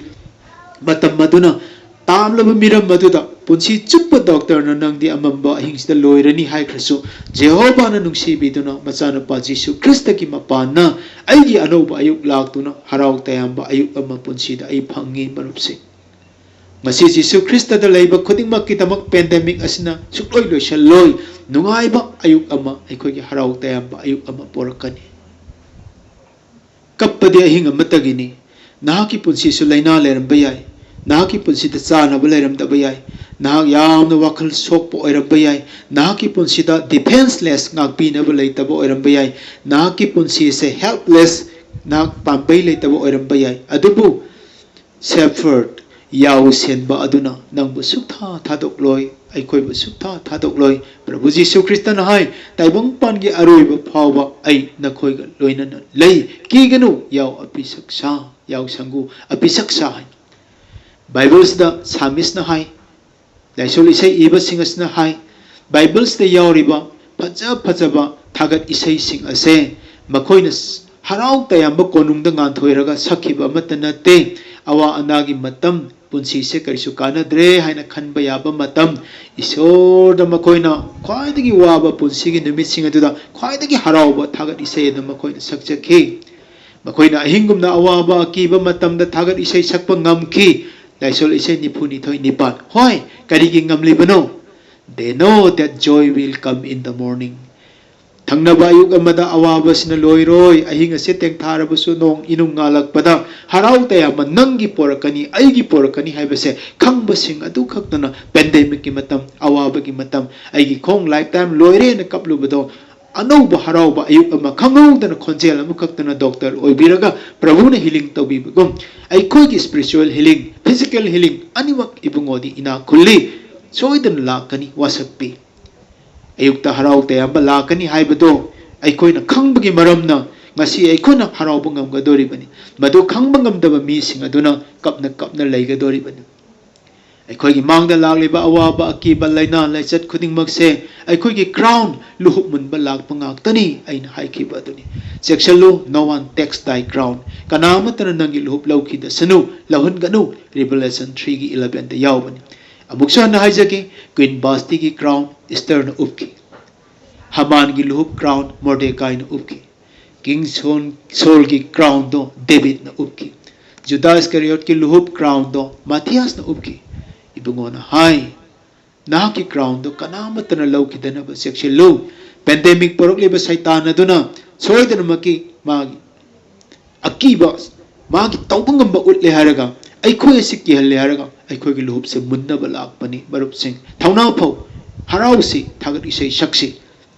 ꯃꯇꯝ ꯑꯗꯨꯅ ꯇꯥꯝꯂꯕ ꯃꯤꯔꯝ ꯑꯗꯨꯗ ꯄꯨꯟꯁꯤ ꯆꯨꯞꯄ ꯗꯣꯛꯇꯔꯅ "ꯅꯪꯗꯤ ꯑꯃꯝꯕ ꯑꯍꯤꯡꯁꯤꯗ ꯂꯣꯏꯔꯅꯤ" ꯍꯥꯏꯈ꯭ꯔꯁꯨ, ꯖꯦꯍꯣꯚꯥꯅ ꯅꯨꯡꯁꯤꯕꯤꯗꯨꯅ ꯃꯆꯥꯅꯨꯄꯥ ꯖꯤꯁꯨ ꯈ꯭ꯔꯤꯁꯇꯒꯤ ꯃꯄꯥꯟꯅ ꯑꯩꯒꯤ ꯑꯅꯧꯕ ꯑꯌꯨꯛ ꯂꯥꯛꯇꯨꯅ ꯍꯔꯥꯎ ꯇꯌꯥꯝꯕ ꯑꯌꯨꯛ ꯑꯃ ꯄꯨꯟꯁꯤꯗ ꯑꯩ ꯐꯪꯉꯤ, ꯃꯔꯨꯞꯁꯤꯡ꯫ ꯉꯁꯤ ꯖꯤꯁꯨ ꯈ꯭ꯔꯤꯁꯇꯗ ꯂꯩꯕ ꯈꯨꯗꯤꯡꯃꯛꯀꯤꯗꯃꯛ ꯄꯦꯟꯗꯦꯃꯤꯛ ꯑꯁꯤꯅ ꯁꯨꯡꯂꯣꯏ ꯂꯣꯏꯁꯤꯜꯂꯣꯏ꯫ ꯅꯨꯡꯉꯥꯏꯕ ꯑꯌꯨꯛ ꯑꯃ, ꯑꯩꯈꯣꯏꯒꯤ ꯍꯔꯥꯎ ꯇꯌꯥꯝꯕ ꯑꯌꯨꯛ ꯑꯃ ꯄꯣꯔꯛꯀꯅꯤ꯫ ꯀꯞꯄꯗꯤ ꯑꯍꯤꯡ ꯑꯃꯠꯇꯒꯤꯅꯤ꯫ ꯅꯍꯥꯛꯀꯤ ꯄꯨꯟꯁꯤꯁꯨ ꯂꯥꯏꯅꯥ ꯂꯩꯔꯝꯕ ꯌꯥꯏ꯫ ꯅꯍꯥꯛꯀꯤ ꯄꯨꯟꯁꯤꯗ ꯆꯥꯅꯕ ꯂꯩꯔꯝꯗꯕ ꯌꯥꯏ꯫ ꯅꯍꯥꯛ ꯌꯥꯝꯅ ꯋꯥꯈꯜ ꯁꯣꯛꯄ ꯑꯣꯏꯔꯝꯕ ꯌꯥꯏ꯫ ꯅꯍꯥꯛꯀꯤ ꯄꯨꯟꯁꯤꯗ ꯗꯤꯐꯦꯟꯁꯂꯦꯁ, ꯉꯥꯛꯄꯤꯅꯕ ꯂꯩꯇꯕ ꯑꯣꯏꯔꯝꯕ ꯌꯥꯏ꯫ ꯅꯍꯥꯛꯀꯤ ꯄꯨꯟꯁꯤꯁꯦ ꯍꯦꯜꯞꯂꯦꯁ, ꯅꯍꯥꯛ ꯄꯥꯝꯕꯩ ꯂꯩꯇꯕ ꯑꯣꯏꯔꯝꯕ ꯌꯥꯏ꯫ ꯑꯗꯨꯕꯨ ꯁꯦꯐꯔꯗ, ꯌꯥꯎ ꯁꯦꯟꯕ ꯑꯗꯨꯅ ꯅꯪꯕꯨ ꯁꯨꯛꯊꯥ ꯊꯥꯗꯣꯛꯂꯣꯏ, ꯑꯩꯈꯣꯏꯕꯨ ꯁꯨꯛꯊꯥ ꯊꯥꯗꯣꯛꯂꯣꯏ꯫ ꯄ꯭ꯔꯚꯨ ꯖꯤꯁꯨ ꯈ꯭ꯔꯤꯁꯇꯅ ꯍꯥꯏ, "ꯇꯥꯏꯕꯪꯄꯥꯟꯒꯤ ꯑꯔꯣꯏꯕ ꯐꯥꯎꯕ ꯑꯩ ꯅꯈꯣꯏꯒ ꯂꯣꯏꯅꯅ ꯂꯩ꯫ ꯀꯤꯒꯅꯨ, ꯌꯥꯎ ꯑꯄꯤꯁꯛꯁꯥ, ꯌꯥꯎ ꯁꯪꯒꯨ ꯑꯄꯤꯁꯛꯁꯥ" ꯍꯥꯏ꯫ ꯕꯥꯏꯕꯜꯁꯤꯗ ꯁꯥꯃꯤꯁꯅ ꯍꯥꯏ, ꯂꯥꯏꯁꯣꯜ ꯏꯁꯩ ꯏꯕꯁꯤꯡ ꯑꯁꯤꯅ ꯍꯥꯏ, ꯕꯥꯏꯕꯜꯁꯤꯗ ꯌꯥꯎꯔꯤꯕ ꯐꯖ ꯐꯖꯕ ꯊꯥꯒꯠ ꯏꯁꯩꯁꯤꯡ ꯑꯁꯦ ꯃꯈꯣꯏꯅ ꯍꯔꯥꯎ ꯇꯌꯥꯝꯕ ꯀꯣꯅꯨꯡꯗ ꯉꯥꯟꯊꯣꯏꯔꯒ ꯁꯛꯈꯤꯕ ꯑꯃꯠꯇ ꯅꯠꯇꯦ꯫ ꯑꯋꯥ ꯑꯅꯥꯒꯤ ꯃꯇꯝ, ꯄꯨꯟꯁꯤꯁꯦ ꯀꯔꯤꯁꯨ ꯀꯥꯟꯅꯗ꯭ꯔꯦ ꯍꯥꯏꯅ ꯈꯟꯕ ꯌꯥꯕ ꯃꯇꯝ, ꯏꯁꯣꯔꯗ ꯃꯈꯣꯏꯅ ꯈ꯭ꯋꯥꯏꯗꯒꯤ ꯋꯥꯕ ꯄꯨꯟꯁꯤꯒꯤ ꯅꯨꯃꯤꯠꯁꯤꯡ ꯑꯗꯨꯗ ꯈ꯭ꯋꯥꯏꯗꯒꯤ ꯍꯔꯥꯎꯕ ꯊꯥꯒꯠ ꯏꯁꯩ ꯑꯗꯨ ꯃꯈꯣꯏꯅ ꯁꯛꯆꯈꯤ꯫ ꯃꯈꯣꯏꯅ ꯑꯍꯤꯡꯒꯨꯝꯅ ꯑꯋꯥꯕ ꯑꯀꯤꯕ ꯃꯇꯝꯗ ꯊꯥꯒꯠ ꯏꯁꯩ ꯁꯛꯄ ꯉꯝꯈꯤ꯫ ꯂꯥꯏꯁꯣꯜ ꯏꯁꯩ ꯅꯤꯐꯨ ꯅꯤꯊꯣꯏ ꯅꯤꯄꯥꯟ꯫ ꯍꯣꯏ, ꯀꯔꯤꯒꯤ ꯉꯝꯂꯤꯕꯅꯣ? "They know that joy will come in the morning." ꯊꯪꯅꯕ ꯑꯌꯨꯛ ꯑꯃꯗ ꯑꯋꯥꯕꯁꯤꯅ ꯂꯣꯏꯔꯣꯏ, ꯑꯍꯤꯡ ꯑꯁꯦ ꯇꯦꯡꯊꯥꯔꯕꯁꯨ ꯅꯣꯡ ꯏꯅꯨꯡ ꯉꯥꯜꯂꯛꯄꯗ ꯍꯔꯥꯎ ꯇꯌꯥꯝꯕ ꯅꯪꯒꯤ ꯄꯣꯔꯛꯀꯅꯤ, ꯑꯩꯒꯤ ꯄꯣꯔꯛꯀꯅꯤ ꯍꯥꯏꯕꯁꯦ ꯈꯪꯕꯁꯤꯡ ꯑꯗꯨ ꯈꯛꯇꯅ ꯄꯦꯟꯗꯦꯃꯤꯛꯀꯤ ꯃꯇꯝ, ꯑꯋꯥꯕꯒꯤ ꯃꯇꯝ, ꯑꯩꯒꯤ ꯈꯣꯡ ꯂꯥꯏꯐ ꯇꯥꯏꯝ ꯂꯣꯏꯔꯦꯅ ꯀꯞꯂꯨꯕꯗꯣ, ꯑꯅꯧꯕ ꯍꯔꯥꯎꯕ ꯑꯌꯨꯛ ꯑꯃ ꯈꯪꯍꯧꯗꯅ ꯈꯣꯟꯖꯦꯜ ꯑꯃꯈꯛꯇꯅ ꯗꯣꯛꯇꯔ ꯑꯣꯏꯕꯤꯔꯒ ꯄ꯭ꯔꯚꯨꯅ ꯍꯤꯂꯤꯡ ꯇꯧꯕꯤꯕꯒꯨꯝ, ꯑꯩꯈꯣꯏꯒꯤ ꯁ꯭ꯄꯤꯔꯤꯆꯨꯋꯦꯜ ꯍꯤꯂꯤꯡ, ꯐꯤꯖꯤꯀꯦꯜ ꯍꯤꯂꯤꯡ ꯑꯅꯤꯃꯛ ꯏꯕꯨꯡꯉꯣꯗꯤ ꯏꯅꯥꯛ ꯈꯨꯜꯂꯤ꯫ ꯁꯣꯏꯗꯅ ꯂꯥꯛꯀꯅꯤ, ꯋꯥꯁꯛꯄꯤ꯫ ꯑꯌꯨꯛꯇ ꯍꯔꯥꯎ ꯇꯌꯥꯝꯕ ꯂꯥꯛꯀꯅꯤ ꯍꯥꯏꯕꯗꯣ ꯑꯩꯈꯣꯏꯅ ꯈꯪꯕꯒꯤ ꯃꯔꯝꯅ ꯉꯁꯤ ꯑꯩꯈꯣꯏꯅ ꯍꯔꯥꯎꯕ ꯉꯝꯒꯗꯣꯔꯤꯕꯅꯤ꯫ ꯃꯗꯨ ꯈꯪꯕ ꯉꯝꯗꯕ ꯃꯤꯁꯤꯡ ꯑꯗꯨꯅ ꯀꯞꯅ ꯀꯞꯅ ꯂꯩꯒꯗꯣꯔꯤꯕꯅꯤ꯫ ꯑꯩꯈꯣꯏꯒꯤ ꯃꯥꯡꯗ ꯂꯥꯛꯂꯤꯕ ꯑꯋꯥꯕ, ꯑꯀꯤꯕ, ꯂꯥꯏꯅꯥ, ꯂꯥꯏꯆꯠ ꯈꯨꯗꯤꯡꯃꯛꯁꯦ ꯑꯩꯈꯣꯏꯒꯤ crown ꯂꯨꯍꯨꯞ ꯃꯨꯟꯕ ꯂꯥꯛꯄ ꯉꯥꯛꯇꯅꯤ ꯑꯩꯅ ꯍꯥꯏꯈꯤꯕ ꯑꯗꯨꯅꯤ꯫ ꯆꯦꯛꯁꯤꯜꯂꯨ, "No one takes thy crown", ꯀꯅꯥ ꯑꯃꯠꯇꯅ ꯅꯪꯒꯤ ꯂꯨꯍꯨꯞ ꯂꯧꯈꯤꯗꯁꯅꯨ, ꯂꯧꯍꯟꯒꯅꯨ꯫ Revelation three ꯒꯤ eleven ꯗ ꯌꯥꯎꯕꯅꯤ꯫ ꯑꯃꯨꯛꯁꯨ ꯍꯟꯅ ꯍꯥꯏꯖꯒꯦ, Queen Vashti ꯒꯤ crown ꯏꯁꯇꯔꯅ ꯎꯞꯈꯤ, ꯍꯃꯥꯟꯒꯤ ꯂꯨꯍꯨꯞ crown ꯃꯣꯔꯗꯦꯀꯥꯏꯅ ꯎꯞꯈꯤ, ꯀꯤꯡ ꯁꯣꯜ, ꯁꯣꯜꯒꯤ crown ꯗꯣ ꯗꯦꯕꯤꯠꯅ ꯎꯞꯈꯤ, ꯖꯨꯗꯥ ꯏꯁꯀꯔꯤꯌꯣꯠꯀꯤ ꯂꯨꯍꯨꯞ crown ꯗꯣ ꯃꯥꯊꯤꯌꯥꯁꯅ ꯎꯞꯈꯤ꯫ ꯏꯕꯨꯡꯉꯣꯅ ꯍꯥꯏ, "ꯅꯍꯥꯛꯀꯤ crown ꯗꯣ ꯀꯅꯥꯃꯠꯇꯅ ꯂꯧꯈꯤꯗꯅꯕ ꯆꯦꯛꯁꯤꯜꯂꯨ꯫ Pandemic ꯄꯨꯔꯛꯂꯤꯕ ꯁꯩꯇꯥꯟ ꯑꯗꯨꯅ ꯁꯣꯏꯗꯅꯃꯛꯀꯤ ꯃꯥꯒꯤ ꯑꯀꯤꯕ, ꯃꯥꯒꯤ ꯇꯧꯕ ꯉꯝꯕ ꯎꯠꯂꯦ ꯍꯥꯏꯔꯒ, ꯑꯩꯈꯣꯏ ꯑꯁꯤ ꯀꯤꯍꯜꯂꯦ ꯍꯥꯏꯔꯒ ꯑꯩꯈꯣꯏꯒꯤ ꯂꯨꯍꯨꯞꯁꯦ ꯃꯨꯟꯅꯕ ꯂꯥꯛꯄꯅꯤ꯫" ꯃꯔꯨꯞꯁꯤꯡ, ꯊꯧꯅꯥ ꯐꯧ, ꯍꯔꯥꯎꯁꯤ, ꯊꯥꯒꯠ ꯏꯁꯩ ꯁꯛꯁꯤ,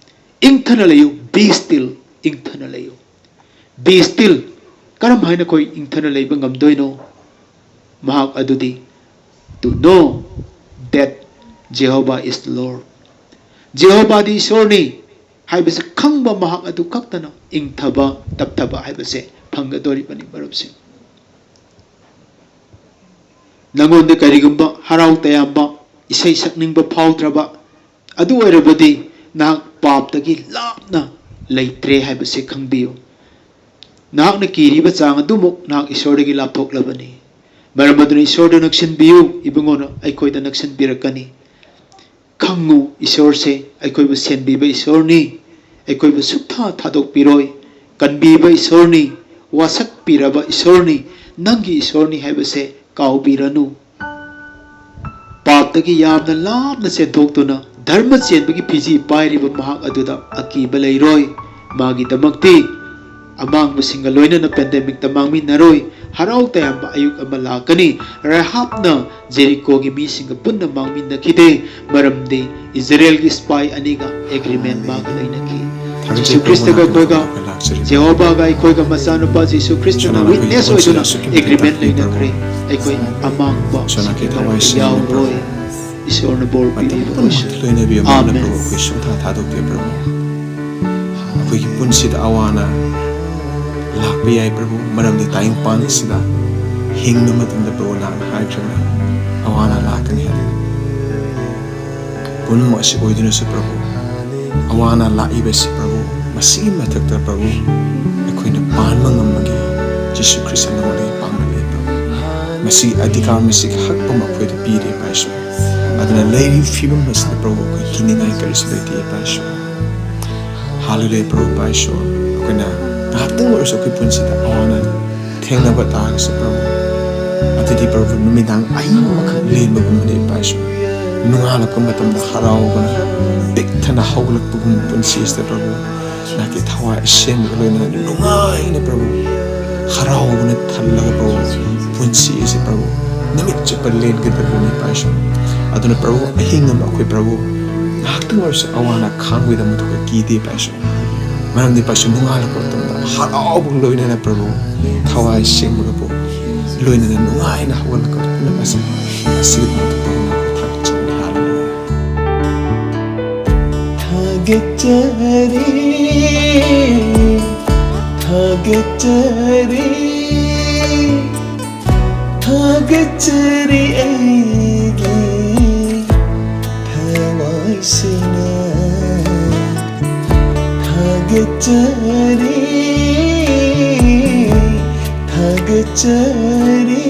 ꯏꯪꯊꯅ ꯂꯩꯌꯨ꯫ Be still, ꯏꯪꯊꯅ ꯂꯩꯌꯨ꯫ Be still꯫ ꯀꯔꯝ ꯍꯥꯏꯅ ꯑꯩꯈꯣꯏ ꯏꯪꯊꯅ ꯂꯩꯕ ꯉꯝꯗꯣꯏꯅꯣ? ꯃꯍꯥꯛ ꯑꯗꯨꯗꯤ, "To know that Jehovah is the Lord." ꯖꯦꯍꯣꯕꯥꯗꯤ ꯏꯁꯣꯔꯅꯤ ꯍꯥꯏꯕꯁꯤ ꯈꯪꯕ ꯃꯍꯥꯛ ꯑꯗꯨ ꯈꯛꯇꯅ ꯏꯪꯊꯕ, ꯇꯞꯊꯕ ꯍꯥꯏꯕꯁꯦ ꯐꯪꯒꯗꯧꯔꯤꯕꯅꯤ, ꯃꯔꯨꯞꯁꯤꯡ꯫ ꯅꯉꯣꯟꯗ ꯀꯔꯤꯒꯨꯝꯕ ꯍꯔꯥꯎ ꯇꯌꯥꯝꯕ, ꯏꯁꯩ ꯁꯛꯅꯤꯡꯕ ꯐꯥꯎꯗ꯭ꯔꯕ, ꯑꯗꯨ ꯑꯣꯏꯔꯕꯗꯤ ꯅꯍꯥꯛ ꯄꯥꯞꯇꯒꯤ ꯂꯥꯞꯅ ꯂꯩꯇ꯭ꯔꯦ ꯍꯥꯏꯕꯁꯤ ꯈꯪꯕꯤꯌꯨ꯫ ꯅꯍꯥꯛꯅ ꯀꯤꯔꯤꯕ ꯆꯥꯡ ꯑꯗꯨꯃꯨꯛ ꯅꯍꯥꯛ ꯏꯁꯣꯔꯗꯒꯤ ꯂꯥꯞꯊꯣꯛꯂꯕꯅꯤ꯫ ꯃꯔꯝ ꯑꯗꯨꯅ ꯏꯁꯣꯔꯗ ꯅꯛꯁꯤꯟꯕꯤꯌꯨ꯫ ꯏꯕꯨꯡꯉꯣꯅ ꯑꯩꯈꯣꯏꯗ ꯅꯛꯁꯤꯟꯕꯤꯔꯛꯀꯅꯤ꯫ ꯈꯪꯉꯨ, ꯏꯁꯣꯔꯁꯦ ꯑꯩꯈꯣꯏꯕꯨ ꯁꯦꯟꯕꯤꯕ ꯏꯁꯣꯔꯅꯤ꯫ ꯑꯩꯈꯣꯏꯕꯨ ꯁꯨꯛꯊꯥ ꯊꯥꯗꯣꯛꯄꯤꯔꯣꯏ꯫ ꯀꯟꯕꯤꯕ ꯏꯁꯣꯔꯅꯤ꯫ ꯋꯥꯁꯛꯄꯤꯔꯕ ꯏꯁꯣꯔꯅꯤ꯫ ꯅꯪꯒꯤ ꯏꯁꯣꯔꯅꯤ ꯍꯥꯏꯕꯁꯦ ꯀꯥꯎꯕꯤꯔꯅꯨ꯫ ꯄꯥꯞꯇꯒꯤ ꯌꯥꯝꯅ ꯂꯥꯞꯅ ꯆꯦꯟꯊꯣꯛꯇꯨꯅ ꯙꯔꯃ ꯆꯦꯟꯕꯒꯤ ꯐꯤꯖꯤ ꯄꯥꯏꯔꯤꯕ ꯃꯍꯥꯛ ꯑꯗꯨꯗ ꯑꯀꯤꯕ ꯂꯩꯔꯣꯏ꯫ ꯃꯥꯒꯤꯗꯃꯛꯇꯤ ꯑꯃꯥꯡꯕꯁꯤꯡꯒ ꯂꯣꯏꯅꯅ pandemic ꯇ ꯃꯥꯡꯃꯤꯟꯅꯔꯣꯏ꯫ ꯍꯔꯥꯎ ꯇꯌꯥꯝꯕ ꯑꯌꯨꯛ ꯑꯃ ꯂꯥꯛꯀꯅꯤ꯫ ꯔꯥꯍꯥꯕꯅ ꯖꯦꯔꯤꯀꯣꯒꯤ ꯃꯤꯁꯤꯡꯒ ꯄꯨꯟꯅ ꯃꯥꯡꯃꯤꯟꯅꯈꯤꯗꯦ, ꯃꯔꯝꯗꯤ ꯏꯖꯔꯦꯜꯒꯤ ꯁꯤꯄꯥꯏ ꯑꯅꯤꯒ agreement ꯃꯥꯒ ꯂꯩꯅꯈꯤ꯫ ꯊꯥꯒꯠꯆꯔꯤ ꯖꯤꯁꯨ ꯈ꯭ꯔꯤꯁꯇꯒ ꯄ꯭ꯔꯚꯨ, ꯑꯩꯈꯣꯏꯒ, ꯂꯥꯛꯆꯔꯤꯕ ꯖꯦꯍꯣꯚꯥꯒ ꯑꯩꯈꯣꯏꯒ ꯃꯆꯥꯅꯨꯄꯥ ꯖꯤꯁꯨ ꯈ꯭ꯔꯤꯁꯇꯅ ꯁꯣꯅꯥ ꯑꯩꯈꯣꯏꯒꯤ witness ꯄꯨꯟꯁꯤꯗ ꯑꯣꯏꯗꯨꯅ ꯑꯁꯨꯛꯀꯤ ꯃꯇꯤꯛ agreement ꯇꯥꯛꯄꯤꯕ ꯂꯩꯅꯈ꯭ꯔꯦ꯫ ꯄ꯭ꯔꯚꯨ꯫ ꯑꯩꯈꯣꯏ ꯑꯃꯥꯡꯕ ꯁꯣꯅꯥ ꯁꯤꯡꯒꯤ ꯊꯋꯥꯏ ꯃꯔꯛꯇ ꯁꯦꯡꯕ ꯌꯥꯎꯔꯣꯏ꯫ ꯄ꯭ꯔꯚꯨ꯫ ꯏꯁꯣꯔꯅ ꯕꯣꯔ ꯃꯇꯝ ꯄꯤꯕꯤꯕ ꯄꯨꯝꯅꯃꯛꯇ ꯑꯣꯏꯁꯅꯨ꯫ ꯂꯣꯏꯅꯕꯤꯌꯨ, ꯃꯥꯅ ꯑꯥꯃꯦꯟ꯫ ꯄ꯭ꯔꯚꯨ ꯑꯩꯈꯣꯏ ꯁꯨꯡꯊꯥ ꯊꯥꯗꯣꯛꯇꯦ ꯄ꯭ꯔꯚꯨ꯫ ꯑꯩꯈꯣꯏꯒꯤ ꯄꯨꯟꯁꯤꯗ ꯑꯋꯥ ꯑꯅꯥ ꯂꯥꯛꯄ ꯌꯥꯏ ꯄ꯭ꯔꯚꯨ, ꯃꯔꯝꯗꯤ ꯇꯥꯏꯕꯪꯄꯥꯟ ꯑꯁꯤꯗ ꯍꯤꯡꯕ ꯃꯇꯝꯗ ꯄ꯭ꯔꯚꯨ ꯅꯍꯥꯛꯅ ꯍꯥꯏꯈ꯭ꯔꯕꯅꯤ, ꯑꯋꯥ ꯑꯅꯥ ꯂꯥꯛꯀꯅꯤ ꯍꯥꯏꯕ ꯄꯨꯝꯅꯃꯛ ꯑꯁꯤ ꯑꯣꯏꯗꯨꯅꯁꯨ, ꯄ꯭ꯔꯚꯨ, ꯑꯋꯥ ꯑꯅꯥ ꯂꯥꯛꯏꯕꯁꯤ, ꯄ꯭ꯔꯚꯨ, ꯃꯁꯤꯒꯤ ꯃꯊꯛꯇ, ꯄ꯭ꯔꯚꯨ, ꯑꯩꯈꯣꯏꯅ ꯄꯥꯟꯕ ꯉꯝꯕꯒꯤ ꯖꯤꯁꯨ ꯈ꯭ꯔꯤꯁꯇ ꯅꯉꯣꯟꯗꯒꯤ ꯄꯥꯝꯕ ꯂꯩ, ꯄ꯭ꯔꯚꯨ꯫ ꯃꯁꯤꯒꯤ ꯑꯙꯤꯀꯥꯔ, ꯃꯁꯤꯒꯤ ꯍꯛꯄ ꯃꯈꯣꯏꯗ ꯄꯤꯔꯦ, ꯏꯄꯥ ꯏꯁꯣꯔ꯫ ꯑꯗꯨꯅ ꯂꯩꯔꯤꯕ ꯐꯤꯕꯝ ꯑꯁꯤꯗ, ꯄ꯭ꯔꯚꯨ, ꯑꯩꯈꯣꯏ ꯀꯤꯅꯤꯡꯉꯥꯏ ꯀꯔꯤꯁꯨ ꯂꯩꯇꯦ, ꯏꯄꯥ ꯏꯁꯣꯔ꯫ ꯍꯥꯂꯦꯂꯨꯌꯥ, ꯄ꯭ꯔꯚꯨ, ꯏꯄꯥ ꯏꯁꯣꯔ꯫ ꯑꯩꯈꯣꯏꯅ ꯉꯥꯏꯍꯥꯛꯇꯪ ꯑꯣꯏꯔꯁꯨ ꯑꯩꯈꯣꯏ ꯄꯨꯟꯁꯤꯗ ꯑꯋꯥ ꯑꯅꯥ ꯊꯦꯡꯅꯕ ꯇꯥꯔꯒꯁꯨ, ꯄ꯭ꯔꯚꯨ, ꯑꯗꯨꯗꯤ, ꯄ꯭ꯔꯚꯨ, ꯅꯨꯃꯤꯗꯥꯡ ꯑꯍꯤꯡ ꯑꯃꯈꯛ ꯂꯦꯟꯕꯒꯨꯝꯕꯅꯤ, ꯏꯄꯥ ꯏꯁꯣꯔ꯫ ꯅꯣꯡꯉꯥꯜꯂꯛꯄ ꯃꯇꯝꯗ ꯍꯔꯥꯎꯕꯅ ꯄꯤꯛ ꯊꯟꯅ ꯍꯧꯒꯠꯂꯛꯄꯒꯨꯝꯕ ꯄꯨꯟꯁꯤ ꯑꯁꯤꯗ, ꯄ꯭ꯔꯚꯨ, ꯅꯍꯥꯛꯀꯤ ꯊꯋꯥꯏ ꯑꯁꯦꯡꯕꯒ ꯂꯣꯏꯅꯅ ꯅꯨꯡꯉꯥꯏꯅ, ꯄ꯭ꯔꯚꯨ, ꯍꯔꯥꯎꯕꯅ ꯊꯜꯂꯒ, ꯄ꯭ꯔꯚꯨ, ꯄꯨꯟꯁꯤ ꯑꯁꯤ, ꯄ꯭ꯔꯚꯨ, ꯅꯨꯃꯤꯠ ꯆꯨꯞꯄ ꯂꯦꯟꯒꯗꯕꯅꯤ, ꯏꯄꯥ ꯏꯁꯣꯔ꯫ ꯑꯗꯨꯅ, ꯄ꯭ꯔꯚꯨ, ꯑꯍꯤꯡ ꯑꯃ ꯑꯩꯈꯣꯏ, ꯄ꯭ꯔꯚꯨ, ꯉꯥꯏꯍꯥꯛꯇꯪ ꯑꯣꯏꯔꯁꯨ ꯑꯋꯥ ꯑꯅꯥ ꯈꯥꯡꯕꯒꯤꯗꯃꯛꯇ ꯑꯩꯈꯣꯏ ꯀꯤꯗꯦ, ꯏꯄꯥ ꯏꯁꯣꯔ꯫ ꯃꯔꯝꯗꯤ, ꯏꯄꯥ ꯏꯁꯣꯔ, ꯅꯣꯡꯉꯥꯜꯂꯛꯄ ꯃꯇꯝꯗ ꯍꯔꯥꯎꯕꯒ ꯂꯣꯏꯅꯅ, ꯄ꯭ꯔꯚꯨ, ꯊꯋꯥꯏ ꯁꯦꯡꯕꯒ, ꯄ꯭ꯔꯚꯨ, ꯂꯣꯏꯅꯅ ꯅꯨꯡꯉꯥꯏꯅ ꯍꯧꯒꯠꯂꯛꯄ ꯄꯨꯝꯅꯃꯛ ꯑꯁꯤ ꯑꯁꯤꯒꯤꯗꯃꯛꯇ ꯄ꯭ꯔꯚꯨ ꯅꯪꯕꯨ ꯊꯥꯒꯠꯆꯕꯅꯤ꯫ ꯍꯥꯂꯦꯂꯨꯌꯥ꯫ ꯊꯥꯒꯠꯆꯔꯤ, ꯊꯥꯒꯠꯆꯔꯤ, ꯊꯥꯒꯠꯆꯔꯤ ꯑꯩꯒꯤ ꯊꯋꯥꯏꯁꯤꯅ꯫ ꯊꯥꯒꯠꯆꯔꯤ, ꯊꯥꯒꯠꯆꯔꯤ,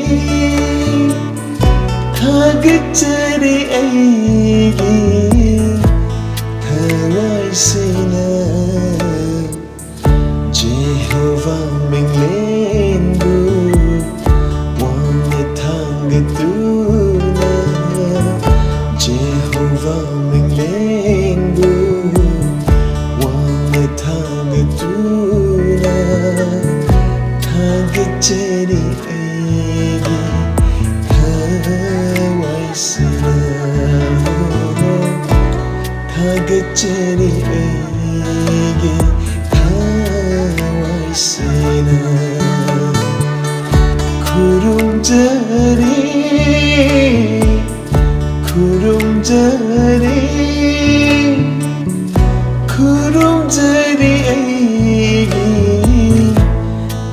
ꯊꯥꯒꯠꯆꯔꯤ ꯑꯩꯒꯤ ꯊꯋꯥꯏꯁꯤꯅ꯫ ꯖꯦꯍꯣꯚꯥ ꯃꯤꯡꯂꯦꯟꯕꯨ ꯋꯥꯡꯅ ꯊꯥꯡꯒꯠꯇꯨꯅ, ꯖꯦꯍꯣꯚꯥ ꯃꯤꯡꯂꯦꯟꯕꯨ ꯋꯥꯡꯅ ꯊꯥꯡꯒꯠꯇꯨꯅ, ꯊꯥꯒꯠꯆꯔꯤ ꯑꯩꯒꯤ ꯊꯋꯥꯏꯁꯤꯅ꯫ ꯊꯥꯒꯠꯆꯔꯤ ꯑꯩꯒꯤ ꯊꯋꯥꯏꯁꯤꯅ꯫ ꯈꯨꯔꯨꯝꯖꯔꯤ, ꯈꯨꯔꯨꯝꯖꯔꯤ, ꯈꯨꯔꯨꯝꯖꯔꯤ ꯑꯩꯒꯤ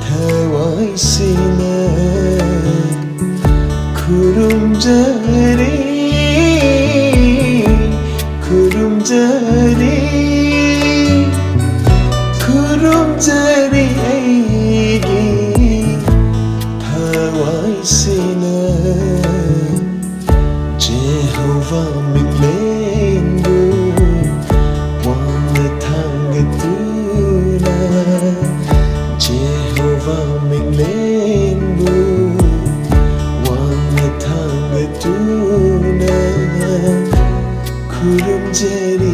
ꯊꯋꯥꯏꯁꯤꯅ꯫ ꯈꯨꯔꯨꯝꯖꯔꯤ꯫ ꯃꯤꯠꯂꯦꯟꯕꯨ ꯋꯥꯡꯅ ꯊꯥꯡꯒꯠꯇꯨꯅ, ꯖꯦꯍꯣꯚꯥ ꯃꯤꯠꯂꯦꯟꯕꯨ ꯋꯥꯡꯅ ꯊꯥꯡꯒꯠꯇꯨꯅ ꯈꯨꯔꯨꯝꯖꯔꯤ꯫